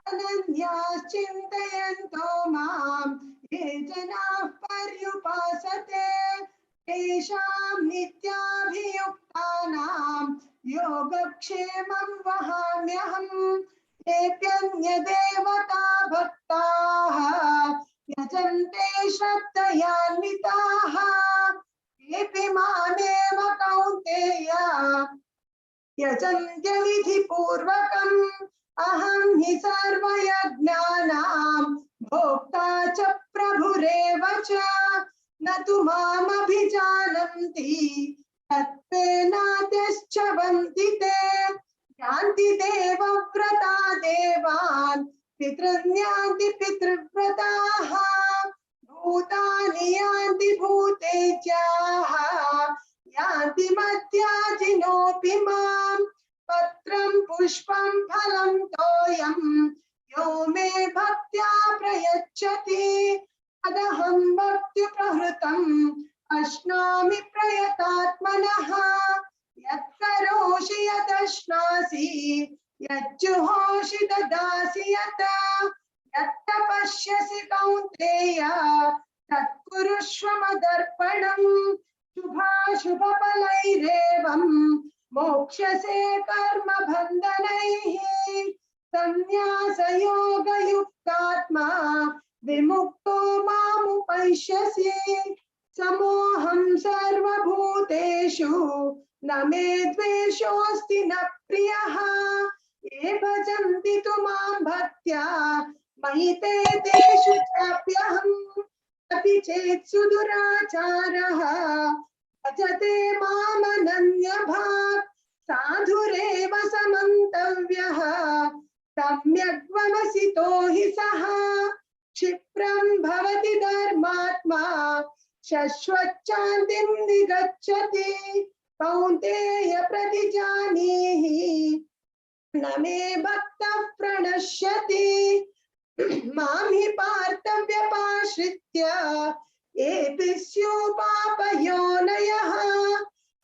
Speaker 6: अनन्याश्चिन्तयन्तो मां ये जनाः पर्युपासते तेषां नित्याभियुक्तानां योगक्षेमं वहाम्यहम्। तेऽप्यन्यदेवता भक्ताः यजन्ते श्रद्धयान्विताः। तेऽपि मामेव कौन्तेय यजन्त्यविधिपूर्वकम्। अहं हि सर्वयज्ञानां भोक्ता च प्रभुरेव च, न तु मामभिजानन्ति तत्त्वेनात्यश्चवन्ति ते। यान्ति देवव्रता देवान् पितृन्यान्ति पितृव्रताः, भूतानि यान्ति भूतेज्याः, यान्ति मद्याजिनोऽपि माम्। पत्रं पुष्पं फलं तोयं यो मे भक्त्या प्रयच्छति, तदहं भक्तिप्रहृतम् अश्नामि प्रयतात्मनः। यत्करोषि यदश्नासि यज्जुहोषि ददासि यत्, यत्तपश्यसि कौन्तेय तत्कुरुष्व मदर्पणम्। शुभाशुभफलैरेवं मोक्ष्यसे कर्मबन्धनैः। संन्यासयोगयुक्तात्मा विमुक्तो मामुपैष्यसि। समोऽहं सर्वभूतेषु न मे द्वेषोऽस्ति न प्रियः। ये भजन्ति तु मां भक्त्या मयि ते तेषु चाप्यहम्। अपि चेत् सुदुराचारः भजते मामनन्यभाक्, साधुरेव समन्तव्यः सम्यग्वमसितो हि सः। क्षिप्रं भवति धर्मात्मा शश्वच्छान्तिं निगच्छति। कौन्तेय प्रतिजानीहि न मे भक्तः प्रणश्यति। मां हि पार्थव्यपाश्रित्य येऽपि स्युः पापयोनयः,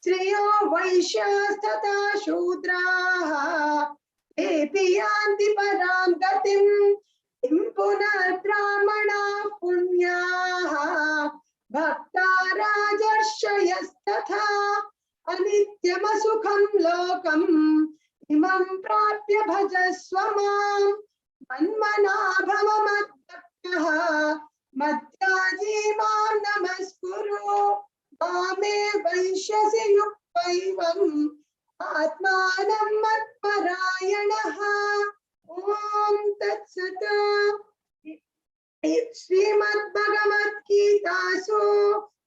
Speaker 6: स्त्रियो वैश्यास्तथा शूद्राः तेऽपि यान्ति परां गतिम्। किं पुनर्ब्राह्मणाः पुण्याः भक्ता राजर्षयस्तथा। अनित्यमसुखं लोकम् इमं प्राप्य भजस्व माम्। मन्मना भव मद्भक्तः मद्याजी मां नमस्कुरु। मामे वैश्यसि युक्त्वैवम् आत्मानं मत्परायणः। ॐ तत्सत्। श्रीमद्भगवद्गीतासु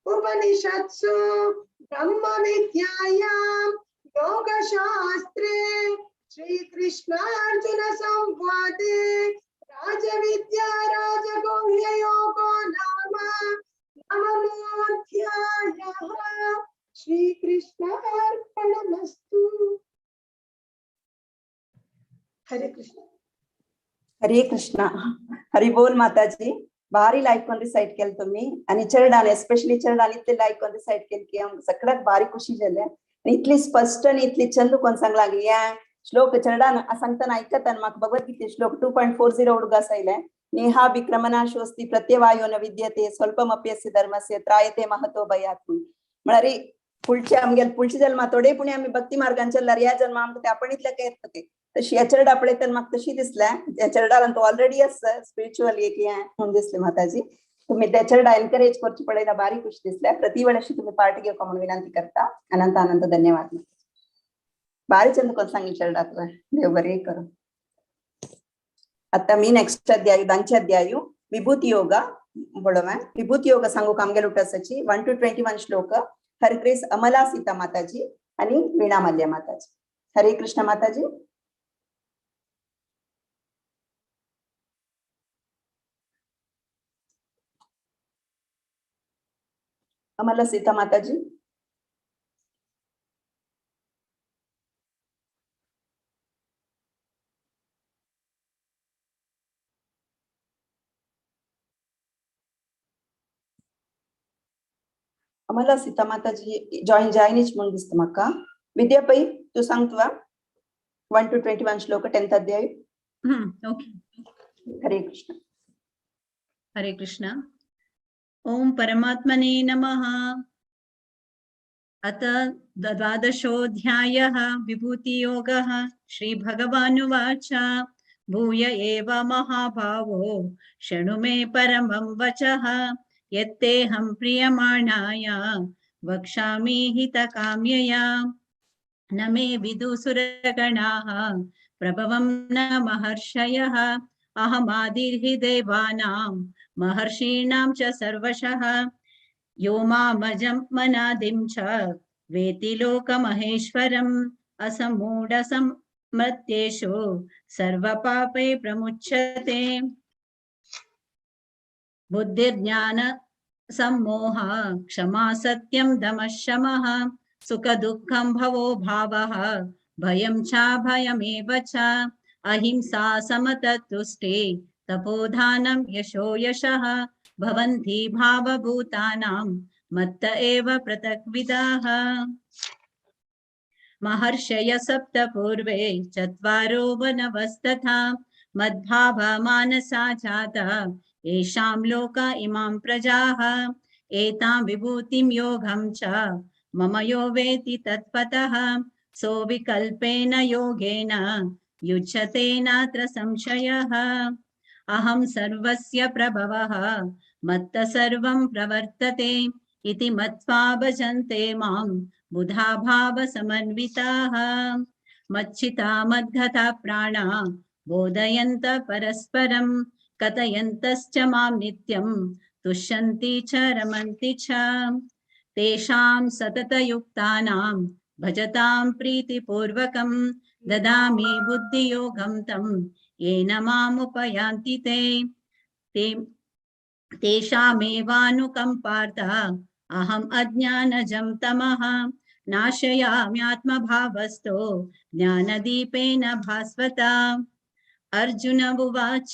Speaker 6: उपनिषत्सु ब्रह्मविद्यायां योगशास्त्रे श्रीकृष्णार्जुन संवादे राजविद्या राजगुह्ययोगो नाम नवमोऽध्यायः। श्रीकृष्णार्पणमस्तु। हरे कृष्ण।
Speaker 4: हरे कृष्णा। हरि बोल माताजी। भारी लायक कोन रिसाइट केले तुम्ही आणि चरडान, एस्पेशली चरडान इतले लायक कोन रिसाइट केले की आमकां सगळ्याक भारी खुशी जाले आणि इतली स्पश्ट आणि इतली चंद कोण सांगला या श्लोक चरडान सांगताना ऐकताना म्हाका भगवद्गीते श्लोक 2.40 उडगास आयले। नेहा विक्रमनाशोस्ति प्रत्यवायो न विद्यते स्वल्पमप्यस्य धर्मस्य त्रायते महतो भयात्। म्हळ्यार पुढचे आमगेले पुढचे जन्मा थोडे पुणे आमी भक्ती मार्गान चल्ल्यार ह्या जन्मा आमकां ते आपण इतले काय येता ते तशी ह्या चरडा पळयतना म्हाका तशी दिसल्या। त्या चरडान तो ऑलरेडी आसा स्पिरिच्युअल एक हें म्हणून दिसलें माताजी। तुम्ही त्या चरडा एनकरेज करची पळयता बारीक खुशी दिसल्या। प्रति वेळ अशी तुम्ही पार्ट घेवका म्हणून विनंती करता। अनंत अनंत धन्यवाद। बारी चंद कोण सांगितलं चरडा तुवें, देव बरें करूं। आता मी नेक्स्ट अध्याय दांचे अध्याय विभूती योगा पळोवया। विभूती योगा सांगू आमगेले उठासाची 1 to 21 श्लोक। हरक्रिस अमला सीता माताजी आणि वीणा मल्य माताजी। हरे कृष्ण माताजी। अमला सीता माताजी। अमला सीता माताजी जॉईन जायनीच म्हणून दिसता म्हाका। विद्या पै तू सांग तुवा 1 to 21 श्लोक 10th अध्याय।
Speaker 9: ओके।
Speaker 4: हरे कृष्ण।
Speaker 9: हरे कृष्ण। ओम परमात्मने नमः। अथ द्वादशोऽध्यायः विभूतियोगः। श्री भगवानुवाच। भूय एव महाभावो शृणु मे परमं वचः। यत्तेऽहं प्रियमाणाय वक्ष्यामि हितकाम्यया। न मे विदुसुरगणाः प्रभवं न महर्षयः। अहमादिर्हि देवानां महर्षीणां च सर्वशः। यो मामजं मनादिं च वेति लोकमहेश्वरम्। असमूढसमृत्येषु सर्वपापै प्रमुच्यते। बुद्धिर्ज्ञान सम्मोह क्षमा सत्यं दमः शमः सुखदुःखं भवो भावः भयं चाभयमेव च। अहिंसा समततुष्टि तपोधानं यशो यशः भवन्ति भावभूतानां मत्त एव पृथक्विदाः। महर्षय सप्त पूर्वे चत्वारो वनवस्तथा मद्भावा मानसा जाता येषां लोका इमां प्रजाः। एतां विभूतिं योगं च मम यो वेति तत्पतः सोऽविकल्पेन योगेन युज्यते नात्र संशयः। अहं सर्वस्य प्रभवः मत्तः सर्वं प्रवर्तते इति मत्वा भजन्ते मां बुधा भावसमन्विताः। मच्चिता मद्गता प्राणा बोधयन्त परस्परं कथयन्तश्च मां नित्यं तुष्यन्ति च रमन्ति च। तेषां सततयुक्तानां भजतां प्रीतिपूर्वकं ददामि बुद्धियोगं तं येन मामुपयान्ति ते। तेषामेवानुकम्पार्था अहम् अज्ञानजं तमः नाशयाम्यात्मभावस्तो ज्ञानदीपेन भास्वता। अर्जुन उवाच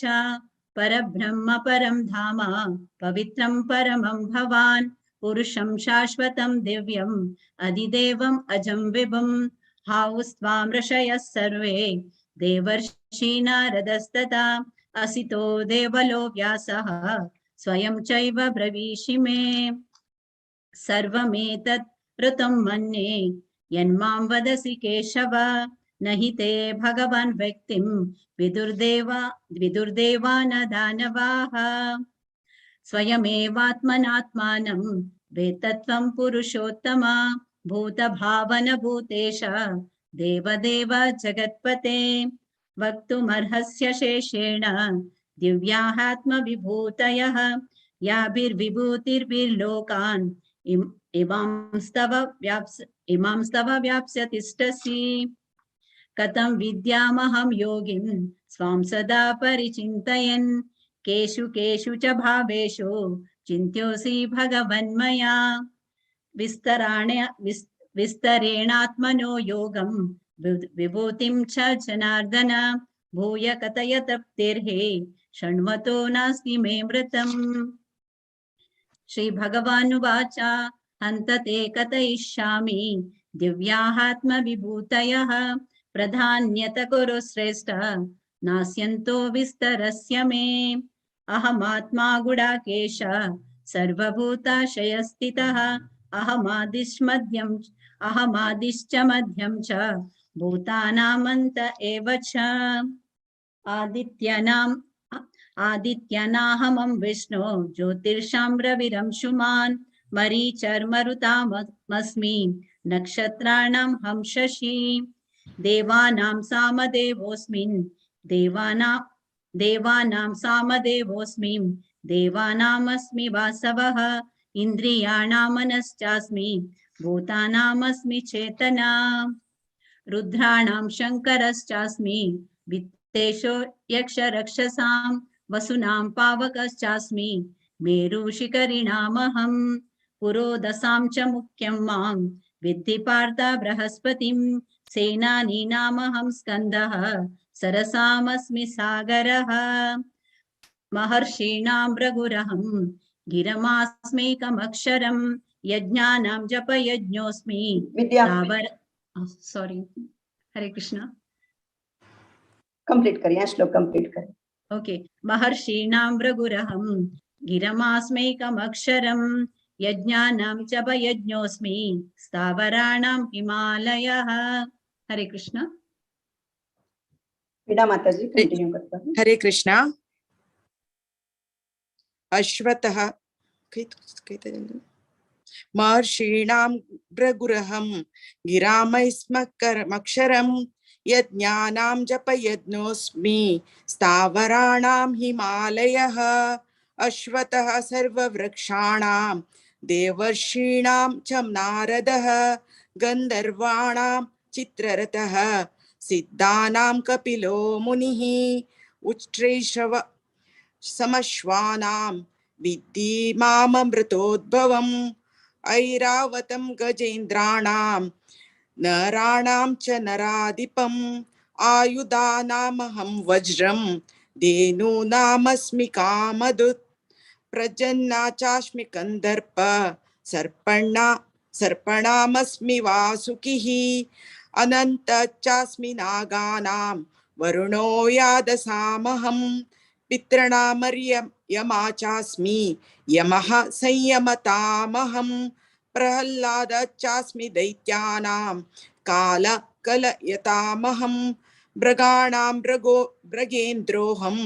Speaker 9: परब्रह्म परं धाम पवित्रं परमं भवान् पुरुषं शाश्वतं दिव्यम् अधिदेवम् अजं विभुं। हाउस्त्वां ऋषयः सर्वे देवर्षि नारदस्तथा असितो देवलो व्यासः स्वयं चैव ब्रवीषि मे। सर्वमेतत् ऋतं मन्ये यन्मां वदसि केशव न हि ते भगवान् व्यक्तिं विदुर्देवा न दानवाः। स्वयमेवात्मनात्मानं वेत्तत्वं पुरुषोत्तम भूतभावन भूतेश देवदेव जगत्पते। वक्तुमर्हस्य शेषेण दिव्याहात्मविभूतयः याभिर्विभूतिर्भिर्लोकान् इमांस्तव व्याप्स्य तिष्ठसि। कथं विद्यामहं योगिं स्वां सदा परिचिन्तयन् केषु केषु च भावेषु चिन्त्योऽसि भगवन्मया। विस्तरेणात्मनो योगं विभूतिं च जनार्दन भूय कथय तप्तिर्हे शृण्वतो नास्ति मे मृतम्। श्री भगवानुवाच हन्त ते कथयिष्यामि दिव्याहात्मविभूतयः प्रधान्यत कुरु श्रेष्ठ नास्यन्तो विस्तरस्य मे। अहमात्मा गुडाकेश सर्वभूताशयस्थितः अहमादिश्च मध्यं च भूतानामन्त एव च। आदित्यनाहमं विष्णु ज्योतिर्षां रविरंशुमान् मरीचर्मरुतामस्मि नक्षत्राणां हं शशि। देवानां सामदेवोऽस्मिन् देवानां सामदेवोऽस्मि देवानामस्मि वासवः इन्द्रियाणां मनश्चास्मि भूतानामस्मि चेतना। रुद्राणां शङ्करश्चास्मि वित्तेशो यक्षरक्षसां वसूनां पावकश्चास्मि मेरुशिखरिणामहं। पुरोदसां च मुख्यं मां विद्धि पार्थ बृहस्पतिं सेनानीनामहं स्कन्दः सरसामस्मि सागरः। महर्षीणां भृगुरहं गिरमास्मैकमक्षरं यज्ञानां जपयज्ञोऽस्मि। सॉरी, हरे कृष्णा।
Speaker 4: कंप्लीट करिए, श्लोक कंप्लीट करिए।
Speaker 9: ओके। महर्षीणां भृगुरहं गिरमास्मैकमक्षरं यज्ञानां जपयज्ञोऽस्मि स्थावराणां हिमालयः। हरे कृष्णा।
Speaker 4: वीणा माता जी कंटिन्यू करता हूँ।
Speaker 1: हरे कृष्णा। अश्वतः महर्षीणां भृगुरहं गिरामैस्मकरमक्षरं यज्ञानां जपयज्ञोऽस्मि स्थावराणां हिमालयः। अश्वतः सर्ववृक्षाणां देवर्षीणां च नारदः गन्धर्वाणां चित्ररथः सिद्धानां कपिलो मुनिः। उच्छ्रेषव समश्वानां विद्धि माममृतोद्भवम् ऐरावतं गजेन्द्राणां नराणां च नराधिपम् आयुधानामहं वज्रं धेनूनामस्मि कामदुत् प्रजन्ना चास्मि कन्दर्प सर्पणा सर्पणामस्मि वासुकिः अनन्त चास्मि नागानां वरुणो यादसामहं पितॄणामर्य यमा चास्मि यमः संयमतामहं प्रह्लाद चास्मि दैत्यानां कालकलयतामहं मृगाणां मृगो मृगेन्द्रोऽहं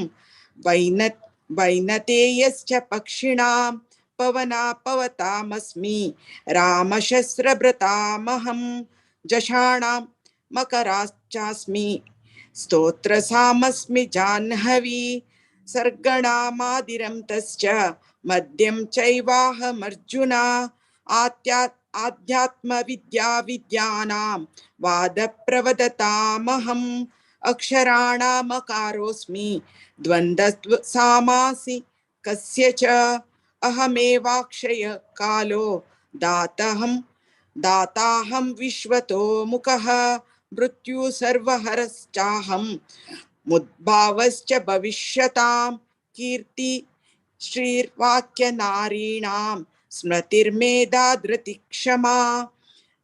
Speaker 1: वैनतेयश्च पक्षिणां पवनापवतामस्मि रामशस्त्रभृतामहं जषाणां मकराश्चास्मि स्तोत्रसामस्मि जाह्नवी सर्गणामादिरं तश्च मद्यं चैवाहमर्जुन आध्यात्मविद्या विद्यानां वादप्रवदतामहम् अक्षराणामकारोऽस्मि द्वन्द्वसामासि कस्य च अहमेवाक्षय कालो दातहं दाताहं विश्वतो मुखः मृत्यु सर्वहरश्चाहं मुद्भावश्च भविष्यतां कीर्ति श्रीर्वाक्यनारीणां स्मृतिर्मेधा धृतिक्षमा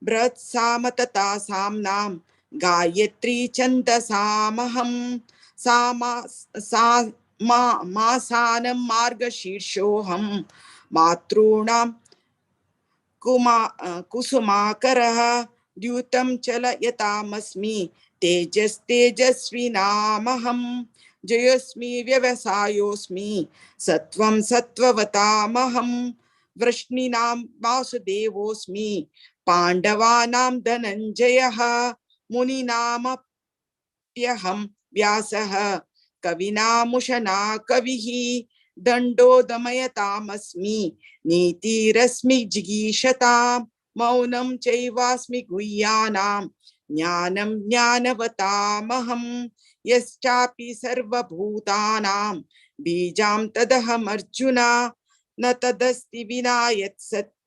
Speaker 1: बृहत्साम तथा साम्नां गायत्री छन्दसामहं सामा सा मा मासानं मार्गशीर्षोऽहं मातॄणां कुसुमाकरः द्यूतं चलयतामस्मि तेजस्तेजस्विनामहं जयोऽस्मि व्यवसायोऽस्मि सत्वं सत्त्ववतामहं वृष्णीनां वासुदेवोऽस्मि पाण्डवानां धनञ्जयः मुनीनामप्यहं व्यासः कविनामुशना कविः दण्डो दमयतामस्मि नीतिरस्मि जिगीषतां मौनं चैवास्मि गुह्यानां ज्ञानं ज्ञानवतामहं यश्चापि सर्वभूतानां बीजां तदहमर्जुन न तदस्ति विना यत् सत्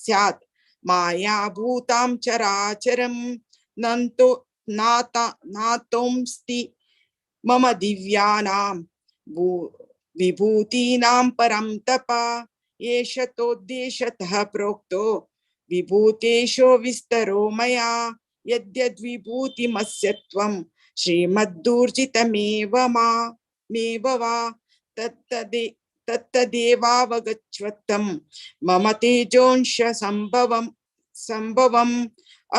Speaker 1: स्यात् मायाभूतां चराचरं नन्तो नाता नातोंस्ति मम दिव्यानां विभूतीनां परं तप एष तोद्देशतः प्रोक्तो विभूतेशो विस्तरो मया यद्यद्विभूतिमस्य त्वं श्रीमद्दूर्जितमेव मेव वा तत्तदेवावगच्छत्वं मम तेजोंश संभवम् संभवम्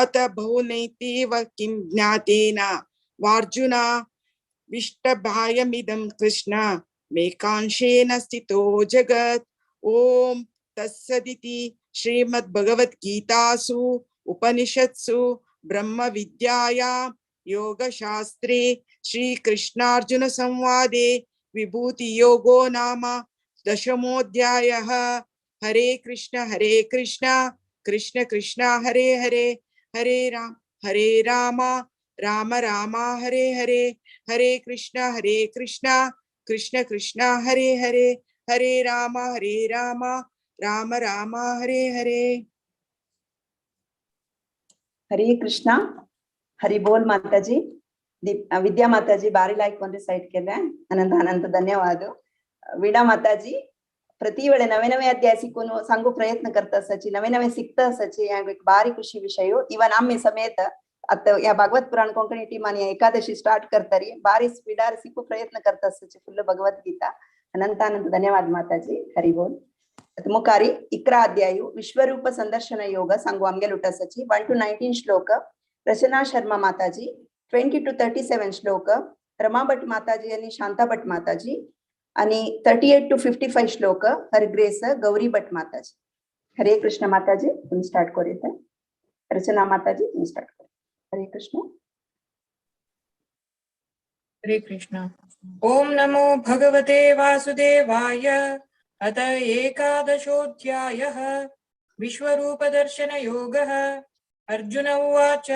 Speaker 1: अत बहुनैतेव किं ज्ञातेन वार्जुन विष्टभायमिदं कृष्ण मेकांशेन स्थितो जगत्। ॐ तत्सदिति श्रीमद्भगवद्गीतासु उपनिषत्सु ब्रह्मविद्यायां योगशास्त्रे श्रीकृष्णार्जुन संवादे विभूतियोगो नाम दशमोऽध्यायः। हरे कृष्ण कृष्ण कृष्ण हरे हरे, हरे राम राम राम हरे हरे, हरे कृष्ण कृष्ण कृष्ण हरे हरे, हरे राम राम राम हरे हरे।
Speaker 4: हरे कृष्णा, हरि बोल माताजी। विद्या माताजी बारी लायक ಒಂದು ಸೈಟ್ केले अनंत अनंत धन्यवाद। वीणा माताजी प्रति वेळे नवे नवे अध्याय शिकून सांगू प्रयत्न करता असाची, नवे नवे शिकता असाची, एक बारी खुशी विषय। इवन आम्ही समेत आता या भागवत पुराण कोंकणी टीम आणि एकादशी स्टार्ट करतारी बारी स्पीडार शिकू प्रयत्न करता असाची फुल भगवद्गीता। अनंत अनंत धन्यवाद माताजी, हरि बोल। मुखारी 11 अध्याय विश्वरूप संदर्शन योग सांगू आमगे लुटासाची 1 to 19 श्लोक रचना शर्मा माताजी, 20 to 37 श्लोक रमा भट माताजी आणि शांता भट माताजी आणि 38 to 55 श्लोक हर ग्रेस गौरी भट माताजी। हरे कृष्ण माताजी, तुम्ही स्टार्ट करूया. रचना माताजी तुम्ही स्टार्ट करा. हरे कृष्ण.
Speaker 5: हरे कृष्ण. ओम नमो भगवते वासुदेवाय. अत एकादशोऽध्यायः विश्वरूपदर्शनयोगः. अर्जुन उवाच,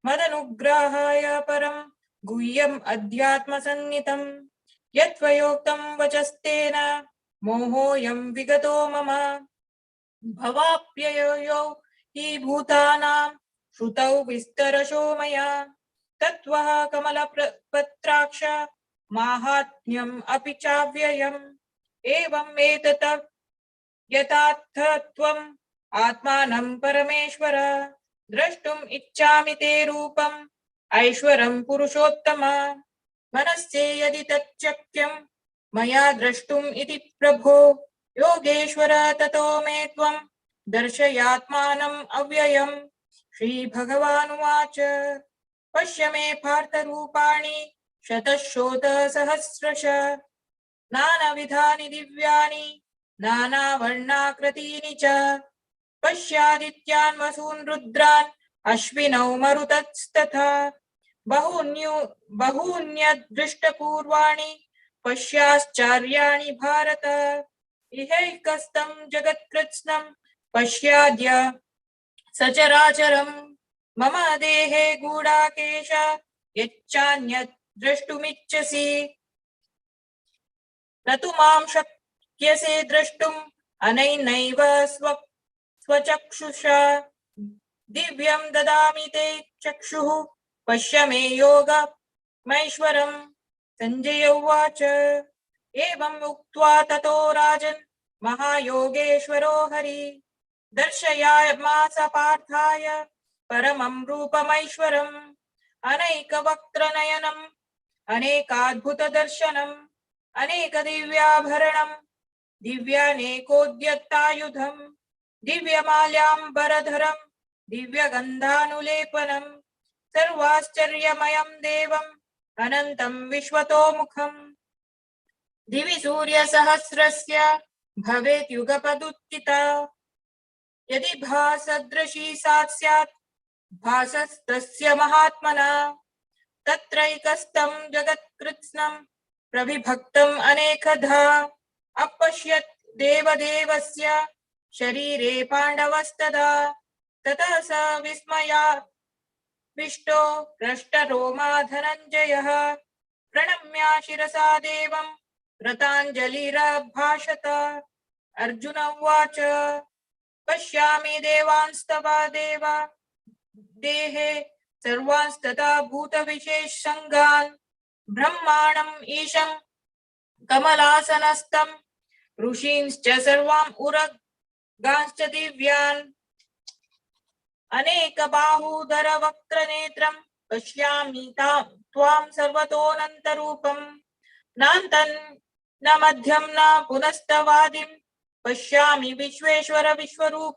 Speaker 5: मदनुग्रहाय परं गुह्यम् अध्यात्मसन्नितं यत्त्वयोक्तं वचस्तेन मोहोऽयं विगतो मम. भवाप्ययो हि भूतानां श्रुतौ विस्तरशो मया तत्त्वः कमलपत्राक्ष माहात्म्यम् अपि चाव्ययम्. एवम् एतत् यथार्थत्वम् आत्मानं परमेश्वर द्रष्टुम् इच्छामि ते रूपम् ऐश्वरं पुरुषोत्तम. मनस्ये यदि तच्चक्यं मया द्रष्टुम् इति प्रभो योगेश्वर ततो मे त्वं दर्शयात्मानम् अव्ययम्. श्री भगवानुवाच, पश्य मे पार्थरूपाणि शतशोतसहस्रश नानाविधानि दिव्यानि नानावर्णाकृतीनि च. पश्यादित्यान् वसून् रुद्रान् अश्विनौ मरुतस्तथा बहून्यदृष्टपूर्वाणि पश्याश्चर्याणि भारत. इहैकस्तं जगत्कृत्स्नं पश्याद्य सचराचरं मम देहे गूढाकेश यच्चान्यत् द्रष्टुमिच्छसि. न तु मां शक्यसे द्रष्टुम् अनैनैव स्वचक्षुषा दिव्यं ददामि ते चक्षुः पश्य मे योगमैश्वरम्. सञ्जय उवाच, एवम् उक्त्वा ततो राजन् महायोगेश्वरो हरि दर्शयामास पार्थाय परमं रूपमैश्वरम्. अनैकवक्त्रनयनम् अनेकाद्भुतदर्शनम् अनेकदिव्याभरणम् दिव्यानेकोद्यत्तायुधम् दिव्यमाल्याम्बरधरम् दिव्यगन्धानुलेपनम् सर्वाश्चर्यमयं देवम् अनन्तं विश्वतोमुखम्. दिवि सूर्यसहस्रस्य भवेत् युगपदुत्थिता यदि भासदृशी सा स्यात् भासस्तस्य महात्मना. तत्रैकस्तं जगत्कृत्स्नं प्रविभक्तम् अनेकधा अपश्यत् देवदेवस्य शरीरे पाण्डवस्तदा. ततः स विस्मयाविष्टो हृष्टरोमा धनञ्जयः प्रणम्य शिरसा देवं कृताञ्जलिरभाषत. अर्जुन उवाच, पश्यामि देवांस्तव देव देहे सर्वांस्तथा भूतविशेषसङ्गान् ब्रह्माणम् ईशं कमलासनस्थं ऋषींश्च सर्वान् उरगांश्च दिव्यान्. अनेकबाहुधरवक्त्रनेत्रं पश्यामि त्वां सर्वतोऽनन्तरूपं नान्तं न मध्यं न पुनस्तवादिं पश्यामि विश्वेश्वर विश्वरूप.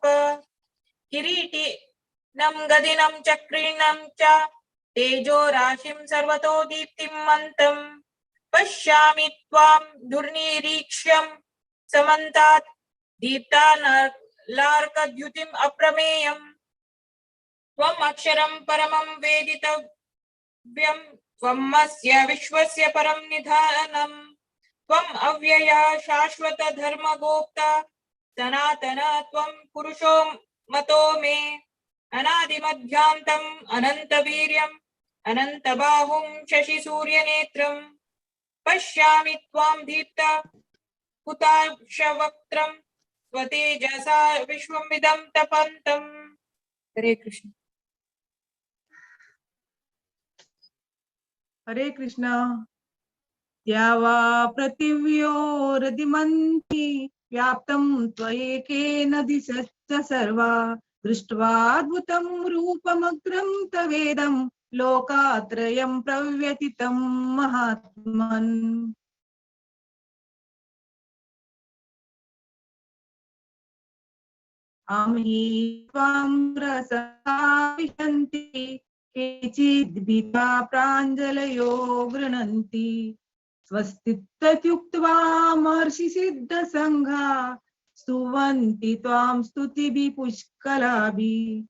Speaker 5: किरीटिनं गदिनं चक्रिणं च तेजो राशिं सर्वतो दीप्तिं मन्तं पश्यामि त्वां दुर्निरीक्ष्यं समन्तात् दीप्तानार्कद्युतिम् अप्रमेयम्. त्वम् अक्षरं परमं वेदितव्यं त्वमस्य विश्वस्य परं निधानम्. त्वम् अव्ययः शाश्वतधर्मगोप्ता सनातन त्वं पुरुषो मतो मे. अनादिमध्यान्तम् अनन्तवीर्यम् अनन्तबाहुं शशिसूर्यनेत्रम् पश्यामि त्वां दीप्ता हुताशवक्त्रं स्वतेजसा विश्वमिदं तपन्तम्. हरे कृष्ण.
Speaker 8: हरे कृष्ण. द्यावा पृथिव्योरधिमन्ति व्याप्तं त्वयैकेन दिशश्च सर्वा दृष्ट्वाद्भुतं रूपमग्रं तवेदं लोकात्रयं प्रव्यथितं महात्मन्. अमि त्वां रसाविशन्ति केचिद्भिता प्राञ्जलयो गृह्णन्ति. स्वस्ति तत्युक्त्वा महर्षिसिद्धसङ्घा स्तुवन्ति त्वां स्तुतिभिः पुष्कलाभिः।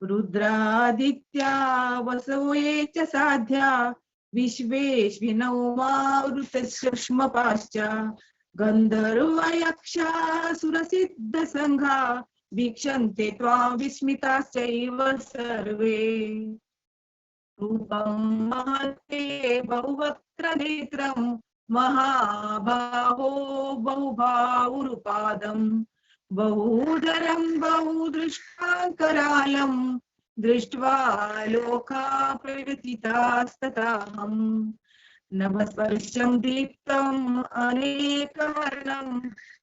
Speaker 8: रुद्रादित्या वसवो ये च साध्या विश्वेश्विनौ मारुतश्मपाश्च गन्धर्वयक्षासुरसिद्धसङ्घा वीक्षन्ते त्वां विस्मिताश्चैव सर्वे। रूपं महते बहुवक्त्रनेत्रं महाबाहो बहुबाहुरुपादं बहूदरं बहुदृष्टाङ्करालं दृष्ट्वा लोका प्रव्यथितास्तथाहम्। नभस्पर्शं दीप्तम् अनेकवर्णं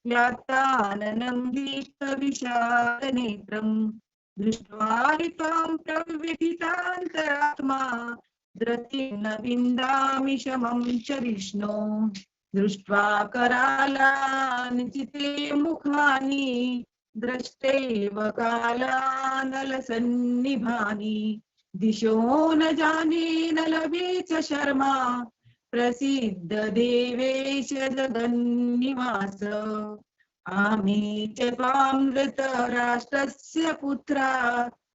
Speaker 8: व्यात्ताननं दीप्तविशालनेत्रं दृष्ट्वा हि त्वां प्रव्यथितान्तरात्मा धृतिं न विन्दामि शमं च विष्णो। दृष्ट्वा करालानि चिते मुखानि द्रष्टैव कालानलसन्निभानि दिशो न जाने न लभे च शर्मा प्रसिद्ध देवेश जगन्निवास। आमी च त्वां धृतराष्ट्रस्य पुत्रा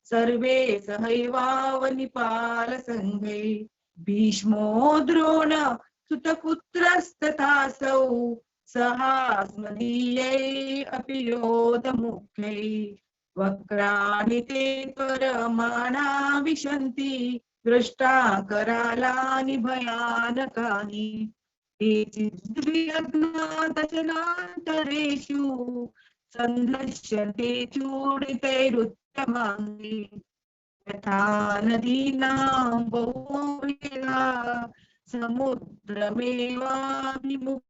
Speaker 8: सर्वे सहैवावनिपालसङ्घै भीष्मो द्रोण सुतपुत्रस्तथासौ सहास्मदीयै अपि योधमुख्यै। वक्राणि ते त्वरमाणा विशन्ति दृष्टा करालानि भयानकानि। केचिद्विलग्ना दशनान्तरेषु सन्दृश्यन्ते चूडितैरुत्तमाङ्गी यथा नदीनां बहुवेगा समुद्रमेवाभिमुख।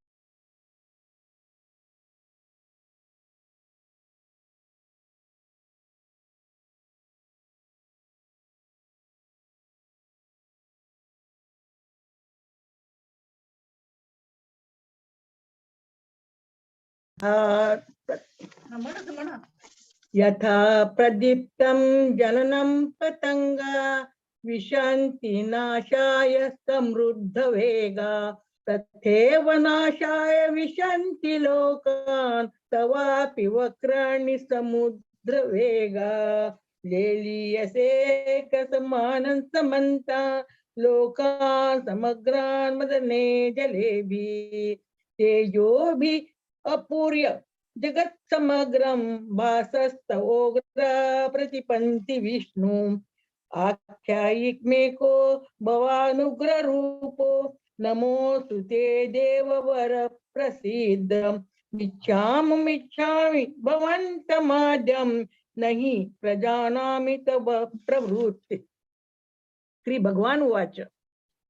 Speaker 10: यथा प्रदीप्तं जननं पतङ्गा विशान्ति नाशाय समृद्धवेगा तथैव नाशाय विशन्ति लोकान् तवापि वक्राणि समुद्रवेगा। लेलीयसे कसमानं समन्ता लोकान् समग्रान् मदने जलेभिः। तेजोभिः अपूर्य जगत्समग्रं भासस्तवोग्रा प्रतिपन्ति विष्णु। आख्यायिक में को भवानुग्ररूपो नमोऽस्तु ते देववर प्रसिद्ध। मिच्छामि भवन्तमाद्यं नहि प्रजानामि तव प्रवृत्ति। श्री भगवान उवाच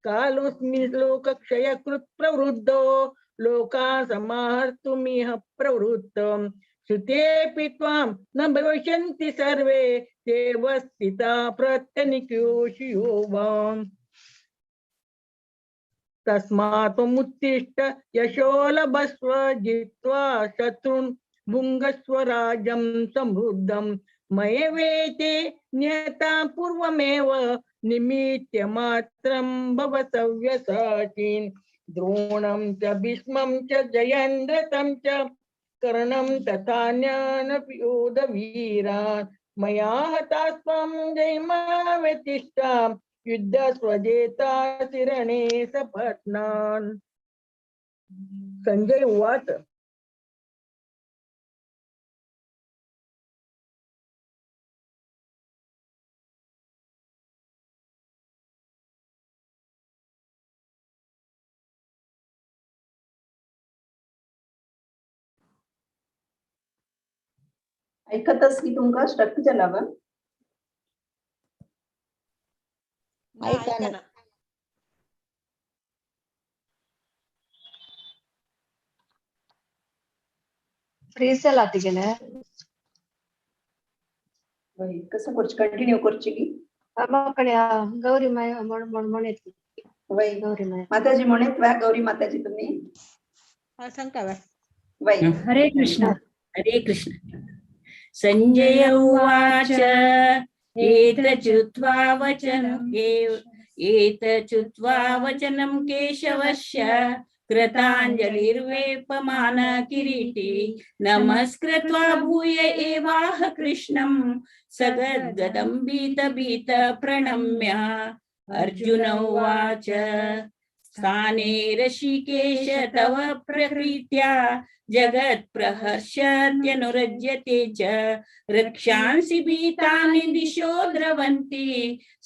Speaker 10: कालोऽस्मि लोकक्षयकृत् प्रवृद्धो लोकान् समाहर्तुमिह प्रवृत्तम्। श्रुतेऽपि त्वां न भविष्यन्ति सर्वे देव स्थिता प्रत्यनिक्योषियो वाम्। तस्मात् त्वमुत्तिष्ठ यशो लभस्व जित्वा शत्रून् भुङ्गस्व राज्यं समृद्धं। मयैवेते नियता पूर्वमेव निमित्तमात्रं भव सव्यसाचिन्। द्रोणं च भीष्मं च जयन्द्रतं च कर्णं तथान्यानपि योधवीरान्। मया हतास्त्वं जयमाव्यतिष्ठां युद्धस्वजेतासि रणे सपत्नान्। संजय उवाच
Speaker 4: ऐकतस की तुमका स्ट्रक जाला वा?
Speaker 12: ऐकना.
Speaker 2: फ्रीज जाला तिगेले.
Speaker 4: कसं करची कंटिन्यू करची की?
Speaker 2: माकडे गौरी माय म्हणत
Speaker 4: वय
Speaker 2: गौरी माय
Speaker 4: माताजी म्हणत वा गौरी माताजी तुम्ही
Speaker 12: सांगता वा.
Speaker 4: वय.
Speaker 9: हरे कृष्ण हरे कृष्ण. संजय उवाच एतच्युत्वा वचनं केशवस्य
Speaker 13: कृताञ्जलिर्वेपमान किरीटी नमस्कृत्वा भूय एवाह कृष्णं सगद्गदं बीत बीत प्रणम्य। अर्जुन उवाच स्थाने ऋषिकेश तव प्रकृत्या जगत् प्रहर्षत्यनुरज्यते च रक्षांसि भीतानि दिशो द्रवन्ति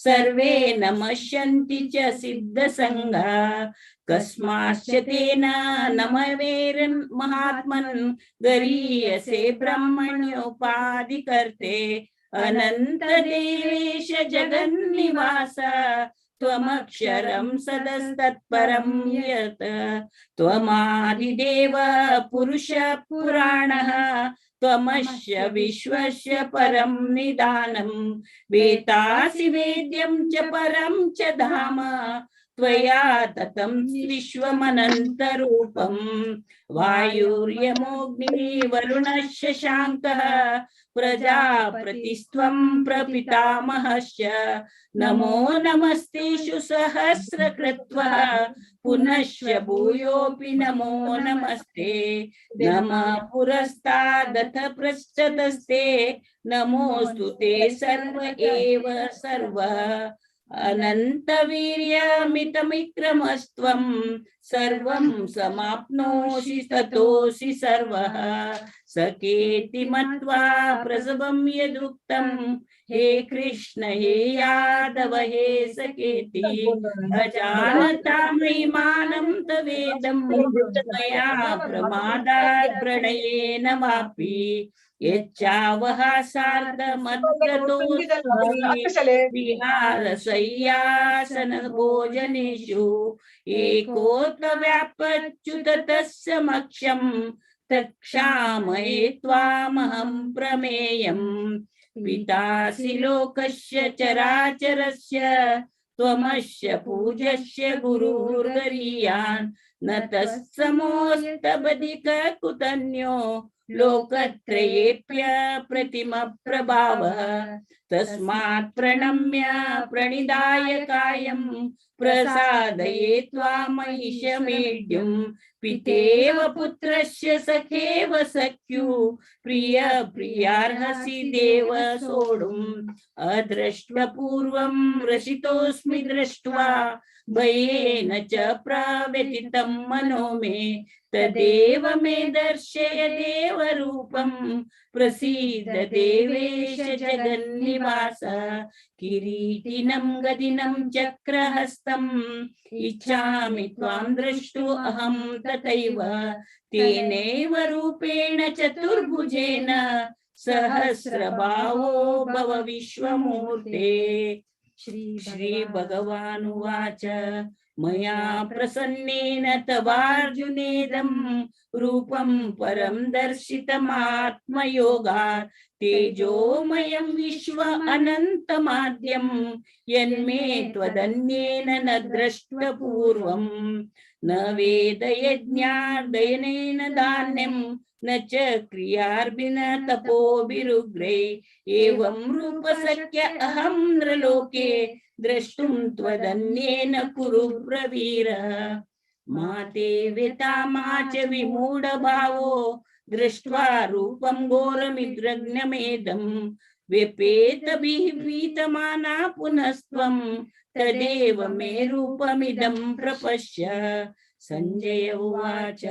Speaker 13: सर्वे नमस्यन्ति च सिद्धसङ्घा। कस्माश्च तेन नमवेरन् महात्मन् गरीयसे ब्रह्मण्योपाधिकर्ते अनन्त देवेश जगन्निवास त्वमक्षरं सदस्तत्परं यत् त्वमादिदेव पुरुष पुराणः त्वमस्य विश्वस्य परं निदानं वेतासि वेद्यं च परं च धाम त्वया ततं विश्वमनन्तरूपं। वायुर्यमोऽग्निवरुणः शशाङ्कः प्रजापतिस्त्वं प्रपितामहश्च नमो नमस्तेषु सहस्रकृत्वः पुनश्च भूयोऽपि नमो नमस्ते। नमः पुरस्तादथ पृष्ठतस्ते नमोऽस्तु ते सर्व एव सर्व। अनन्तवीर्यमितमिक्रमस्त्वं सर्वं समाप्नोषि ततोऽसि सर्वः। सखेति मत्वा प्रसभं यदुक्तं हे कृष्ण हे यादव हे सखेति अजानता महिमानं तवेदं मया प्रमादात् प्रणयेन वापि यच्चावहासार्धमद्गतोऽस्मि विहारशय्यासन भोजनेषु एकोऽत्र तस्य मक्षं तक्षामये त्वामहं प्रमेयम्। पितासि लोकस्य चराचरस्य त्वमस्य पूज्यस्य गुरुर्गरीयान् न तत्समोऽस्तबधिककुतन्यो लोकत्रयेऽप्य प्रतिमप्रभावः। तस्मात् प्रणम्य प्रणिधाय कायं प्रसादये त्वामहिषमेढ्यं। पितेव पुत्रस्य सखेव सख्यु प्रिय प्रियार्हसि देव सोढुम्। अदृष्ट्वपूर्वं रसितोऽस्मि दृष्ट्वा भयेन च प्रव्यथितं मनो मे तदेव मे दर्शय देवरूपं प्रसीद देवेश जगन्निवास। किरीटिनं गदिनं चक्रहस्तम् इच्छामि त्वां द्रष्टु अहं तथैव तेनैव रूपेण चतुर्भुजेन सहस्रबाहो भव विश्वमूर्ते। श्री भगवानुवाच मया प्रसन्नेन तवार्जुनेदं रूपं परं दर्शितमात्मयोगात् तेजोमयं विश्व अनन्तमाद्यं यन्मे त्वदन्येन न द्रष्टपूर्वं। न वेदयज्ञार्दयनेन दान्यं न च क्रियार्भिन तपोभिरुग्रै एवं रूपसख्य अहं नृलोके द्रष्टुं त्वदन्येन कुरु प्रवीर। माते व्यथा मा च विमूढभावो दृष्ट्वा रूपं घोरमिद्रग्नमेदं व्यपेतभिः पीतमाना पुनस्त्वं तदेव मे रूपमिदं प्रपश्य। संजय उवाच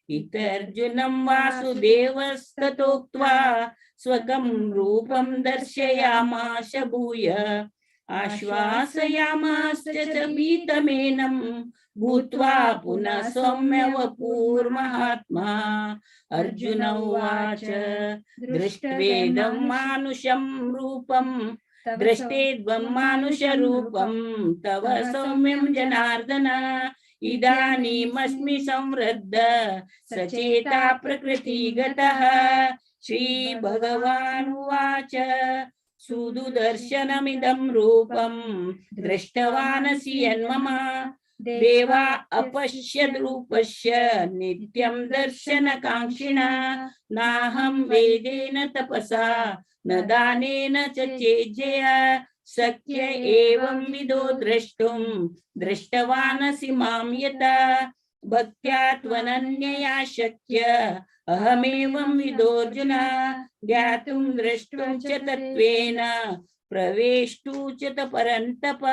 Speaker 13: इतर्जुनं वासुदेवस्ततोक्त्वा स्वकं रूपं दर्शयामास भूय आश्वासयामास च भीतमेनं भूत्वा पुनः सौम्य वपुर्महात्मा। अर्जुन उवाच दृष्ट्वेदं मानुषं रूपं दृष्टेद्वं मानुषरूपं तव सौम्यं जनार्दन इदानीमस्मि संवृद्ध सचेता प्रकृतिगतः। श्री भगवानुवाच सुदुदर्शनमिदं रूपं दृष्टवानसि यन्मम देवा अपश्यद् रूपस्य नित्यं दर्शनकाङ्क्षिणा। नाहं वेदेन तपसा न दानेन च चेज्जया शक्य एवं विदो द्रष्टुं दृष्टवानसि मां यथा। भक्त्या त्वनन्यया शक्य अहमेवं विदोऽर्जुन ज्ञातुं द्रष्टुं च तत्त्वेन प्रवेष्टु च परन्तप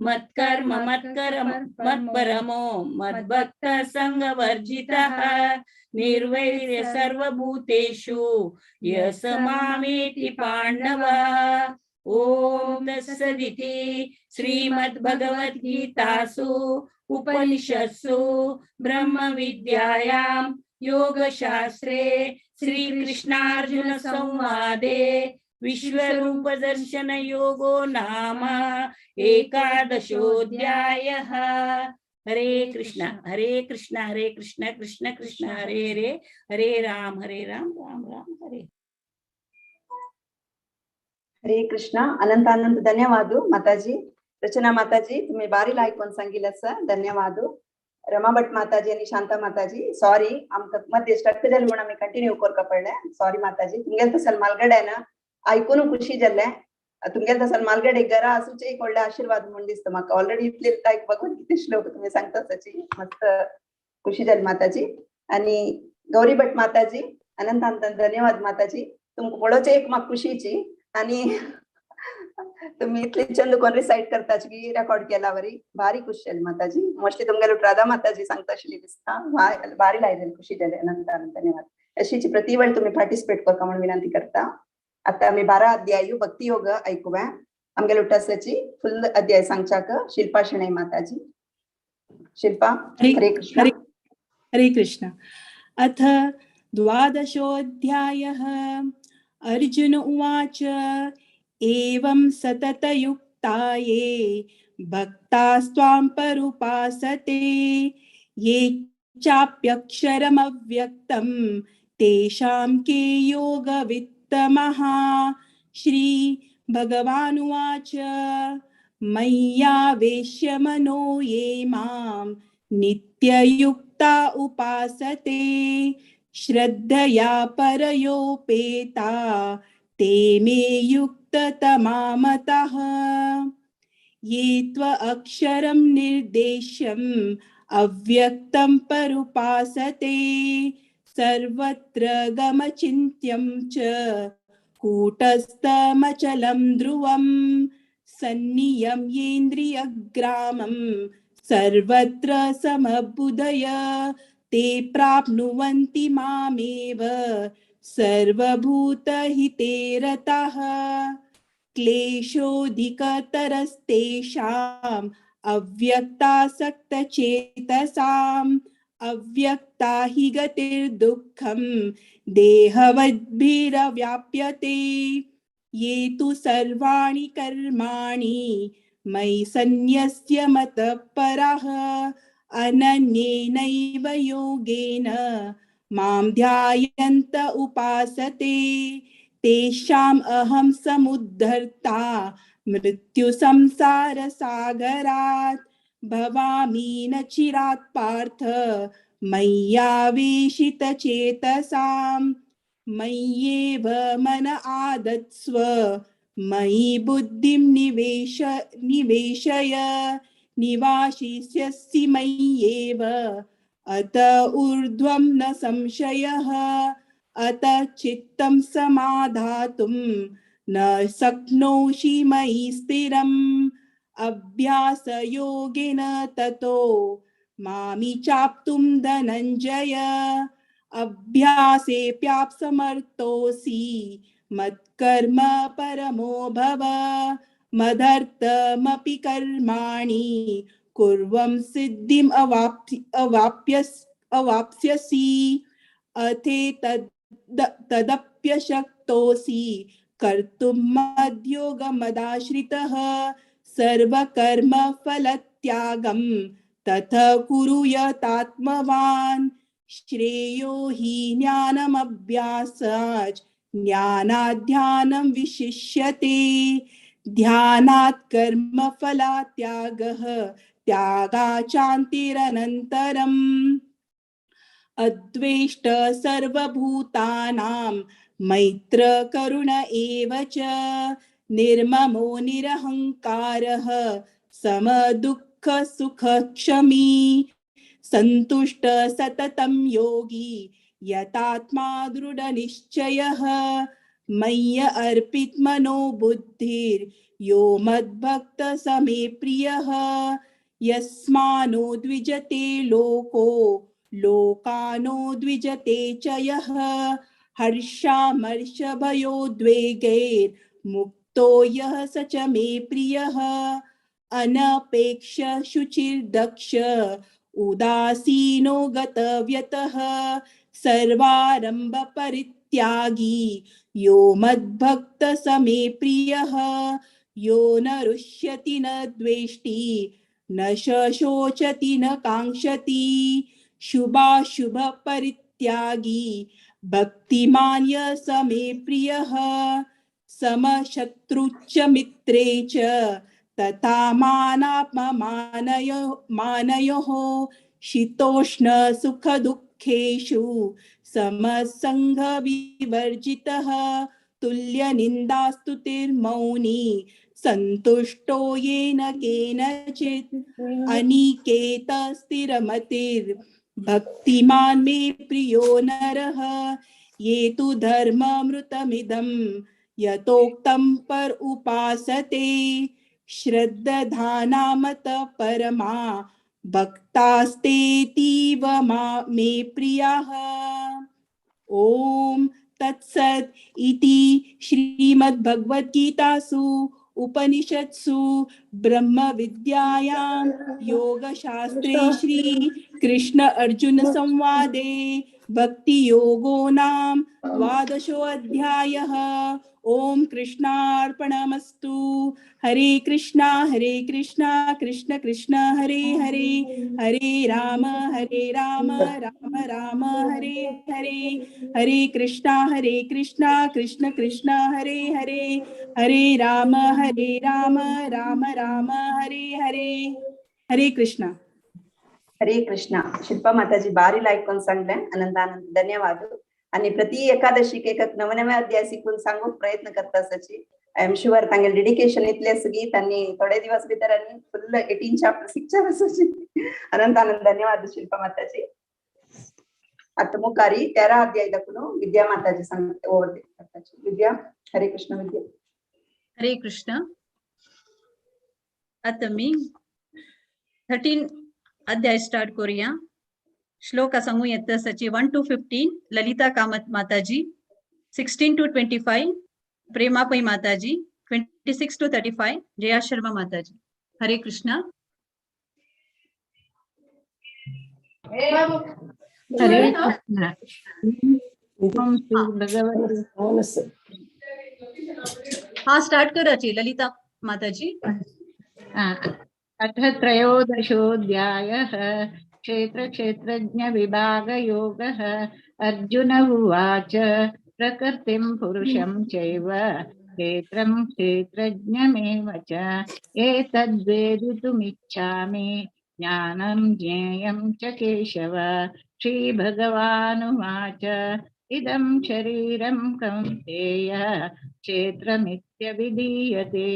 Speaker 13: मत्कर्म मत्कर्म मत्परमो मद्भक्त सङ्गवर्जितः निर्वैर्य सर्वभूतेषु य स मामेति पाण्डव। ॐ तत्सदिति श्रीमद्भगवद्गीतासु उपनिषत्सु ब्रह्मविद्यायां योगशास्त्रे श्रीकृष्णार्जुन संवादे विश्वरूपदर्शन योगो नाम एकादशोऽध्यायः। हरे कृष्ण हरे कृष्ण हरे कृष्ण कृष्ण कृष्ण हरे हरे हरे राम हरे राम राम राम हरे।
Speaker 4: हरे कृष्ण। अनंत अनंत धन्यवाद माताजी। रचना माताजी तुम्ही बारी लायक सांगितलं सर, धन्यवाद। रमा भट माताजी आणि शांता माताजी सॉरी आमकां मध्ये स्टक जालें म्हणून आमी कंटिन्यू करका पडलें, सॉरी माताजी। तुमगेले तसल मालगड्यान आयकून खुशी जालें, तुमगेले तसल मालगडे घरा आसूचे एक व्हडले आशीर्वाद म्हूण दिसता म्हाका। ऑलरेडी इतले लायक भगवत गीते श्लोक तुमी सांगता ताची मस्त खुशी जाली माताजी। आणि गौरी भट माताजी अनंत अनंत धन्यवाद माताजी, तुमकां पळोवचें एक म्हाका खुशीची आणि तुम्ही इतले चंद कोण रिसाइट करताच की रेकॉर्ड केला वरी भारी खुश जाली माताजी। मोस्टली तुमगेले राधा माताजी सांगता आशिल्ली दिसता, भारी लायलेली खुशी जाली। अनंत अनंत धन्यवाद। अशीच प्रति वेळ तुम्ही पार्टिसिपेट करका म्हणून विनंती करता। आता आमी 12 अध्याय भक्ती योग ऐकूया। आमगेले उठासाची फुल अध्याय सांगच्याक शिल्पा शणै माताजी। शिल्पा हरे कृष्ण।
Speaker 14: हरे कृष्ण। अथ द्वादशोऽध्यायः। अर्जुन उवाच एवं सततयुक्ताये भक्तास्त्वां परुपासते ये चाप्यक्षरमव्यक्तं तेषां के योगवित्तमः। श्री भगवानुवाच मय्यावेश्य मनो ये मां नित्ययुक्ता उपासते श्रद्धया परयोपेता ते मे युक्ततमामतः। ये त्व अक्षरं निर्देश्यम् अव्यक्तं परुपासते सर्वत्र गमचिन्त्यं च कूटस्थमचलं ध्रुवं सन्नियम्येन्द्रियग्रामं सर्वत्र समबुधय ते प्राप्नुवन्ति मामेव सर्वभूतहिते रताः। क्लेशोऽधिकतरस्तेषाम् अव्यक्तासक्तचेतसाम् अव्यक्ता हि गतिर्दुःखं देहवद्भिरव्याप्यते। ये तु सर्वाणि कर्माणि मयि सन्न्यस्य मतपरः अनन्येनैव योगेन मां ध्यायन्त उपासते तेषाम् अहं समुद्धर्ता मृत्युसंसारसागरात् भवामि न चिरात् पार्थ मय्यावेशितचेतसां मय्येव मन आदत्स्व मयि बुद्धिं निवेशय निवासिष्यसि मय्येव अत ऊर्ध्वं न संशयः अत चित्तं समाधातुं न शक्नोषि मयि स्थिरम् अभ्यासयोगेन ततो मामि चाप्तुं धनञ्जय अभ्यासेऽप्याप्समर्थोऽसि मत्कर्म परमो भव मदर्थमपि कर्माणि कुर्वं सिद्धिम् अवाप्स्यसि अथे तदप्यशक्तोऽसि कर्तुं मद्योगमदाश्रितः सर्वकर्मफलत्यागं तथ कुरु यतात्मवान् श्रेयो हि ज्ञानमभ्यासात् ज्ञानाध्यानं विशिष्यते ध्यानात् कर्मफलात्यागः त्यागाचान्तिरनन्तरम् अद्वेष्ट सर्वभूतानां मैत्र करुण एव च निर्ममो निरहंकारः समदुःख सुखक्षमी सन्तुष्ट सततं योगी यतात्मा दृढनिश्चयः। मय्य अर्पित मनो बुद्धिर्यो मद्भक्त समे प्रियः। यस्मानो द्विजते लोको लोकानो द्विजते च यः। हर्षामर्षभयोद्वेगैर्मुक्तो यः स च मे प्रियः। अनपेक्ष शुचिर्दक्ष उदासीनो गतव्यतः। सर्वारंभ परित्यागी यो मद्भक्त समे प्रियः। यो न रुष्यति न द्वेष्टि न शोचति न कांक्षति। शुभाशुभ परित्यागी भक्तिमान य स मे प्रियः। समशत्रुच्च मित्रे च तथा मानापमानयो मानयोः। शीतोष्ण सुख दुःखेषु समसंग विवर्जितः। तुल्य निन्दास्तुतिर्मौनी संतुष्टो येन केनचित्। अनिकेत स्थिरमतिर्भक्तिमान् मे प्रियो नरः। ये तु धर्ममृतमिदं यतोक्तं पर उपासते। श्रद्धानामत परमा भक्तास्तेतीव मे प्रियाः। ॐ तत्सत् इति श्रीमद्भगवद्गीतासु उपनिषत्सु ब्रह्मविद्यायां योगशास्त्रे श्री कृष्ण अर्जुन संवादे भक्तियोगो नाम द्वादशोऽध्यायः। ॐ कृष्णार्पणमस्तु। हरे कृष्णा कृष्ण कृष्ण हरे हरे, हरे राम राम राम हरे हरे, हरे कृष्णा कृष्ण कृष्ण हरे हरे, हरे राम राम राम हरे हरे। हरे कृष्णा।
Speaker 4: हरे कृष्णा। शिल्पा माताजी बारी लायक कोण सांगले, अनंत अनंत धन्यवाद। आणि प्रति एकादशीक एक नवे नवे अध्याय शिकून सांगूक प्रयत्न करता सची। I am sure तांगेले डेडिकेशन इतले आसा की त्यांनी थोडे दिवस भितर आनी फुल 18 चॅप्टर शिकचे आसा। अनंत अनंत धन्यवाद शिल्पा माताजी। आता मुखारी 13 अध्याय दाखवून विद्या माताजी सांगते ओवर विद्या। हरे कृष्ण विद्या।
Speaker 9: हरे कृष्ण। आता मी 13 अध्याय स्टार्ट करूया। श्लोक सांगू येत सची 1 to 15 Lalita Kamat Mataji, 16 to 25 Prema Pai Mataji, 26 to 35 Jaya Sharma Mataji. Hare Krishna.
Speaker 3: Hare Krishna.
Speaker 9: हाँ स्टार्ट कराची ललिता माताजी।
Speaker 3: अथ त्रयोदशोऽध्यायः क्षेत्र क्षेत्रज्ञ विभागयोगः। अर्जुन उवाच प्रकृतिं पुरुषं चैव क्षेत्रं क्षेत्रज्ञमेव च एतद्वेदितुमिच्छामि ज्ञानं ज्ञेयं च केशव। श्रीभगवानुवाच इदं शरीरं कौन्तेय क्षेत्रमित्यभिधीयते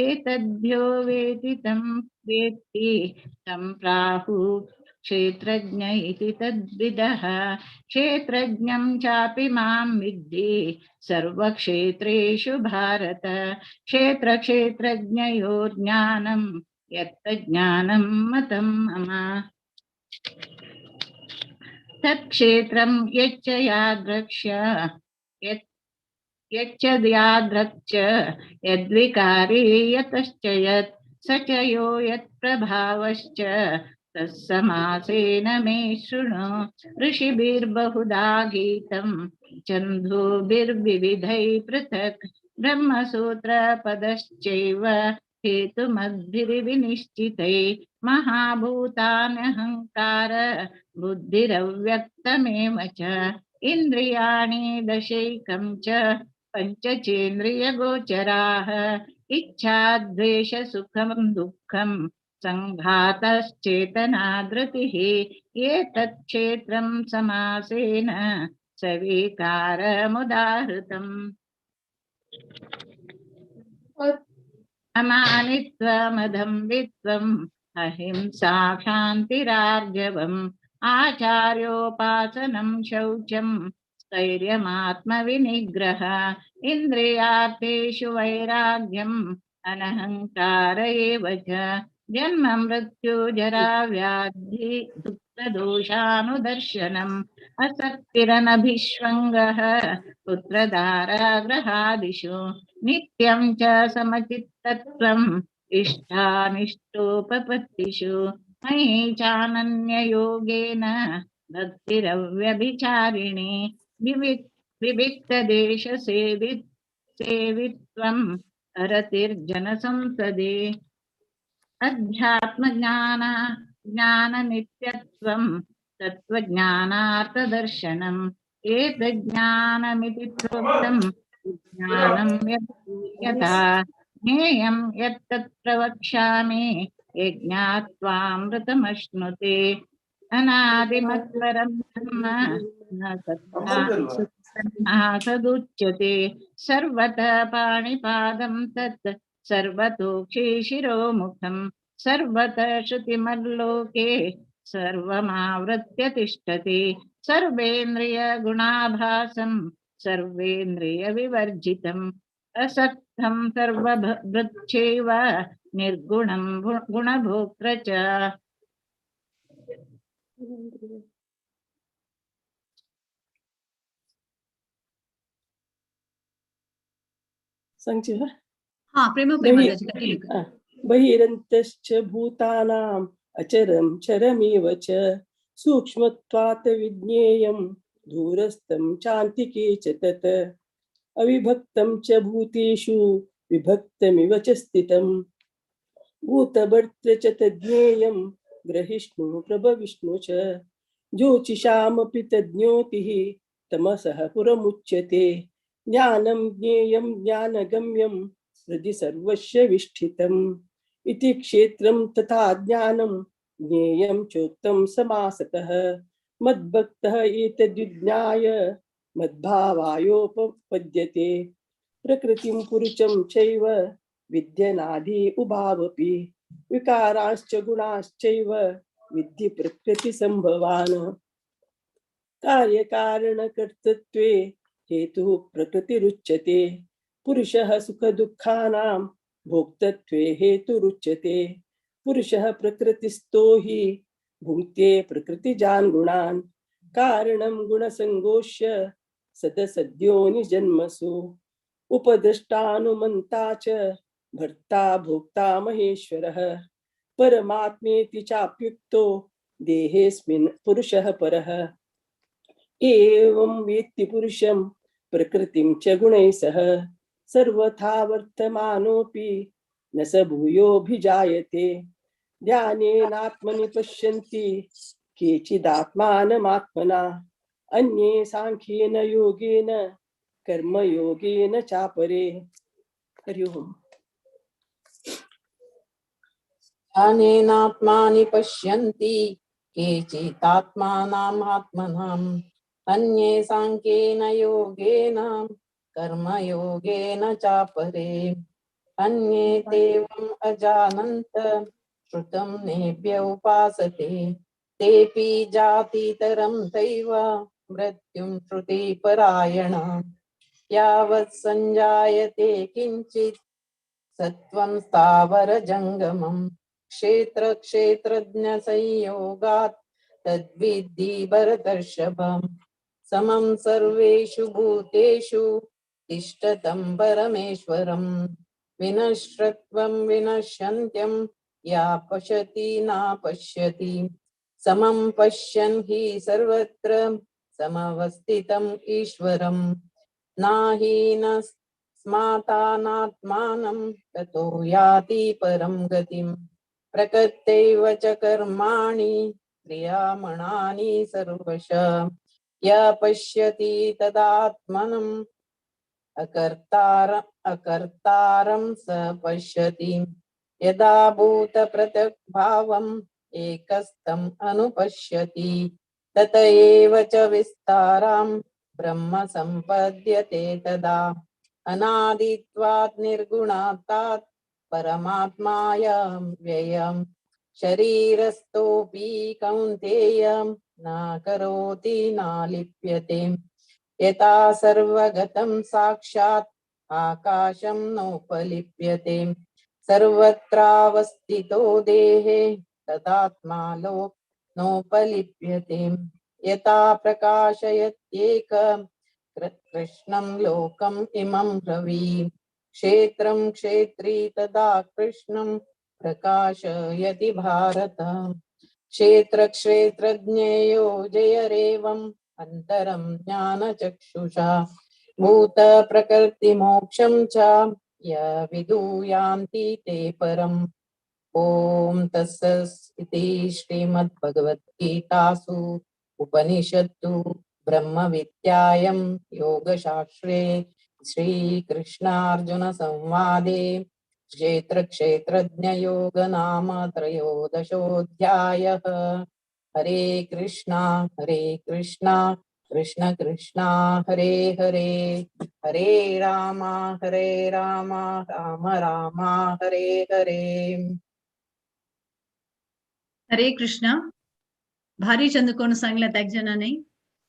Speaker 3: एतद्यो वेति तं वेत्ति तं प्राहुः क्षेत्रज्ञ इति तद्विदः। क्षेत्रज्ञं चापि मां विद्धि सर्वक्षेत्रेषु भारत। क्षेत्रक्षेत्रज्ञयोर्ज्ञानं यत्तज्ज्ञानं मतं मम। तत्क्षेत्रं यच्च यादृक्ष यच्च यादृक् यद्विकारी यतश्च यत् स च यो यत्प्रभावश्च तत्समासेन मे शृणु। ऋषिभिर्बहुधा गीतं छन्दोभिर्विविधैः पृथक् ब्रह्मसूत्रपदश्चैव हेतुमद्भिर्विनिश्चितैः महाभूतान्यहङ्कार बुद्धिरव्यक्तमेव च इन्द्रियाणि दशैकं च पञ्चचेन्द्रियगोचराः इच्छा द्वेष सुखं दुःखं संघातश्चेतना धृतिः एतत् क्षेत्रं समासेन सविकारमुदाहृतम्। अमानित्वमदम्भित्वं अहिंसा शान्तिरार्जवम् आचार्योपासनं शौचं स्थैर्यमात्मविनिग्रह इन्द्रियार्थेषु वैराग्यम् अनहङ्कार एव च जन्म मृत्यु जरा व्याधि दुःखदोषानुदर्शनम् असक्तिरनभिष्वङ्गः पुत्रदाराग्रहादिषु नित्यं च समचित्तत्वम् इष्टानिष्टोपपत्तिषु मयि चानन्ययोगेन भक्तिरव्यभिचारिणी विविक्तदेशसेवित्वं रतिर्जनसंसदि अध्यात्मज्ञान ज्ञाननित्यत्वं तत्त्वज्ञानार्थदर्शनम् एतज्ज्ञानमिति प्रोक्तं ज्ञानं यथा ज्ञेयं यत्तत् प्रवक्ष्यामि यज्ञात्वामृतमश्नुते अनादिमत्परं ब्रह्म न सदुच्यते सर्वतः पाणिपादं तत् सर्वतोक्षि शिरोमुखं सर्वतः श्रुतिमल्लोके सर्वमावृत्य तिष्ठति सर्वेन्द्रिय गुणाभासं सर्वेन्द्रिय विवर्जितम् असक्तं सर्वभृच्छैव निर्गुणं गुणभोक्तृ च।
Speaker 11: सांगची
Speaker 9: हाँ प्रेमा प्रेमा
Speaker 11: बहिरन्तश्च भूतानाम् अचरं चरमिव च सूक्ष्मत्वात् विज्ञेयं दूरस्थं चान्तिके च तत् अविभक्तं च भूतेषु विभक्तमिव च स्थितं भूतभर्तृ च तज्ज्ञेयं ग्रहिष्णु प्रभविष्णु च ज्योतिषामपि तज्ज्ञोतिः तमसः पुरमुच्यते ज्ञानं ज्ञेयं ज्ञानगम्यं हृदि सर्वस्य विष्ठितम् इति क्षेत्रं तथा ज्ञानं ज्ञेयं चोक्तं समासतः मद्भक्तः एतद्विज्ञाय मद्भावायोपपद्यते प्रकृतिं पुरुषं चैव विद्यनादि उभावपि विकारांश्च गुणाश्चैव विद्धि प्रकृतिसंभवान् कार्यकारणकर्तृत्वे हेतुः प्रकृतिरुच्यते पुरुषः सुखदुःखानां भोक्तृत्वे हेतुरुच्यते पुरुषः प्रकृतिस्थो हि भुङ्क्ते प्रकृतिजान् गुणान् कारणं गुणसङ्गोष्य सदसद्योनिजन्मसु उपद्रष्टानुमन्ता च भर्ता भोक्ता महेश्वरः परमात्मेति चाप्युक्तो देहेऽस्मिन् पुरुषः परः एवं वेत्ति पुरुषं प्रकृतिं च गुणैः सह सर्वथा वर्तमानोऽपि न स भूयोऽभिजायते ध्यानेनात्मनि पश्यन्ति केचिदात्मानमात्मना अन्ये सांख्येन योगेन कर्मयोगेन चापरे। हरि ओम्।
Speaker 15: ध्यानेनात्मानि पश्यन्ति केचिदात्मानमात्मनाम् अन्ये सांख्येन योगेन कर्मयोगेन चापरे अन्ये तेवम् अजानन्त श्रुतं नेभ्य उपासते तेपि जातितरं तैव मृत्युं श्रुतिपरायण यावत् संजायते किञ्चित् सत्त्वं स्थावर जङ्गमं क्षेत्र क्षेत्रज्ञ संयोगात् तद्विद्धि भरतर्षभम् समं सर्वेषु भूतेषु तिष्ठतं परमेश्वरं विनश्रत्वं विनश्यन्त्यं या पश्यति न पश्यति समं पश्यन् हि सर्वत्र समवस्थितम् ईश्वरं नाहीनस्मातानात्मानं ततो याति परं गतिं प्रकृत्यैव च कर्माणि क्रियामणानि सर्वश या पश्यति तदात्मनम् अकर्तारं स पश्यति यदा भूतप्रत्यग्भावम् एकस्थम् अनुपश्यति तत एव च विस्तारां ब्रह्म सम्पद्यते तदा अनादित्वात् निर्गुणात्तात् परमात्मायं व्ययम् शरीरस्थोऽपि कौन्तेय न करोति न लिप्यते। यथा सर्वगतं साक्षात् आकाशं नोपलिप्यते। सर्वत्रावस्थितो देहे तदात्मा नोपलिप्यते। यथा प्रकाशयत्येक कृष्णं लोकम् इमं रवि क्षेत्रं क्षेत्री तदा कृष्णं प्रकाशयति भारत। क्षेत्र क्षेत्रज्ञेयो जयरेवम् अन्तरं ज्ञानचक्षुषा भूत प्रकृतिमोक्षं च य विदुयान्ति ते परम्। ॐ तत्सत् इति श्रीमद्भगवद्गीतासु उपनिषत्सु ब्रह्मविद्यायां योगशास्त्रे श्रीकृष्णार्जुन संवादे क्षेत्र क्षेत्रज्ञयोग नाम त्रयोदशोऽध्यायः। हरे कृष्णा कृष्ण कृष्णा हरे हरे, हरे राम राम राम हरे हरे।
Speaker 9: हरे कृष्णा। भारी चंद कोण सांगला त्या जणांनी,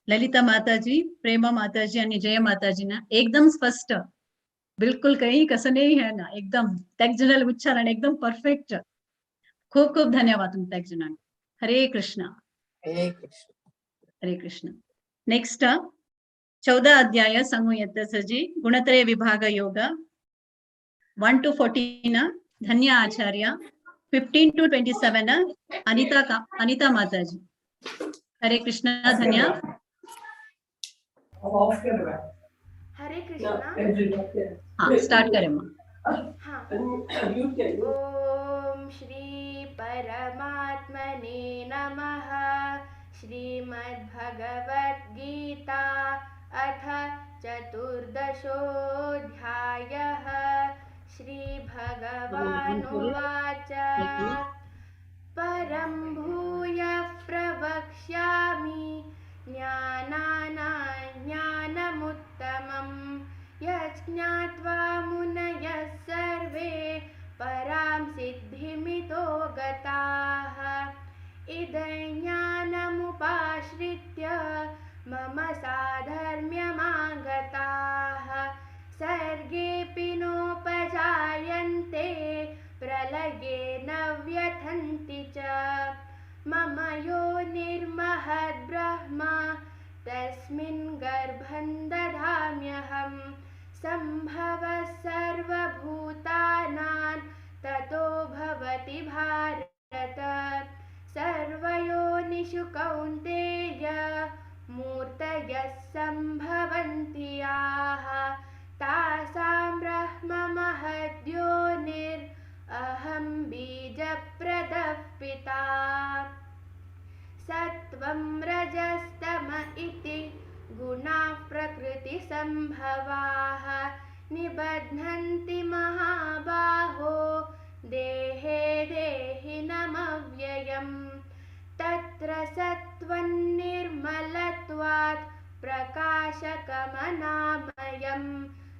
Speaker 9: ललिता माताजी, प्रेमा माताजी आणि जया माताजीना एकदम स्पष्ट, बिलकुल काही कसं नाही है ना, एकदम त्या जणाला उच्चारण एकदम परफेक्ट। खूप खूप धन्यवाद तुम त्या जणांना। हरे कृष्णा।
Speaker 15: हरे कृष्ण।
Speaker 9: हरे कृष्ण। नेक्स्ट 14 अध्याय सांगू येतजी गुणत्रय विभाग योग 1 to 14 Dhanya Acharya, 15 to 27 Anita Mataji. Hare Krishna Dhanya.
Speaker 20: Hare Krishna.
Speaker 9: हाँ, स्टार्ट करें माँ।
Speaker 20: हाँ। ओम श्री परमात्मने नमः। श्रीमद्भगवद्गीता अथ चतुर्दशोऽध्यायः। श्रीभगवानुवाच। परं भूयः प्रवक्ष्यामि ज्ञानानां ज्ञानमुत्तमं यज्ज्ञात्वा मुनयः सर्वे परां सिद्धिमितो गताः। इदं ज्ञानमुपाश्रित्य मम साधर्म्यमागताः। सर्गेऽपि नोपजायन्ते प्रलये न व्यथन्ति च। मम यो निर्महद्ब्रह्म तस्मिन् गर्भं दधाम्यहं। सम्भवः सर्वभूतानां ततो भवति भारत। सर्वयोनिषु कौन्तेय मूर्तयः सम्भवन्ति याः। तासां ब्रह्म महद्योनिरहं बीजप्रदः पिता। सत्त्वं रजस्तम इति गुणाः प्रकृतिसम्भवाः। निबध्नन्ति महाबाहो देहे देहिनमव्ययम्। तत्र सत्त्वं निर्मलत्वात् प्रकाशकमनामयं।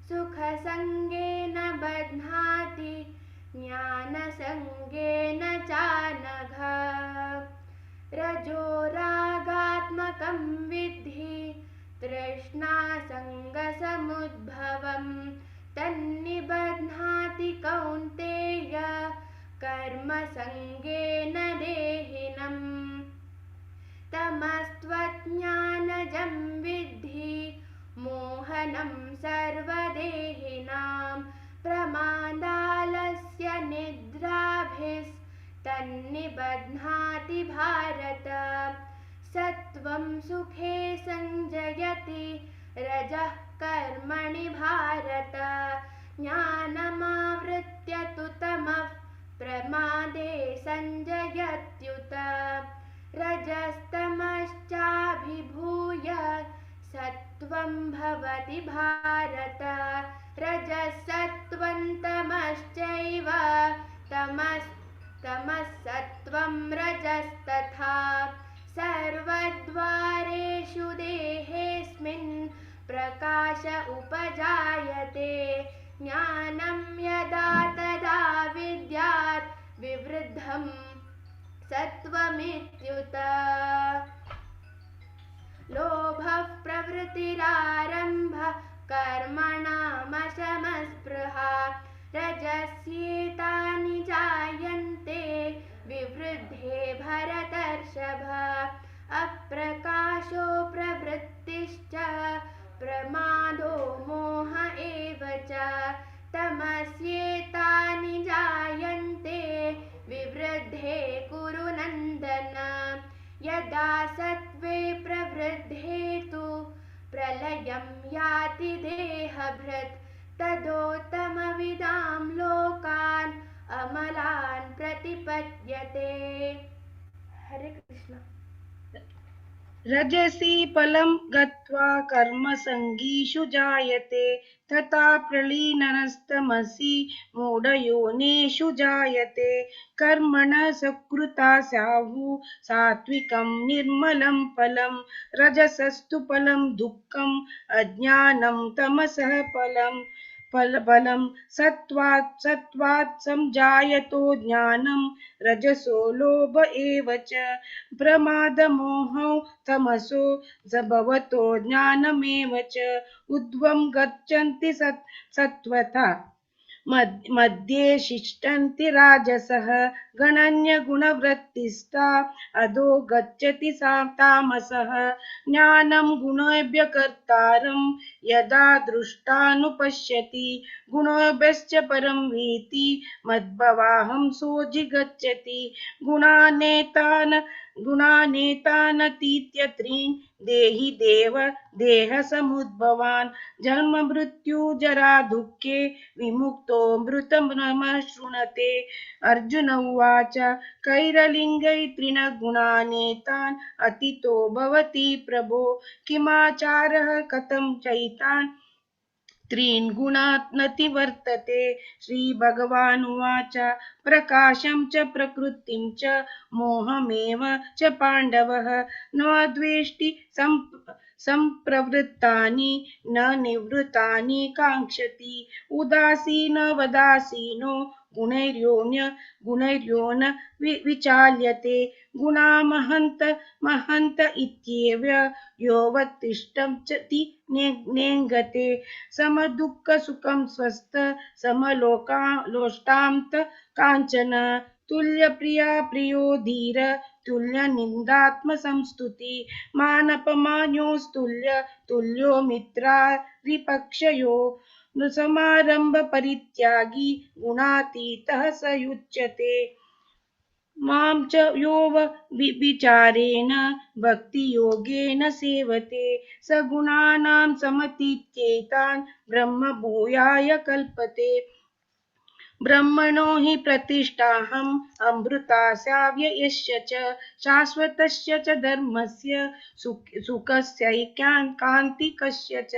Speaker 20: सुखसङ्गेन बध्नाति ज्ञानसङ्गेन चानघ। रजोरागात्मकं विद्धि तृष्णासङ्गसमुद्भवं। तन्निबध्नाति कौन्तेय कर्मसङ्गेन देहिनम्। तमस्त्वज्ञानजं विद्धि मोहनं सर्वदेहिनां। प्रमादालस्य निद्राभिस्तन्निबध्नाति भारत। सत्त्वं सुखे संजयति रजः कर्मणि भारत। ज्ञानमावृत्य तु तमः प्रमादे संजयत्युत। रजस्तमश्चाभिभूय सत्त्वं भवति भारत। रजसत्त्वं तमश्चैव तमः सत्त्वं रजस्तथा। सर्वद्वारेषु देहेऽस्मिन् प्रकाश उपजायते। ज्ञानं यदा तदा विद्यात् विवृद्धं
Speaker 21: सत्त्वमित्युत। लोभः प्रवृत्तिरारम्भः कर्मणामशमस्पृहा रजस्येतानि जायन्ते विवृद्धे भरतर्षभ। अप्रकाशो प्रवृत्तिश्च प्रमादो मोह एव च तमस्येतानि जायन्ते विवृद्धे कुरु नन्दन। यदा सत्त्वे प्रवृद्धे तु प्रलयं याति देहभृत् तदोत्तमविदां लोकान् अमलान् प्रतिपद्यते। हरे कृष्ण।
Speaker 7: रजसि फलं गत्वा कर्मसङ्गीषु जायते तथा प्रलीनस्तमसि मूढयोनिषु जायते। कर्मण सकृता स्याहु सात्विकं निर्मलं फलं रजसस्तु फलं दुःखम् अज्ञानं तमसः फलं फलं सत्त्वात् सत्त्वात् संजायतो ज्ञानं रजसो लोभ एव च प्रमादमोहौ तमसो भवतो ज्ञानमेव च ऊर्ध्वं गच्छन्ति सत्त्वता मध्ये शिष्टन्ति राजसः गणन्यगुणवृत्तिस्ता अधो गच्छति सा तामसः। ज्ञानं गुणेभ्य कर्तारं यदा दृष्टानुपश्यति गुणेभ्यश्च परं वेति मद्भवाहं सोऽधिगच्छति। गुणानेतानतीत्य त्रीन् देहि देव देह समुद्भवान् जन्म मृत्यु जरा दुःखे विमुक्तो मृतमः शृणुते। अर्जुन उवाच कैरलिङ्गै त्रीन् गुणानेतान् अतीतो भवति प्रभो किमाचारः कथं चैतान् त्रीन् गुणान् वर्तते। श्रीभगवानुवाच प्रकाशं च प्रकृतिं च मोहमेव च पाण्डवः न द्वेष्टि सम्प्रवृत्तानि न निवृत्तानि काङ्क्षति उदासीन वदासीनो गुणैर्यो न विचाल्यते। गुणा महन्त महन्त इत्येव योऽवतिष्ठति नेङ्गते। समदुःखसुखं स्वस्थ समलोष्टान्त काञ्चन तुल्यप्रिया प्रियो धीर तुल्यनिन्दात्मसंस्तुति मानपमान्योस्तुल्य तुल्यो मित्रारिपक्षयो समारंभ परित्यागी गुणातीतः स युच्यते। मां च यो विचारेण भक्तियोगेन सेवते स गुणानां समतीत्येतान् ब्रह्मभूयाय कल्पते। ब्रह्मणो हि प्रतिष्ठाहम् अमृतास्याव्ययस्य च शाश्वतस्य च धर्मस्य सुखस्यैकान्तिकस्य च।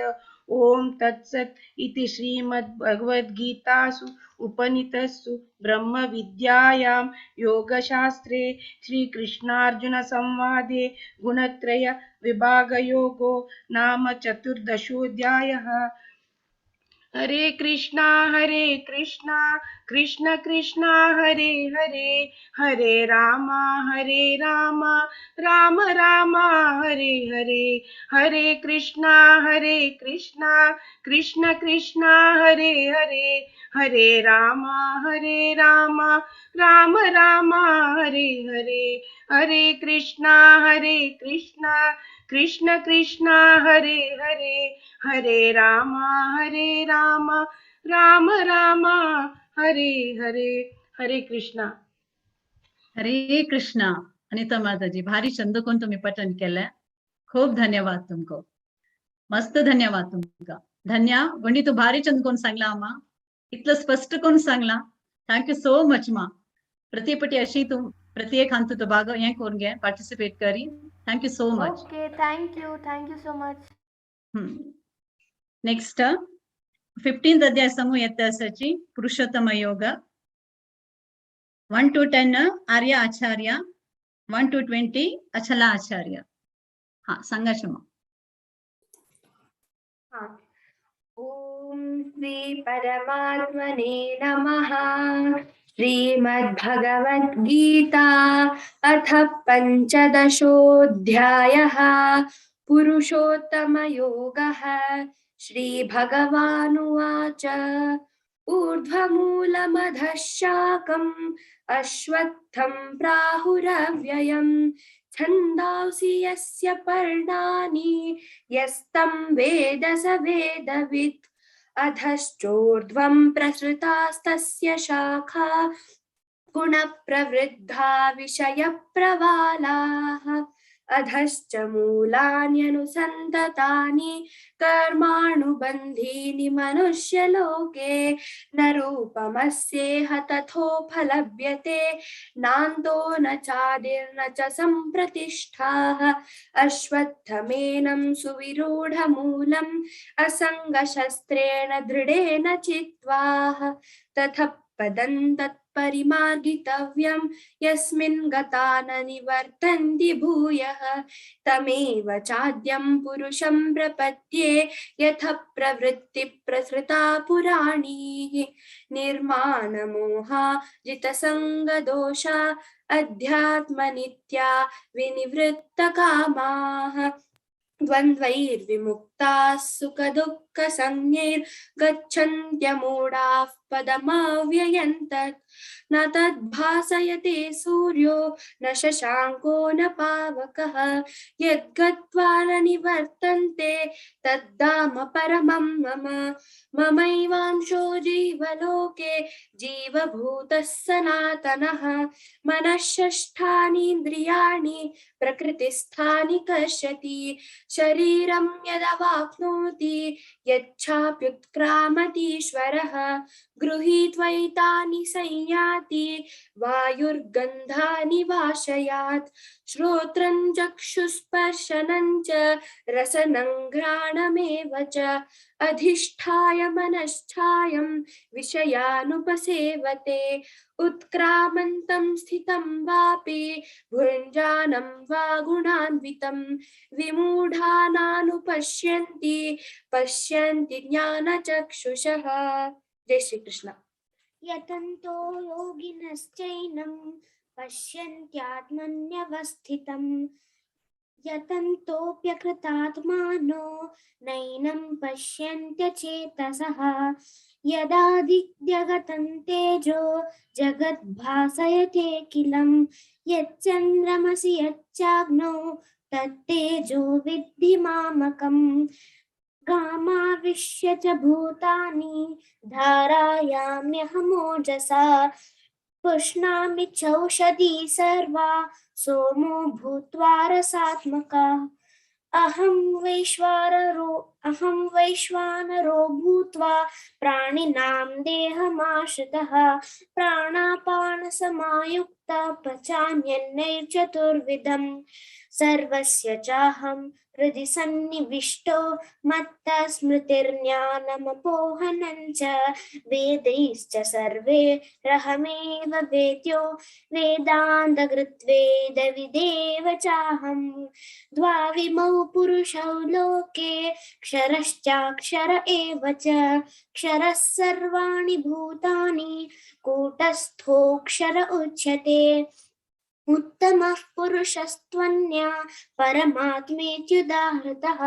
Speaker 7: ॐ तत्सत् इति श्रीमद्भगवद्गीतासु उपनिषत्सु ब्रह्मविद्यायां योगशास्त्रे श्रीकृष्णार्जुनसंवादे गुणत्रय विभागयोगो नाम चतुर्दशोऽध्यायः। हरे कृष्णा कृष्ण कृष्ण हरे हरे हरे राम राम राम हरे हरे हरे कृष्णा कृष्ण कृष्ण हरे हरे हरे राम राम राम हरे हरे हरे कृष्णा कृष्ण कृष्ण हरे हरे हरे राम राम राम हरे हरे। हरे कृष्णा।
Speaker 9: हरे कृष्णा। अनिता माताजी भारी चंद कोण तुम्ही पठन केलंय, खूप धन्यवाद तुमको, मस्त धन्यवाद तुमका। धन्या वंडी तू भारी चंद कोण सांगला आम्हा, इतलं स्पष्ट कोण सांगला, thank you so much मा। प्रतिपटी अशी तू प्रत्येक हांतु तो भाग हें करून घे, participate curry, thank you so much.
Speaker 21: Okay, thank you so much.
Speaker 9: Next 15th अध्याय समूह येता आसाची Purushottama Yoga 1 to 10 Arya Acharya 1 to 20 Achala Acharya. हा सांगा क्षमा.
Speaker 16: ओम श्री परमात्मने नमः। श्रीमद्भगवद्गीता अथ पञ्चदशोऽध्यायः पुरुषोत्तमयोगः। श्रीभगवानुवाच ऊर्ध्वमूलमधः शाकम् अश्वत्थं प्राहुरव्ययम् छन्दांसि यस्य पर्णानि यस्तं वेद स वेदवित्। अधश्चोर्ध्वं प्रसृतास्तस्य शाखा गुणप्रवृद्धा विषयप्रवालाः। अधश्च मूलान्यनुसन्ततानि कर्माणुबन्धीनि मनुष्यलोके। न रूपमस्येह तथोपलभ्यते नान्तो न चादिर्न च सम्प्रतिष्ठाः। अश्वत्थमेनं सुविरूढमूलम् असङ्गशस्त्रेण दृढेन चित्वाः। ततः पदं तत्परिमार्गितव्यं यस्मिन् गता न निवर्तन्ति भूयः। तमेव चाद्यं पुरुषं प्रपद्ये यथ प्रवृत्ति प्रसृता पुराणीः। निर्माणमोहा जितसङ्गदोषा अध्यात्मनित्या विनिवृत्तकामाः। द्वन्द्वैर्विमुक्ताः सुखदुःखसंज्ञैर्गच्छन्त्यमूढाः पदमाव्ययं तत्। न तद्भासयते सूर्यो न शशाङ्को न पावकः। यद्गत्वा न निवर्तन्ते तद्धाम परमं मम। ममैवांशो जीवलोके जीवभूतः सनातनः। मनःषष्ठानीन्द्रियाणि प्रकृतिस्थानि कर्षति। शरीरं यदवाप्नोति यच्छाप्युत्क्रामतीश्वरः। गृहीत्वैतानि संयाति वायुर्गन्धानि वाशयात्। श्रोत्रं चक्षुस्पर्शनं च रसनं घ्राणमेव च। अधिष्ठाय मनश्छायं विषयानुपसेवते। उत्क्रामन्तं स्थितं वापि भुञ्जानं वा गुणान्वितं। विमूढानानुपश्यन्ति पश्यन्ति ज्ञानचक्षुषः। जय श्री कृष्ण।
Speaker 18: यतन्तो योगिनश्चैनं पश्यन्त्यात्मन्यवस्थितं। यतन्तोऽप्यकृतात्मानो नैनं पश्यन्त्यचेतसः। यदादित्यगतं तेजो जगद्भासयतेऽखिलं। यच्चन्द्रमसि यच्चाग्नौ तत्तेजो विद्धि मामकम्। गामाविश्य च भूतानि धारायाम्यहमोजसा। पुष्णामि चौषधी सर्वा सोमो भूत्वा रसात्मका। अहं वैश्वानरो भूत्वा प्राणिनां देहमाश्रितः। प्राणापानसमायुक्ता पचाम्यन्नैर्चतुर्विधम्। सर्वस्य चाहं हृदि सन्निविष्टो मत्तः स्मृतिर्ज्ञानमपोहनं च। वेदैश्च सर्वे रहमेव वेद्यो वेदान्तकृत्वेदविदेव चाहं। द्वाविमौ पुरुषौ लोके क्षरश्चाक्षर एव च। क्षरः सर्वाणि भूतानि कूटस्थोऽक्षर उच्यते। उत्तमः पुरुषस्त्वन्या परमात्मेत्युदाहृतः।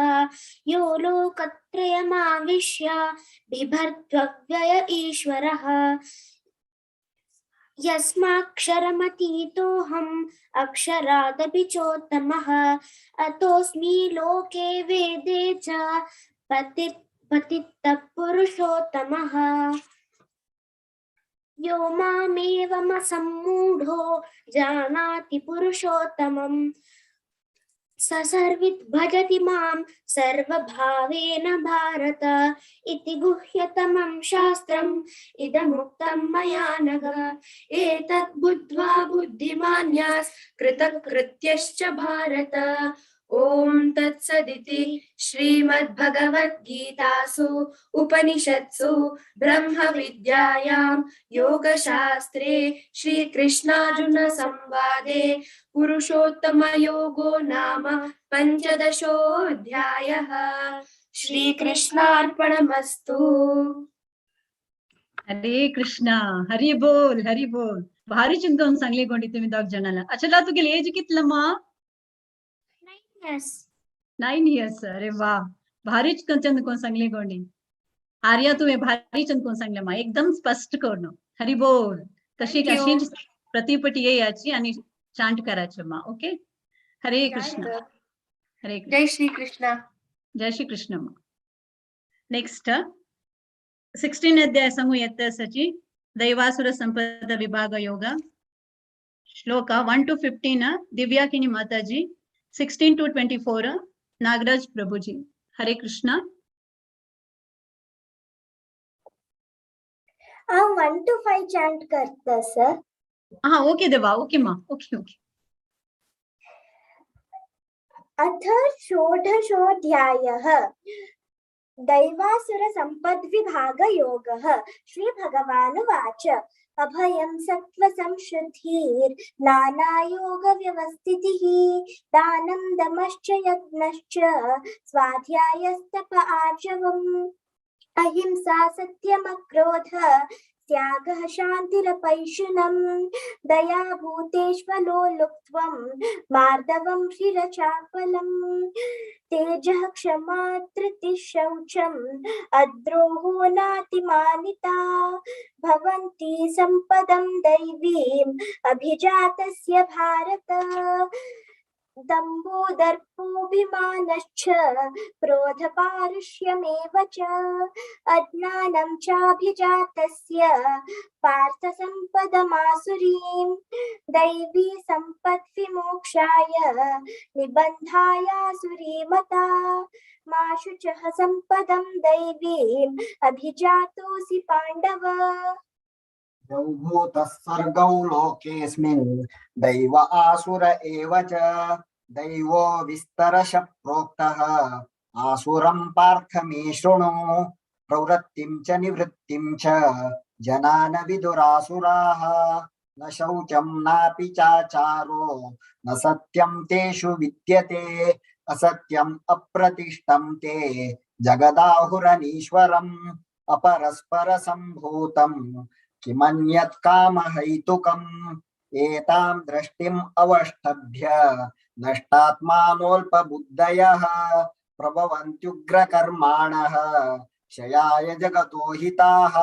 Speaker 18: यो लोकत्रयमाविश्य बिभर्त्वव्यय ईश्वरः। यस्माक्षरमतीतोऽहम् अक्षरादपि चोत्तमः। अतोऽस्मि लोके वेदे च पतितः पुरुषोत्तमः। यो मामेवमसम्मूढो जानाति पुरुषोत्तमं स सर्वित् भजति मां सर्वभावेन भारत। इति गुह्यतमं शास्त्रम् इदमुक्तं मया नघ।
Speaker 16: एतद् बुद्ध्वा बुद्धिमान्यास् कृतकृत्यश्च भारत। ॐ तत्सदिति श्रीमद्भगवद्गीतासु उपनिषत्सु ब्रह्मविद्यायां योगशास्त्रे श्रीकृष्णार्जुनसंवादे पुरुषोत्तमयोगो नाम पञ्चदशोऽध्यायः। श्रीकृष्णार्पणमस्तु।
Speaker 9: हरे कृष्णा, हरी बोल, हरी बोल. भारी चिंतून सांगली कोणी तुम्ही दोग जणाला. अचला, तुगेली एज कितलं मा?
Speaker 18: Years.
Speaker 9: 9 years. अरे वा, भारी चंद कोण सांगली कोणी. आर्या, तुम्ही भारी चंद कोण सांगले मा, एकदम स्पष्ट करून. हरी बोल. तशी
Speaker 16: Thank you.
Speaker 9: अशीच प्रतिपटी यायची आणि चांट करायचं मा. ओके, हरे कृष्ण, हरे कृष्ण.
Speaker 16: जय श्री कृष्ण.
Speaker 9: जय श्री कृष्ण मा. नेक्स्ट 16 अध्याय सांगू येत सची दैवासुर संपद विभाग योग, श्लोक 1 टू 15 दिव्याकिनी माताजी, 16 टू 24 नागराज प्रभुजी. हरे कृष्ण.
Speaker 18: हांव 1 टू 5 चांट करता सर.
Speaker 9: हा, ओके देवा, ओके मा, ओके ओके.
Speaker 18: अथ षोडशोऽध्यायः दैवासुरसम्पद्विभागयोगः. श्रीभगवानुवाच. अभयं सत्त्वसंशुद्धिर्नानायोगव्यवस्थितिः दानं दमश्च यज्ञश्च स्वाध्यायस्तप आर्जवम् अहिंसा सत्यमक्रोध त्यागः शान्तिरपैशुनम् दया भूतेष्वलोलुप्त्वं मार्दवं श्रीरचापलम् तेजः क्षमा धृतिः शौचम् अद्रोहो नातिमानिता भवन्ति सम्पदं दैवीम् अभिजातस्य भारत. दम्भो दर्पोऽभिमानश्च क्रोधपारुष्यमेव च अज्ञानं चाभिजातस्य पार्थ सम्पदमासुरीं दैवी सम्पद्विमोक्षाय निबन्धायासुरीमता मा शुचः सम्पदं दैवीम् अभिजातोऽसि पाण्डव.
Speaker 17: भूतः सर्गौ लोकेऽस्मिन् दैव आसुर एव च दैवो विस्तरश प्रोक्तः आसुरं पार्थ मे शृणु. प्रवृत्तिं च निवृत्तिं च जनान विदुरासुराः न शौचं नापि चाचारो न सत्यं तेषु विद्यते असत्यम् अप्रतिष्ठं ते जगदाहुरनीश्वरम् अपरस्परसम्भूतं किमन्यत् कामहैतुकम्. एतां दृष्टिम् अवष्टभ्य नष्टात्मानोऽल्पबुद्धयः प्रभवन्त्युग्रकर्माणः क्षयाय जगतो हिताः.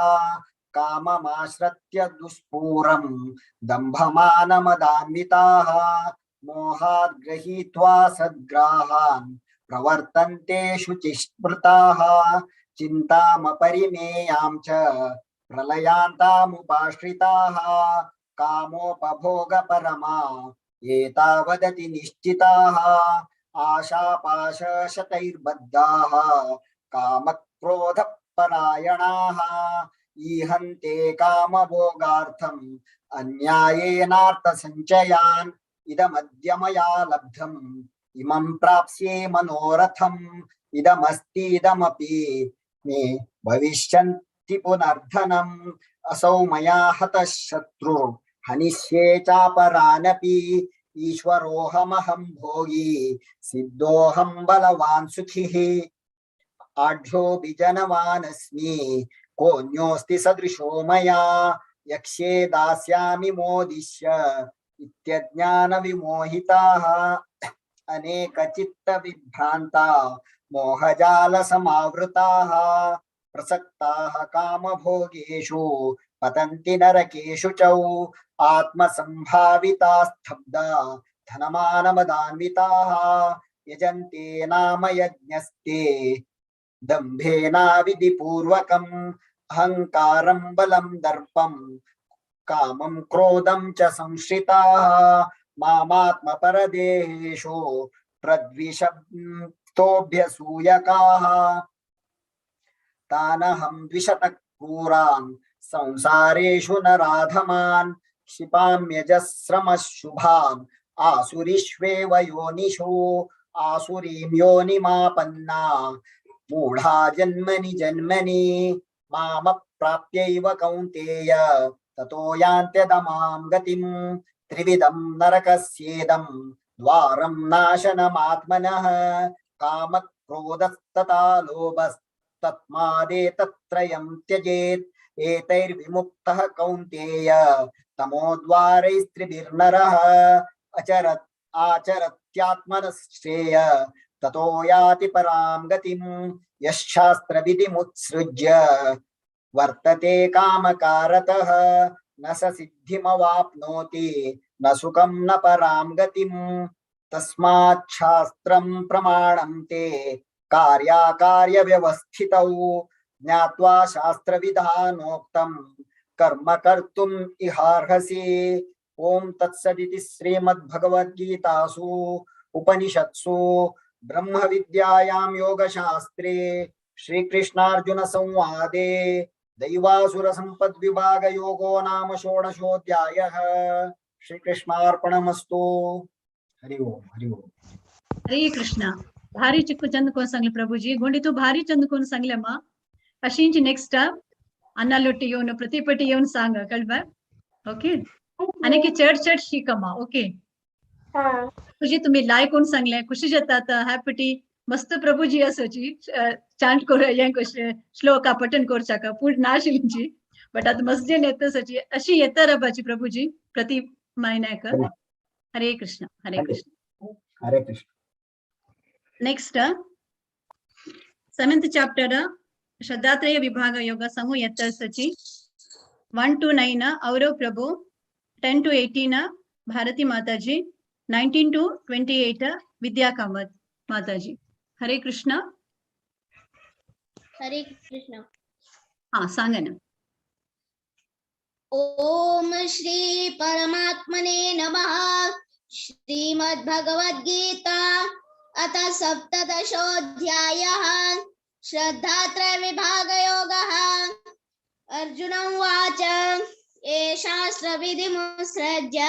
Speaker 17: काममाश्रित्य दुष्पूरं दम्भमानमदान्विताः मोहाद् गृहीत्वा सद्ग्राहान् प्रवर्तन्ते शुचिस्मृताः. चिन्तामपरिमेयां च प्रलयान्तामुपाश्रिताः कामोपभोगपरमा एतावदति निश्चिताः. आशापाशशतैर्बद्धाः कामक्रोधपरायणाः ईहन्ते कामभोगार्थम् अन्यायेनार्थसञ्चयान्. इदमद्य मया लब्धम् इमं प्राप्स्ये मनोरथम् इदमस्तीदमपि मे भविष्यन्ति पुनर्धनम्. असौ मया हतः शत्रुर् हनिष्ये चापरानपि. ईश्वरोऽहमहं भोगी सिद्धोऽहं बलवान् सुखिः. आढ्योऽभिजनवानस्मि कोऽन्योऽस्ति सदृशो मया. यक्ष्ये दास्यामि मोदिष्य इत्यज्ञानविमोहिताः. अनेकचित्तविभ्रान्ता मोहजालसमावृताः प्रसक्ताः कामभोगेषु पतन्ति नरकेषु च. आत्मसंभाविता स्तब्धा धनमानमदान्विताः यजन्ते नाम यज्ञस्ते दम्भेनाविधिपूर्वकम्. अहङ्कारं बलं दर्पं कामं क्रोधं च संश्रिताः मामात्मपरदेहेषु प्रद्विषन्तोऽभ्यसूयकाः. तानहं द्विषतः क्रूरान् संसारेषु नराधमान् क्षिपाम्यजस्रमशुभान् आसुरीष्वेव योनिषु. आसुरीं योनिमापन्ना मूढा जन्मनि जन्मनि मामप्राप्यैव कौन्तेय ततो यान्त्यदमां गतिम्. त्रिविधं नरकस्येदं द्वारं नाशनमात्मनः कामक्रोधस्तथा लोभस्तत्मादेतत्त्रयं त्यजेत्. एतैर्विमुक्तः कौन्तेय तमोद्वारैस्त्रिभिर्नरः अचरत् आचरत्यात्मनः श्रेय ततो याति परां गतिं यश्शास्त्रविधिमुत्सृज्य वर्तते कामकारतः न स सिद्धिमवाप्नोति न सुखं न परां गतिं तस्मात् शास्त्रं प्रमाणं ते कार्याकार्यव्यवस्थितौ ज्ञात्वा शास्त्रविधानोक्तं कर्म कर्तुम् इहार्हसि। ओम तत्सदिति श्रीमद्भगवद्गीतासु उपनिषत्सु ब्रह्मविद्यायां योगशास्त्रे श्रीकृष्णार्जुन संवादे दैवासुरसम्पद्विभागयोगो नाम षोडशोऽध्यायः। श्रीकृष्णार्पणमस्तु। हरि ओम। हरि ओम।
Speaker 9: हरे कृष्ण। भारी चिक्कू चंद कोण सांगले प्रभुजी, गोंडी तू भारी चंद कोण सांगले मा अशींची नेक्स्ट अन्नालोटी येऊन प्रतिपटी येऊन सांग कळवा। ओके, आणि की चढ चढ शिकमा। ओके प्रभुजी तुम्ही लाय कोण सांगले खुशी जातात हॅपी मस्त प्रभुजी असाची चांट करू श्लोका पठण करचाका पूर्ण नाशिलींची बट आता मस्जिद येत सची अशी येता रबाची प्रभुजी प्रति महिन्याक। हरे कृष्ण हरे कृष्ण
Speaker 17: हरे कृष्ण।
Speaker 9: नेक्स्ट 7th chapter श्रद्धात्रय विभाग योग समूह येता 1 to 9 Aurav Prabhu, 10 to 18 Bharati Mataji, 19 to 28 Vidya Kamath Mataji. Hare Krishna.
Speaker 18: Hare Krishna.
Speaker 9: हाँ सांगा ना।
Speaker 18: ओम श्री परमात्मने नमः। श्रीमद्भगवद्गीता अथ सप्तदशोऽध्यायः श्रद्धात्रय विभागयोगः। अर्जुन उवाच ये शास्त्रविधिमुत्सृज्य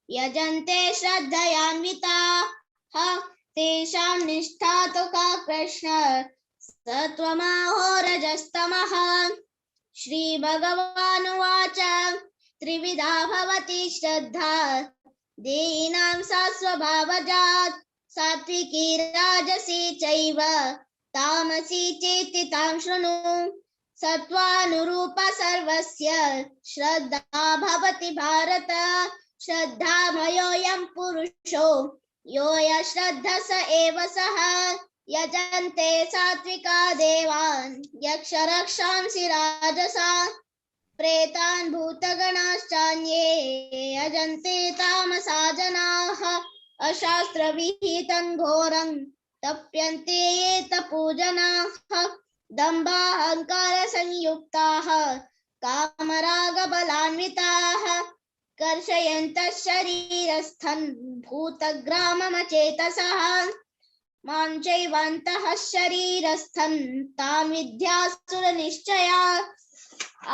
Speaker 18: यजन्ते श्रद्धयान्विताः तेषां निष्ठा तु का कृष्ण सत्त्वमाहो रजस्तमः। श्री भगवानुवाच त्रिविधा भवति श्रद्धा देहिनां सा स्वभावजात् सात्विकी राजसी चैव तामसी चेति तां शृणु। सत्त्वानुरूपा सर्वस्य श्रद्धा भवति भारत। श्रद्धामयोऽयं पुरुषो यो यश्रद्ध स एव सः। यजन्ते सात्विका देवान् यक्षरक्षांसि राजसा प्रेतान् भूतगणाश्चान्ये यजन्ते तामसा जनाः। अशास्त्रविहितं घोरं तप्यन्ते ये तपूजनाः दम्भाहङ्कारसंयुक्ताः कामरागबलान्विताः कर्षयन्तः शरीरस्थं भूतग्राममचेतसः। मां चैवान्तः शरीरस्थं तां विद्यासुरनिश्चया।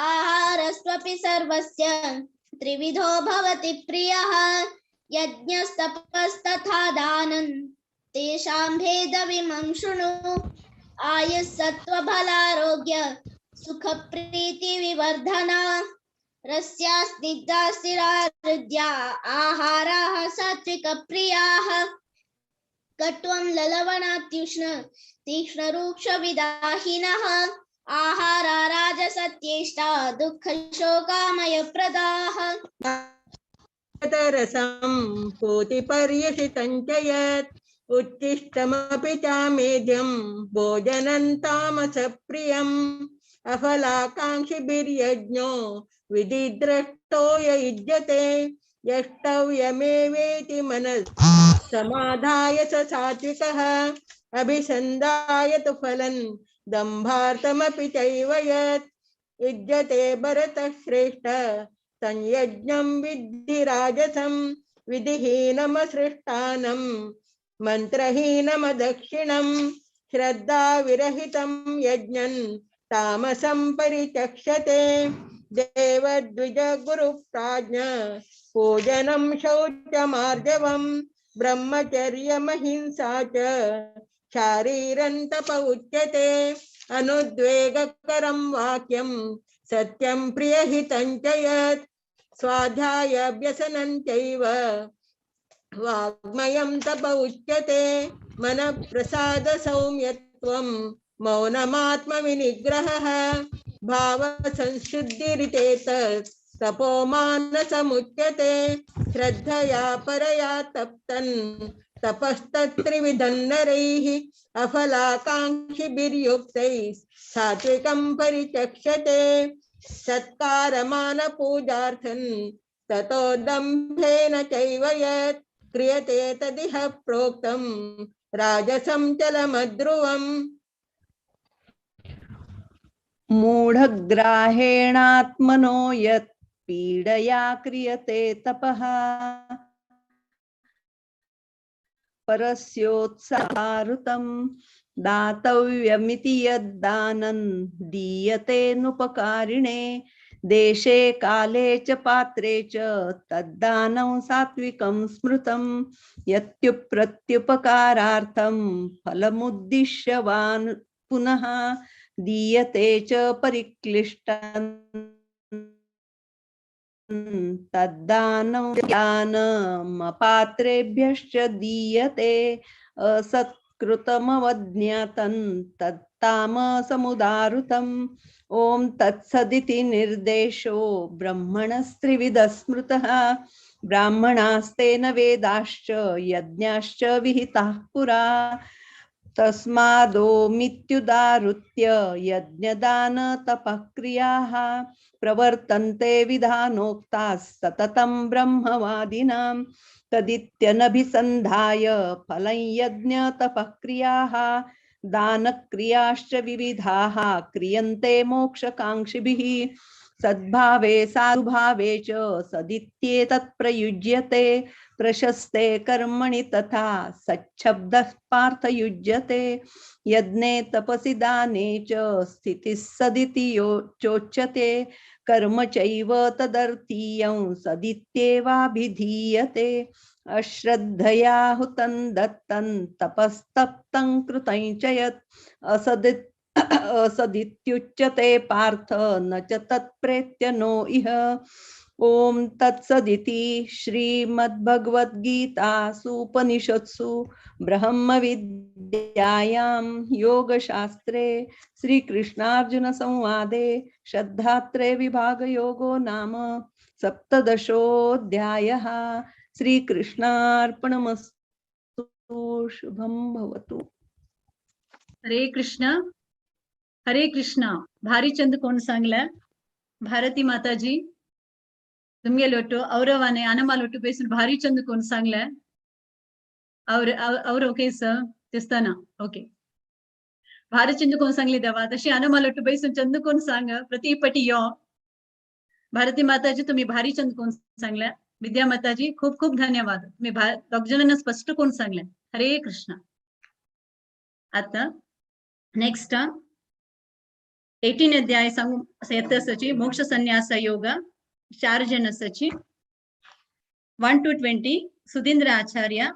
Speaker 18: आहारस्वपि सर्वस्य त्रिविधो भवति प्रियः यज्ञस्तपस्तथा दानं तेषां भेदविमं शृणु। आयुस्सत्त्वबलारोग्य सुखप्रीतिविवर्धना रस्या स्निग्धा स्थिरा हृद्या आहाराः सात्विकप्रियाः। कट्वं ललवणात्युष्ण तीक्ष्णरूक्षविदाहिनः आहारा राजसत्येष्टा दुःखशोकामयप्रदाः।
Speaker 10: रसं पूतिपर्यषितं च यत् उच्छिष्टमपि चामेध्यं भोजनं तामसप्रियम्। अफलाकाङ्क्षिभिर्यज्ञो विधिद्रष्टो य युज्यते यष्टव्यमेवेति मनः समाधाय स सात्विकः। अभिसन्धाय तु फलं दम्भार्थमपि चैव यत् युज्यते भरतश्रेष्ठ संयज्ञं विद्धि राजसं विधिहीनमसृष्टानं मन्त्रहीनमदक्षिणं श्रद्धाविरहितं यज्ञं तामसं परिचक्षते। देवद्विज गुरुप्राज्ञ पूजनं शौचमार्जवं ब्रह्मचर्यमहिंसा च शारीरं तप उच्यते। अनुद्वेगकरं वाक्यं सत्यं प्रियहितं च यत् स्वाध्यायाभ्यसनं चैव वाग्मयं तप उच्यते। मनःप्रसाद सौम्यत्वं मौनमात्मविनिग्रहः भावसंशुद्धिरितेतत् तपो मानसमुच्यते श्रद्धया परया तप्तन् तपस्तत्त्रिविधं नरैः अफलाकाङ्क्षिभिर्युक्तैः सात्विकं परिचक्षते सत्कारमानपूजार्थं ततो दम्भेन चैव यत् क्रियते तदिह प्रोक्तं राजसं चलमध्रुवम्।
Speaker 14: मूढग्राहेणात्मनो यत् पीडया क्रियते तपः परस्योत्सारुतं दातव्यमिति यद्दानं दीयते नुपकारिणे देशे काले च पात्रे च तद्दानं सात्विकं स्मृतं यत्युप्रत्युपकारार्थं फलमुद्दिश्य वान् पुनः दीयते च परिक्लिष्टं तद्दानं दानमपात्रेभ्यश्च दीयते असत्कृतमवज्ञातं तत्तामसमुदाहृतम्। ॐ तत्सदिति निर्देशो ब्रह्मणस्त्रिविधः स्मृतः ब्राह्मणास्तेन वेदाश्च यज्ञाश्च विहिताः पुरा तस्मादोमित्युदाहृत्य यज्ञदानतपःक्रियाः प्रवर्तन्ते विधानोक्ताः सततं ब्रह्मवादिनां तदित्यनभिसन्धाय फलं यज्ञतपःक्रियाः दानक्रियाश्च विविधाः क्रियन्ते मोक्षकाङ्क्षिभिः सद्भावे साधुभावे च सदित्येतत् प्रयुज्यते प्रशस्ते कर्मणि तथा सच्छब्दः पार्थयुज्यते यज्ञे तपसि दाने च स्थितिः सदिति यो चोच्यते कर्म चैव तदर्थीयं सदित्येवाभिधीयते अश्रद्धया हुतं दत्तं तपस्तप्तं कृतं च यत् असदित्युच्यते पार्थ न च तत्प्रेत्य नो इह। ॐ तत्सदिति श्रीमद्भगवद्गीतासूपनिषत्सु ब्रह्मविद्यायां योगशास्त्रे श्रीकृष्णार्जुनसंवादे श्रद्धात्रय विभागयोगो नाम सप्तदशोऽध्यायः। श्रीकृष्णार्पणमस्तु। शुभं भवतु।
Speaker 9: हरे कृष्णा हरे कृष्णा। भारी चंद कोण सांगला? भारती माताजी तुमगे लोटो औरवाने अनमा लोटो बेसून भारी चंद कोण सांगला? और और ओके सर दिसताना ओके भारी चंद कोण सांगली देवा तशी अनमा लोटो बेसून चंद कोण सांग प्रतिपटी यो। भारती माताजी तुम्ही भारी चंद कोण सांगला? विद्या माताजी खूप खूप धन्यवाद, तुम्ही दोघ स्पष्ट कोण सांगले। हरे कृष्णा। आता नेक्स्ट 18 अध्याय सांगू येतसची मोक्ष संन्यास योग 4 जण सची 1 to 20 Sudhindra Acharya,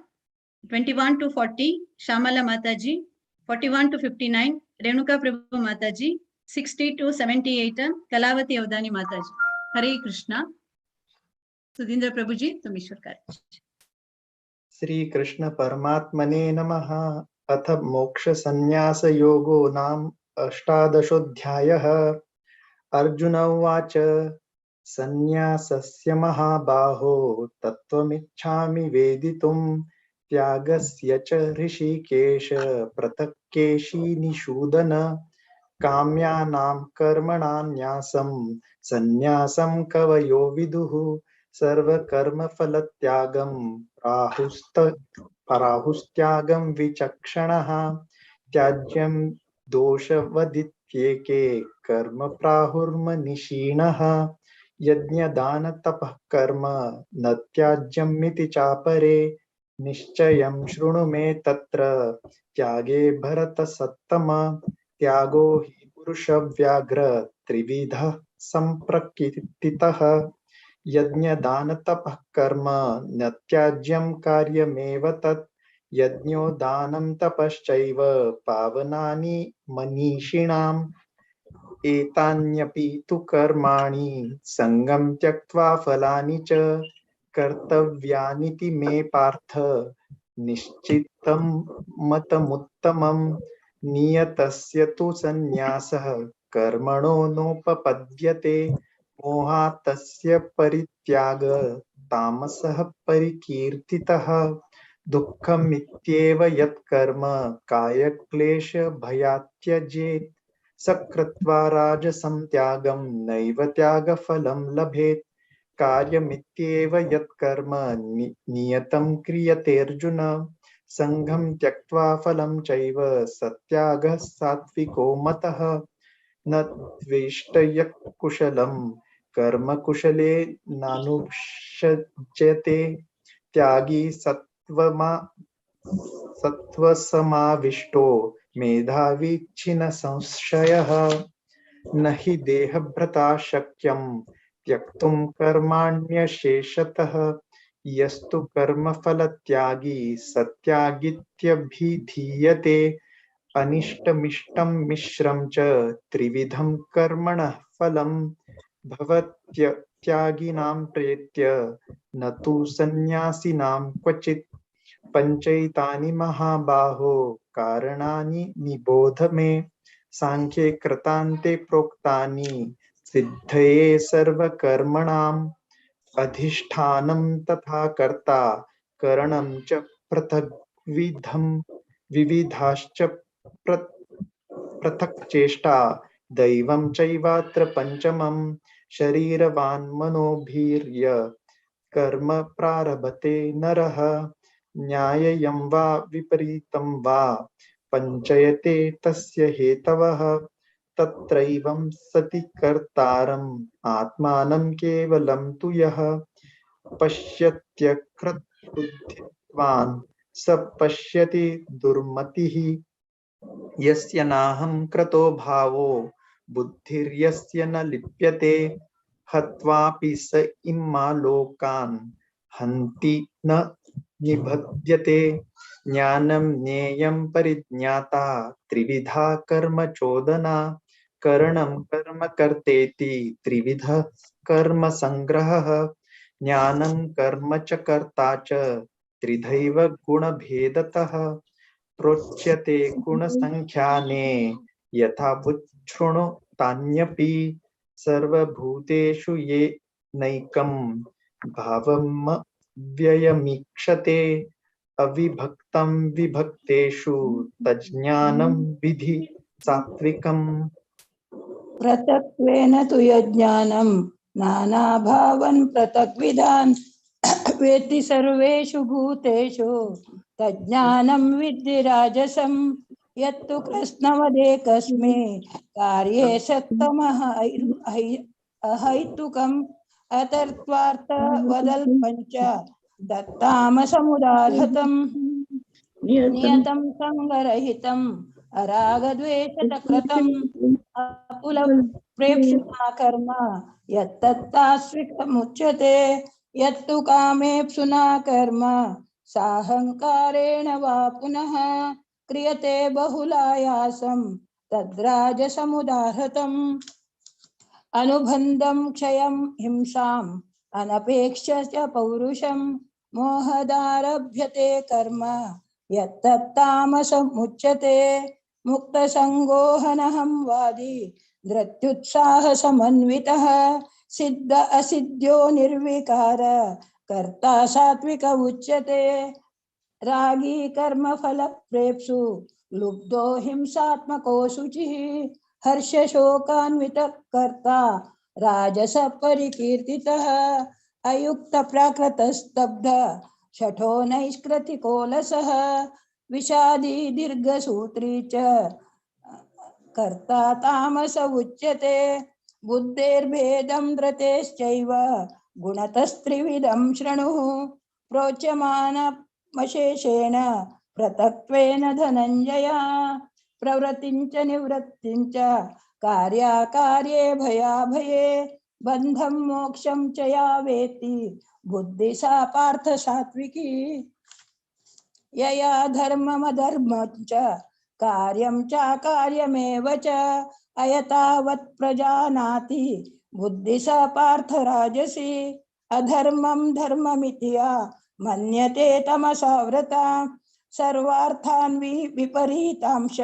Speaker 9: 21 to 40 Shyamala Mataji, 41 to 59 Renuka Prabhu Mataji, 60 to 78 Kalavati Avadhani Mataji. Hare Krishna. Sudhindra Prabhuji तुम्ही सुरू करा।
Speaker 19: श्री कृष्ण परमात्मने नमः। अथ मोक्ष संन्यास योगो नाम अष्टादशोऽध्यायः। अर्जुन उवाच संन्यासस्य महाबाहो तत्त्वमिच्छामि वेदितुं त्यागस्य च ऋषिकेश पृथक् केशिनिषूदन काम्यानां कर्मणां न्यासं संन्यासं कवयो विदुः सर्वकर्मफलत्यागं प्राहुस्त्यागं विचक्षणः त्याज्यं दोषवदित्येके कर्म प्राहुर्मनीषिणः यज्ञदानतपः कर्म न त्याज्यमिति चापरे निश्चयं शृणु मे तत्र त्यागे भरतसत्तम त्यागो हि पुरुषव्याघ्र त्रिविधः संप्रकीर्तितः यज्ञदानतपः कर्म न त्याज्यं कार्यमेव तत् यज्ञो दानं तपश्चैव पावनानि मनीषिणाम् एतान्यपि तु कर्माणि संगं त्यक्त्वा फलानि च कर्तव्यानिति मे पार्थ निश्चितं मतमुत्तमम्। नियतस्य तु संन्यासः कर्मणो नोपपद्यते। मोहात् तस्य परित्याग तामसः परिकीर्तितः। दुःखमित्येव यत्कर्म कायक्लेश भयात् त्यजेत्। सकृत्वा राजसं त्यागं नैव त्यागफलं लभेत्। कार्यमित्येव यत्कर्म नियतं क्रियतेऽर्जुन। संघं त्यक्त्वा फलं चैव सत्यागः सात्विको मतः। न द्वेष्टयः कुशलं कर्म कुशले नानुषज्यते। त्यागी सत्त्वसमाविष्टो मेधावी छिन्न संशयः। न हि देहभृता शक्यं त्यक्तुं कर्माण्यशेषतः। यस्तु कर्मफलत्यागी सत्यागीत्यभिधीयते। अनिष्टमिष्टं मिश्रं च त्रिविधं कर्मणः फलं भवत्यागिनां प्रेत्य न तु सन्न्यासिनां क्वचित्। पंचैतानि महाबाहो कारणानि निबोध मे। सांख्ये कृतान्ते प्रोक्तानि सिद्धये सर्वकर्मणाम्। अधिष्ठानं तथा कर्ता करणं च पृथग्विधं विविधाश्च पृथक् चेष्टा दैवं चैवात्र पंचमं। शरीरवान् मनोभिर्य कर्म प्रारभते नरः। न्याय्यं वा विपरीतं वा पंचयते तस्य हेतवः। तत्रैवं सति कर्तारम् आत्मानं केवलं तु यः पश्यत्यकृतबुद्धित्वान् स पश्यति दुर्मतिः। यस्य नाहं कृतो भावो बुद्धिर्यस्य न लिप्यते। हत्वापि स इमा लोकान् हन्ति न निबध्यते। ज्ञानं ज्ञेयं परिज्ञाता त्रिविधा कर्म चोदना। करणं कर्म कर्तेति त्रिविध कर्म संग्रहः। ज्ञानं कर्म च कर्ता च त्रिधैव गुणभेदतः। प्रोच्यते गुणसंख्याने यथा वुच्छृणु तान्यपि। सर्वभूतेषु ये नैकं भावमव्ययमीक्षते। अविभक्तं विभक्तेषु तज्ज्ञानं विधि सात्विकम्।
Speaker 6: पृथक्त्वेन तु यज्ञानं नानाभावन् पृथग्विधान् वेत्ति सर्वेषु भूतेषु तज्ज्ञानं विद्धि राजसं। यत्तु कृत्स्नवदेकस्मिन् कार्ये सक्तमः अहैतुकम् अतर्त्वार्थवदल्पञ्च दत्तामसमुदाहृतम्। नियतं सङ्गरहितम् अरागद्वेषकृतम् अकुलप्रेप्सुना कर्म यत्तत्तास्विकमुच्यते। यत्तु कामेप्सुना कर्म साहङ्कारेण वा पुनः क्रियते बहुलायासं तद्राजसमुदाहृतम्। अनुबन्धं क्षयं हिंसाम् अनपेक्ष्य च पौरुषं मोहदारभ्यते कर्म यत्तत्तामसमुच्यते। मुक्तसङ्गोहनहं वादी धृत्युत्साहसमन्वितः सिद्ध असिद्ध्यो निर्विकार कर्ता सात्विक उच्यते। रागी कर्मफलप्रेप्सु लुब्धो हिंसात्मको शुचिः हर्षशोकान्वितः कर्ता राजस परिकीर्तितः। अयुक्त प्राकृतस्तब्ध शठो नैष्कृतिकोलसः विषादी दीर्घसूत्री च कर्ता तामस उच्यते। बुद्धेर्भेदं धृतेश्चैव गुणतस्त्रिविधं शृणुः प्रोच्यमानमशेषेण पृथक्त्वेन धनञ्जय। प्रवृत्तिं च निवृत्तिं च कार्याकार्ये भयाभये बन्धं मोक्षं च या वेत्ति बुद्धि सा पार्थ सात्विकी। यया धर्ममधर्मं च कार्यं चाकार्यमेव च अयतावत् प्रजानाति बुद्धि सा पार्थ राजसी। अधर्मं धर्ममिति या मन्यते तमसावृता सर्वार्थान् विपरीतांश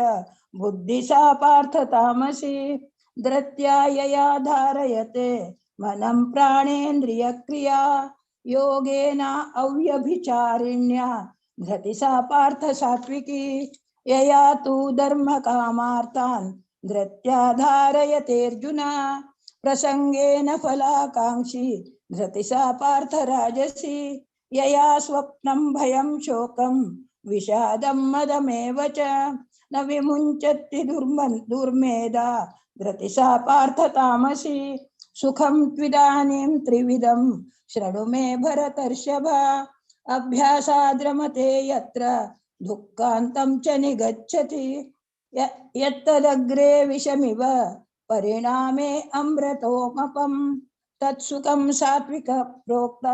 Speaker 6: बुद्धि सा पार्थ तामसी। धृत्या यया धारयते मनं प्राणेन्द्रियक्रिया योगेन अव्यभिचारिण्या धृति सा पार्थ सात्विकी। यया तु धर्मकामार्थान् धृत्या धारयतेऽर्जुन प्रसंगेन फलाकांक्षी धृति सा पार्थ राजसी। यया स्वप्नं भयं शोकं विषादं मदमेव च न विमुञ्चति दुर्मेधा धृति सा पार्थ तामसी। सुखं त्विदानीं त्रिविधं शृणु मे भरतर्षभ अभ्यासाद्रमते यत्र दुःखान्तं च निगच्छति। यत्तदग्रे विषमिव परिणामे अमृतोपमं तत्सुखं सात्विक प्रोक्त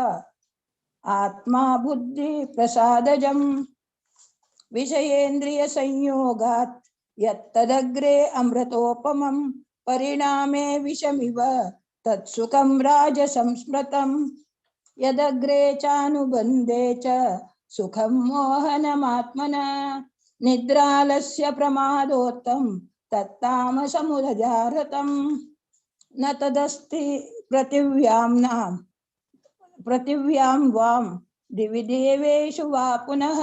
Speaker 6: आत्मा बुद्धि प्रसादजं विषयेन्द्रिय संयोगात् यत्तदग्रे अमृतोपमं परिणामे विषमिव तत्सुखं राजसंस्मृतं। यदग्रे चानुबन्धे च सुखं मोहनमात्मना निद्रालस्य प्रमादोत्तं तत्तामसमुदजारतं। न तदस्ति पृथिव्यां वां दिवि देवेषु वा पुनः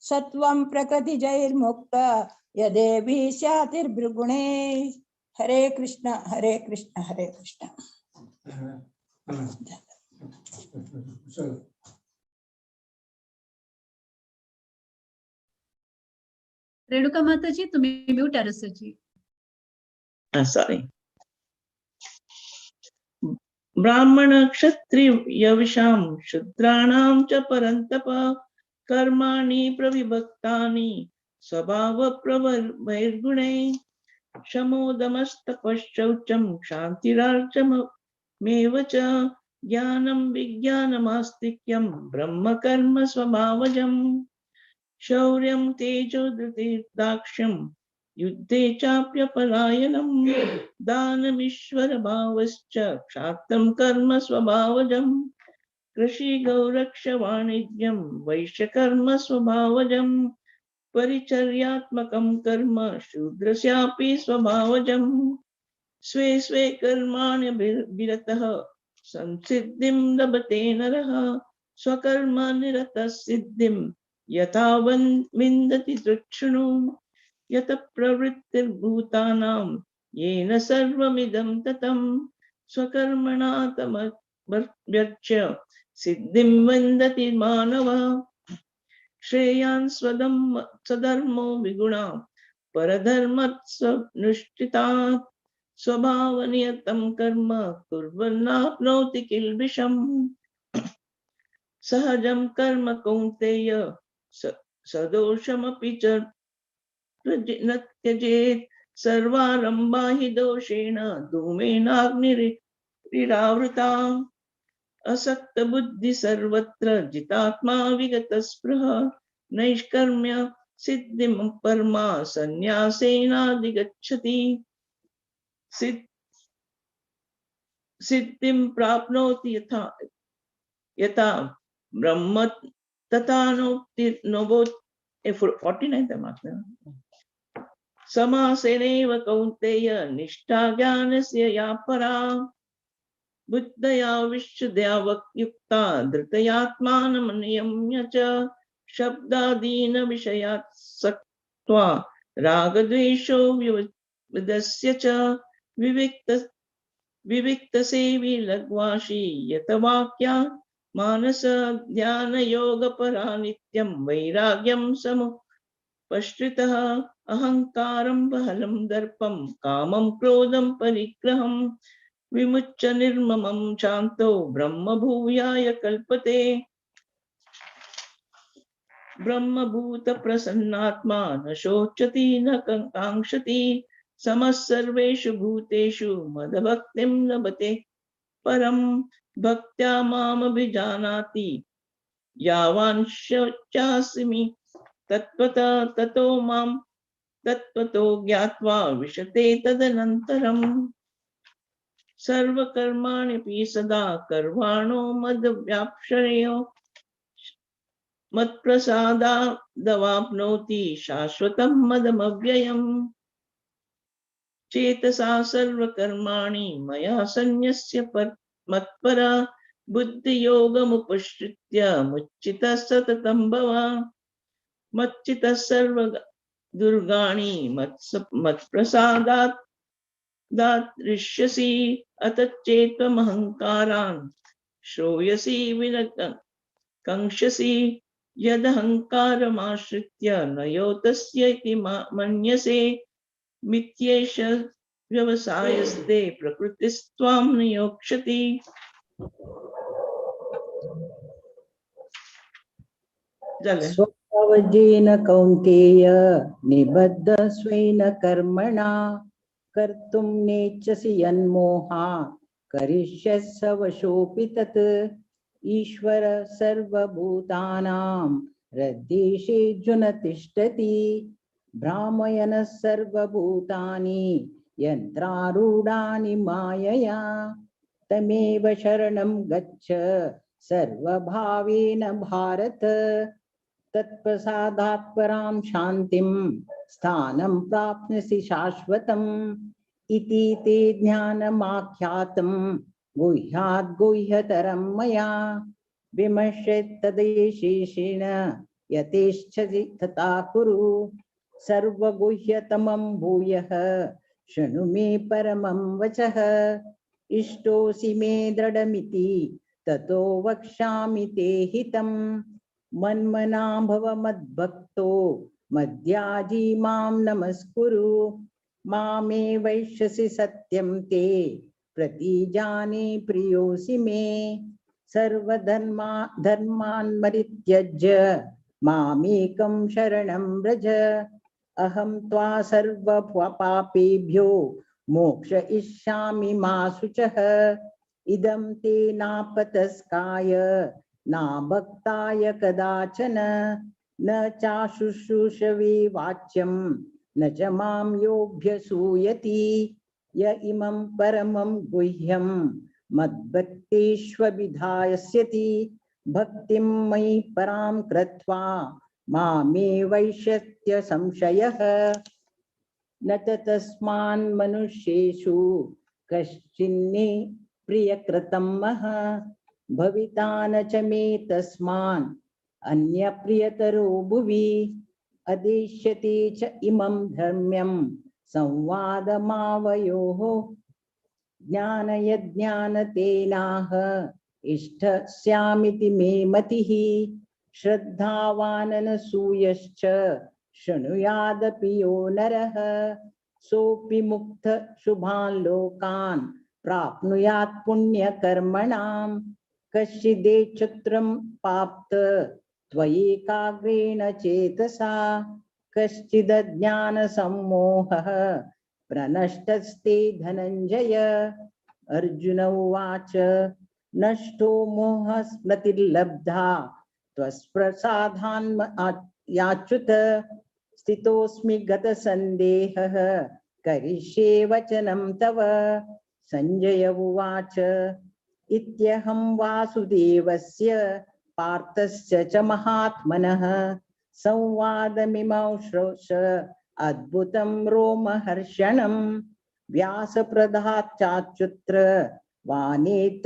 Speaker 6: सत्वं प्रकृतिजैर्मुक्त यदेवि स्यातिर्भृगुणे। हरे कृष्ण हरे कृष्ण हरे कृष्ण।
Speaker 9: रेणुका माताजी तुम्ही म्यूट आरसची।
Speaker 1: सॉरी। ब्राह्मण क्षत्रिय विषां शूद्राणां च परन्तप कर्माणि प्रविभक्तानि स्वभाव प्रवर्गुणैः शमोदमस्तपश्शौचं क्षान्तिरार्चमेव च ज्ञानं विज्ञानमास्तिक्यं ब्रह्मकर्म स्वभावजं शौर्यं तेजो धृतिर्दाक्ष्यं युद्धे चाप्यपलायनं दानमीश्वरभावश्च क्षात्रं कर्म स्वभावजं कृषि गौरक्ष वाणिज्यं वैश्यकर्म स्वभावजं परिचर्यात्मकं कर्म शूद्रस्यापि स्वभावजं स्वे स्वे कर्माण्यभिरतः संसिद्धिं लभते नरः स्वकर्म निरतः सिद्धिं यथा विन्दति तृक्षणु। यत प्रवृत्तिर्भूतानां येन सर्वमिदं ततं स्वकर्मणा तमभ्यर्च्य सिद्धिं विन्दति मानवः। श्रेयान् स्वधर्मो विगुणा परधर्मस्वनुष्ठितात् स्वभावनियतं कर्म कुर्वन्नाप्नोति किल्बिषम्। सहजं कर्म कौन्तेय सदोषमपि च न त्यजेत् सर्वारम्भा हि दोषेण धूमेनाग्निरावृता। असक्तबुद्धि सर्वत्र जितात्मा विगतस्पृह नैष्कर्म्य सिद्धिं परमा सन्न्यासेनाधिगच्छति। सिद्धिं प्राप्नोति यथा यथा ब्रह्म तथा 49 समासेनैव कौन्तेय निष्ठा ज्ञानस्य या परा बुद्धया विशुद्ध्या युक्ता धृतयात्मानं नियम्य च शब्दादीन विषयात् सक्त्वा रागद्वेषो विविधस्य च विविक्तसेवी लघ्वाशी यत वाक्या मानस ध्यान योग परा नित्यं वैराग्यं समुपश्रितः अहंकारं बहलं दर्पं कामं क्रोधं परिग्रहं विमुच्य निर्ममं शान्तो ब्रह्म भूयाय कल्पते। ब्रह्मभूत प्रसन्नात्मा न शोचति न कांक्षति समः सर्वेषु भूतेषु मदभक्तिं लभते परं भक्त्या मामभिजानाति यावांश्चास्मि तत्त्वतः ततो मां तत्त्वतो ज्ञात्वा विशते तदनन्तरम्। सर्वकर्माण्यपि सदा कर्वाणो मद्व्याप्शयो मत्प्रसादादवाप्नोति शाश्वतं मदमव्ययम्। चेतसा सर्वकर्माणि मया सन्न्यस्य मत्परा बुद्धियोगमुपश्रित्य मुच्चितः सततं भव। मच्चितः सर्वदुर्गाणि मत्प्रसादात् दातृष्यसि अत चेत्त्वमहङ्कारान् श्रोयसि विनकंक्षसि यदहङ्कारमाश्रित्य नयोतस्य इति मन्यसे मिथ्येष व्यवसायस्ते प्रकृतिस्त्वां नियोक्ष्यति।
Speaker 5: स्वभावजेन कौन्तेय निबद्धस्वेन कर्मणा कर्तुं नेच्छसि यन्मोहा करिष्यसि वशोऽपि तत्। ईश्वर सर्वभूतानां हृद्देशेऽर्जुन तिष्ठति भ्रामयन सर्वभूतानि यन्त्रारूढानि मायया। तमेव शरणं गच्छ सर्वभावेन भारत तत्प्रसादात् परां शान्तिं स्थानं प्राप्नोषि शाश्वतम्। इति ते ज्ञानमाख्यातं गुह्याद् गुह्यतरं मया विमर्शेत्तदेशेषेण यथेच्छसि तथा कुरु। सर्वगुह्यतमं भूयः शृणु मे परमं वचः। इष्टोऽसि मे दृढमिति ततो वक्ष्यामि ते हितं। मन्मना भव मद्भक्तो मद्याजी मां नमस्कुरु। मामे वैश्यसि सत्यं ते प्रतिजाने प्रियोऽसि मे। सर्वधर्मा धर्मान् परित्यज्य मामेकं शरणं व्रज। अहं त्वा सर्वपापेभ्यो मोक्षयिष्यामि मा शुचः। इदं ते नापतस्काय नाभक्ताय कदाचन। न चाशुश्रूषवे वाच्यं न च मां योऽभ्यसूयति। य इमं परमं गुह्यं मद्भक्तेष्वभिधास्यति। भक्तिं मयि परां कृत्वा मामे वैश्यत्य संशयः। न च तस्मान् मनुष्येषु कश्चिन्ने प्रियकृतं मह। भविता न च मे तस्मान् अन्यप्रियतरो भुवि। अदेश्यते च इमं धर्म्यं संवादमावयोः। ज्ञानयज्ञानतेनाह इष्टस्यामिति मे मतिः। श्रद्धावाननसूयश्च शृणुयादपि यो नरः। सोऽपि मुक्त शुभान् लोकान् प्राप्नुयात् पुण्यकर्मणां। कश्चिदेच्छुत्रं पाप्त त्वयैकाग्रेण चेतसा। कश्चिदज्ञानसम्मोहः प्रनष्टस्ते धनञ्जय। अर्जुन उवाच नष्टो मोहस्मृतिर्लब्धा त्वत्प्रसादान् याच्युत। स्थितोऽस्मि गतसन्देहः करिष्ये वचनं तव। सञ्जय उवाच इत्यहं वासुदेवस्य पार्थस्य च महात्मनः संवादमिमौ श्रोष अद्भुतं रोमहर्षणं। व्यासप्रदाच्चाच्युत्र वाणेतद्गुह्यमहं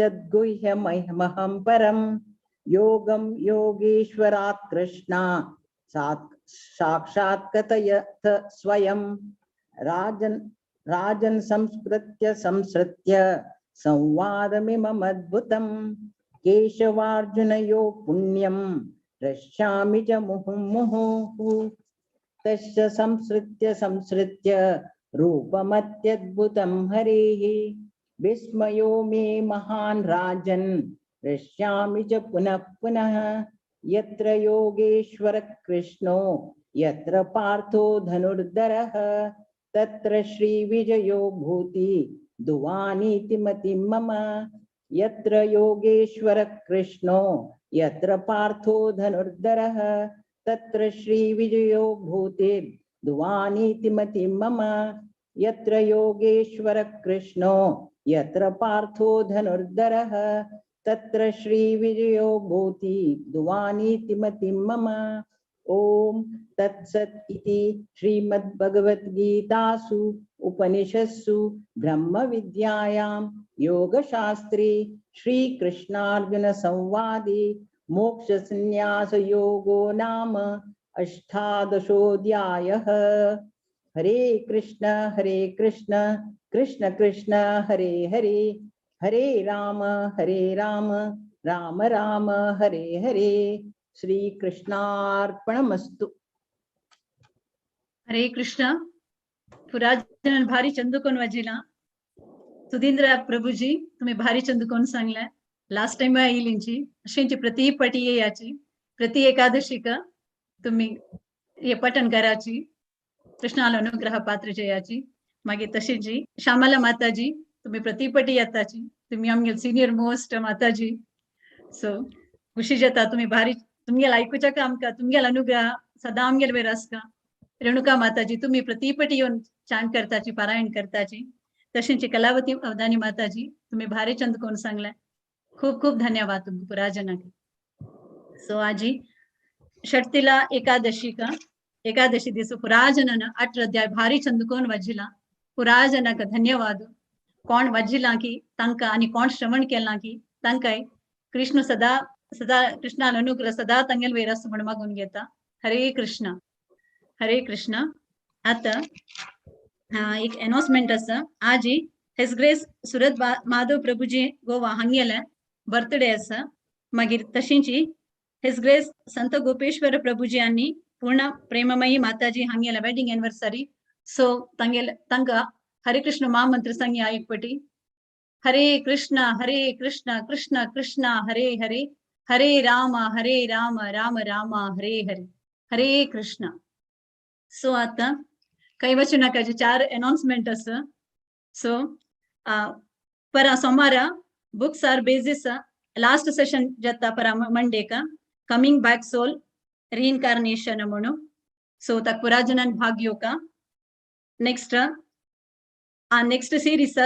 Speaker 5: परं। योगं योगेश्वरात् कृष्णा साक्षात् कथयत स्वयं। राजन् राजन् संस्कृत्य संसृत्य संवादमिममद्भुतं। केशवार्जुनयो पुण्यं रक्ष्यामि च मुहुर्मुहुः। तस्य संसृत्य संसृत्य रूपमत्यद्भुतं हरेः। विस्मयो मे महान् राजन् रक्ष्यामि च पुनः पुनः। यत्र योगेश्वर कृष्णो यत्र पार्थो धनुर्धरः। तत्र श्रीविजयो भूति दुवानीति मतिं मम। यत्र योगेश्वर कृष्णो यत्र पार्थो धनुर्धरः। तत्र श्रीविजयो भूति दुवानीति मतिं मम। यत्र योगेश्वर कृष्णो यत्र पार्थो धनुर्धरः। तत्र श्रीविजयो भूति दुवानीति मतिं मम। ॐ तत्सत् इति श्रीमद्भगवद्गीतासु उपनिषत्सु ब्रह्मविद्यायां योगशास्त्रे श्रीकृष्णार्जुनसंवादे मोक्षसंन्यासयोगो नाम अष्टादशोऽध्यायः। हरे कृष्ण कृष्ण कृष्ण हरे हरे, हरे राम राम राम हरे हरे। श्री कृष्णार्पणमस्तु।
Speaker 9: हरे कृष्ण। पुराजन भारी चंदुकोन वाजिला सुधींद्र प्रभुजी तुम्ही भारी चंदुकोन सांगलाय। लास्ट टाइम येईल अशींची प्रति पटी याची प्रति एकादशी का तुम्ही हे पठण कराची कृष्णाला अनुग्रह पात्र जयाची। मागीर तशीची श्यामला माताजी तुम्ही प्रतिपटी येताची, तुम्ही आमगे सिनियर मोस्ट माताजी। सो खुशी जाता तुम्ही भारी तुमगेल आयकुच्या का आमकां तुमगेल अनुग्रह सदा आमगेल वयर आसता। रेणुका माताजी तुम्ही प्रतिपटी येवन चांट करताची पारायण करताची। तशेंच कलावती अवदानी माताजी तुम्ही भारी चंद कोण सांगलाय, खूप खूप धन्यवाद तुमकां पुराजनाक। सो आजी षटतिला एकादशी का एकादशी दिवस पुराजनान 18 अध्याय भारी चंदकोन वाजिला पुराजनाक धन्यवाद। कोण वाजिला की तांकां आनी कोण श्रवण केलां की तांकांय कृष्ण सदा सदा कृष्णान अनुग्रह सदा तांगेल वयर आसूं म्हण मागून घेता। हरे कृष्ण हरे कृष्ण। आतां एक अनाउन्समेंट आसा। आजी his grace Surat Madhav Prabhuji Goa हांगेले बर्थडे आसा। मागीर तशींची his grace संत गोपेश्वर प्रभुजी आनी पूर्ण प्रेममयी माताजी हांगेले वेडिंग एनिवर्सरी। सो तांगेले तांकां हरे कृष्ण महामंत्र सांगया एक पटी। हरे कृष्ण कृष्ण कृष्ण हरे हरे, हरे राम राम राम हरे हरे, हरे कृष्ण। सो आता काही वचनाकाचे 4 अनाउन्समेंट आसा। सो परा सोमारा books are basis last session जाता परा मंडे का कमिंग बॅक सोल रिइन्कार्नेशन म्हणून। सो ताका पुराजनान भाग घेवका। नेक्स्ट नेक्स्ट सिरीज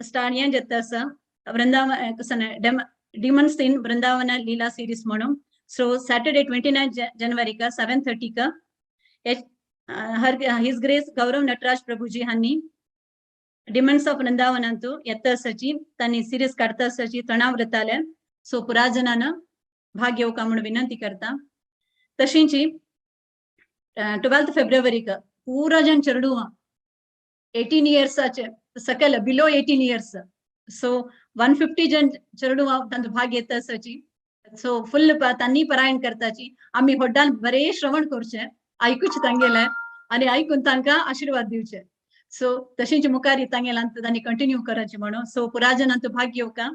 Speaker 9: स्टार्ट हें जाता आसा Vrindavan demons in Vrindavan Leela series म्हणून। सो सॅटर्डे 29 जनवरी का 7:30 का his grace गौरव नटराज प्रभुजी हांणी डिमन्स ऑफ वृंदावनांतू येता आसाची तांणी सिरीज काडता आसाची तणाव व्रताले। सो पुराजनान भाग घेवका म्हूण विनंती करता। तशींची 12 फेब्रुवारीक पुरा जण चेडुवां 18 इयर्साचे सकयल बिलो 18 इयर्स सो 150 जण चेडुवां तांचो भाग घेता आसाची। सो फुल तांणी परायण करताची। आमी व्हड्डान बरें श्रवण करचें, आयकुचें तांगेलें आनी आयकून तांकां आशिर्वाद दिवचे। सो तशेंच मुखार तांगेल्यान तांणी कंटिन्यू करायचें म्हणून। सो पुराजनांचो भाग घेवका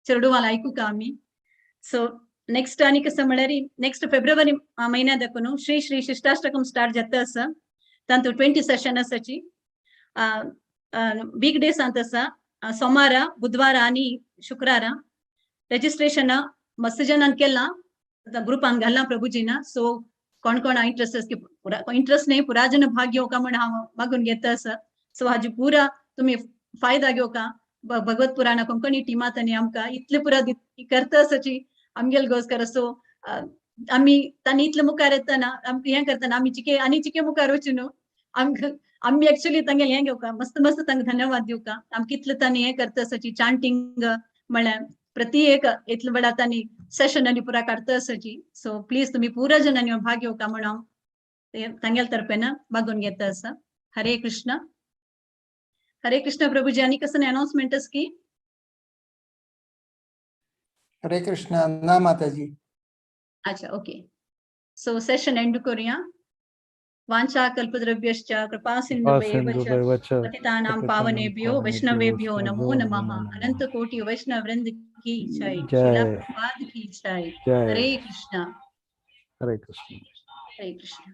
Speaker 9: चेडुवां आयकुका आमी। सो नेक्स्ट आनी कसं म्हळ्यार नेक्स्ट फेब्रुवारी म्हयन्या दाखून श्री श्री शिष्टाष्टकम स्टार्ट जाता आसा। तातूंत 20 सेशन आसाची। वीक डेसांत आसा सोमारा बुधवारा आनी शुक्रारा। रजिस्ट्रेशन मस्त जणान केलां ग्रुपान घालां प्रभुजीना। सो कोण कोण इंट्रस्ट इंट्रस्ट न्ही पुराजन भाग घेवका म्हण हांव मागून घेता आसा। सो हाजी पुरा तुमी फायदा घेवका। भगवत पुराणा कोंकणी टिमात आनी आमकां इतले पुरा करता आसाची आमगेल गोस्कर। सो आमी तांणी इतले मुखार येतना आमकां हें करतना आमी चिके आनी चिके मुखार वचून न्हू आमकां आमी एक्चुअली तांगेलें हें घेवका मस्त मस्त तांकां धन्यवाद दिवका। आमकां इतलें तांणी हें करता आसाची चांटींग म्हळ्यार प्रति एक इतले वेळा तांणी सेशन आनी पुरा काडता आसाची। सो प्लीज तुमी पुरा जणांनी भाग घेवका म्हण हांव तांगेले तर्फेन मागून घेता आसा। हरे कृष्ण हरे कृष्ण प्रभुजी। आनी कसलें अनाउन्समेंट आसा की?
Speaker 8: हरे कृष्ण ना माताजी।
Speaker 9: अच्छा ओके। सो सेशन एंड करूया। वांछा कल्पद्रव्यश्च कृपा सिन्धुभ्येव च पतितानां पावनेभ्यो वैष्णवेभ्यो नमो नमः। अनंत कोटि वैष्णव वृंद की जय, श्रील प्रभुपाद की जय। हरे कृष्ण
Speaker 8: हरे कृष्ण
Speaker 9: हरे कृष्ण।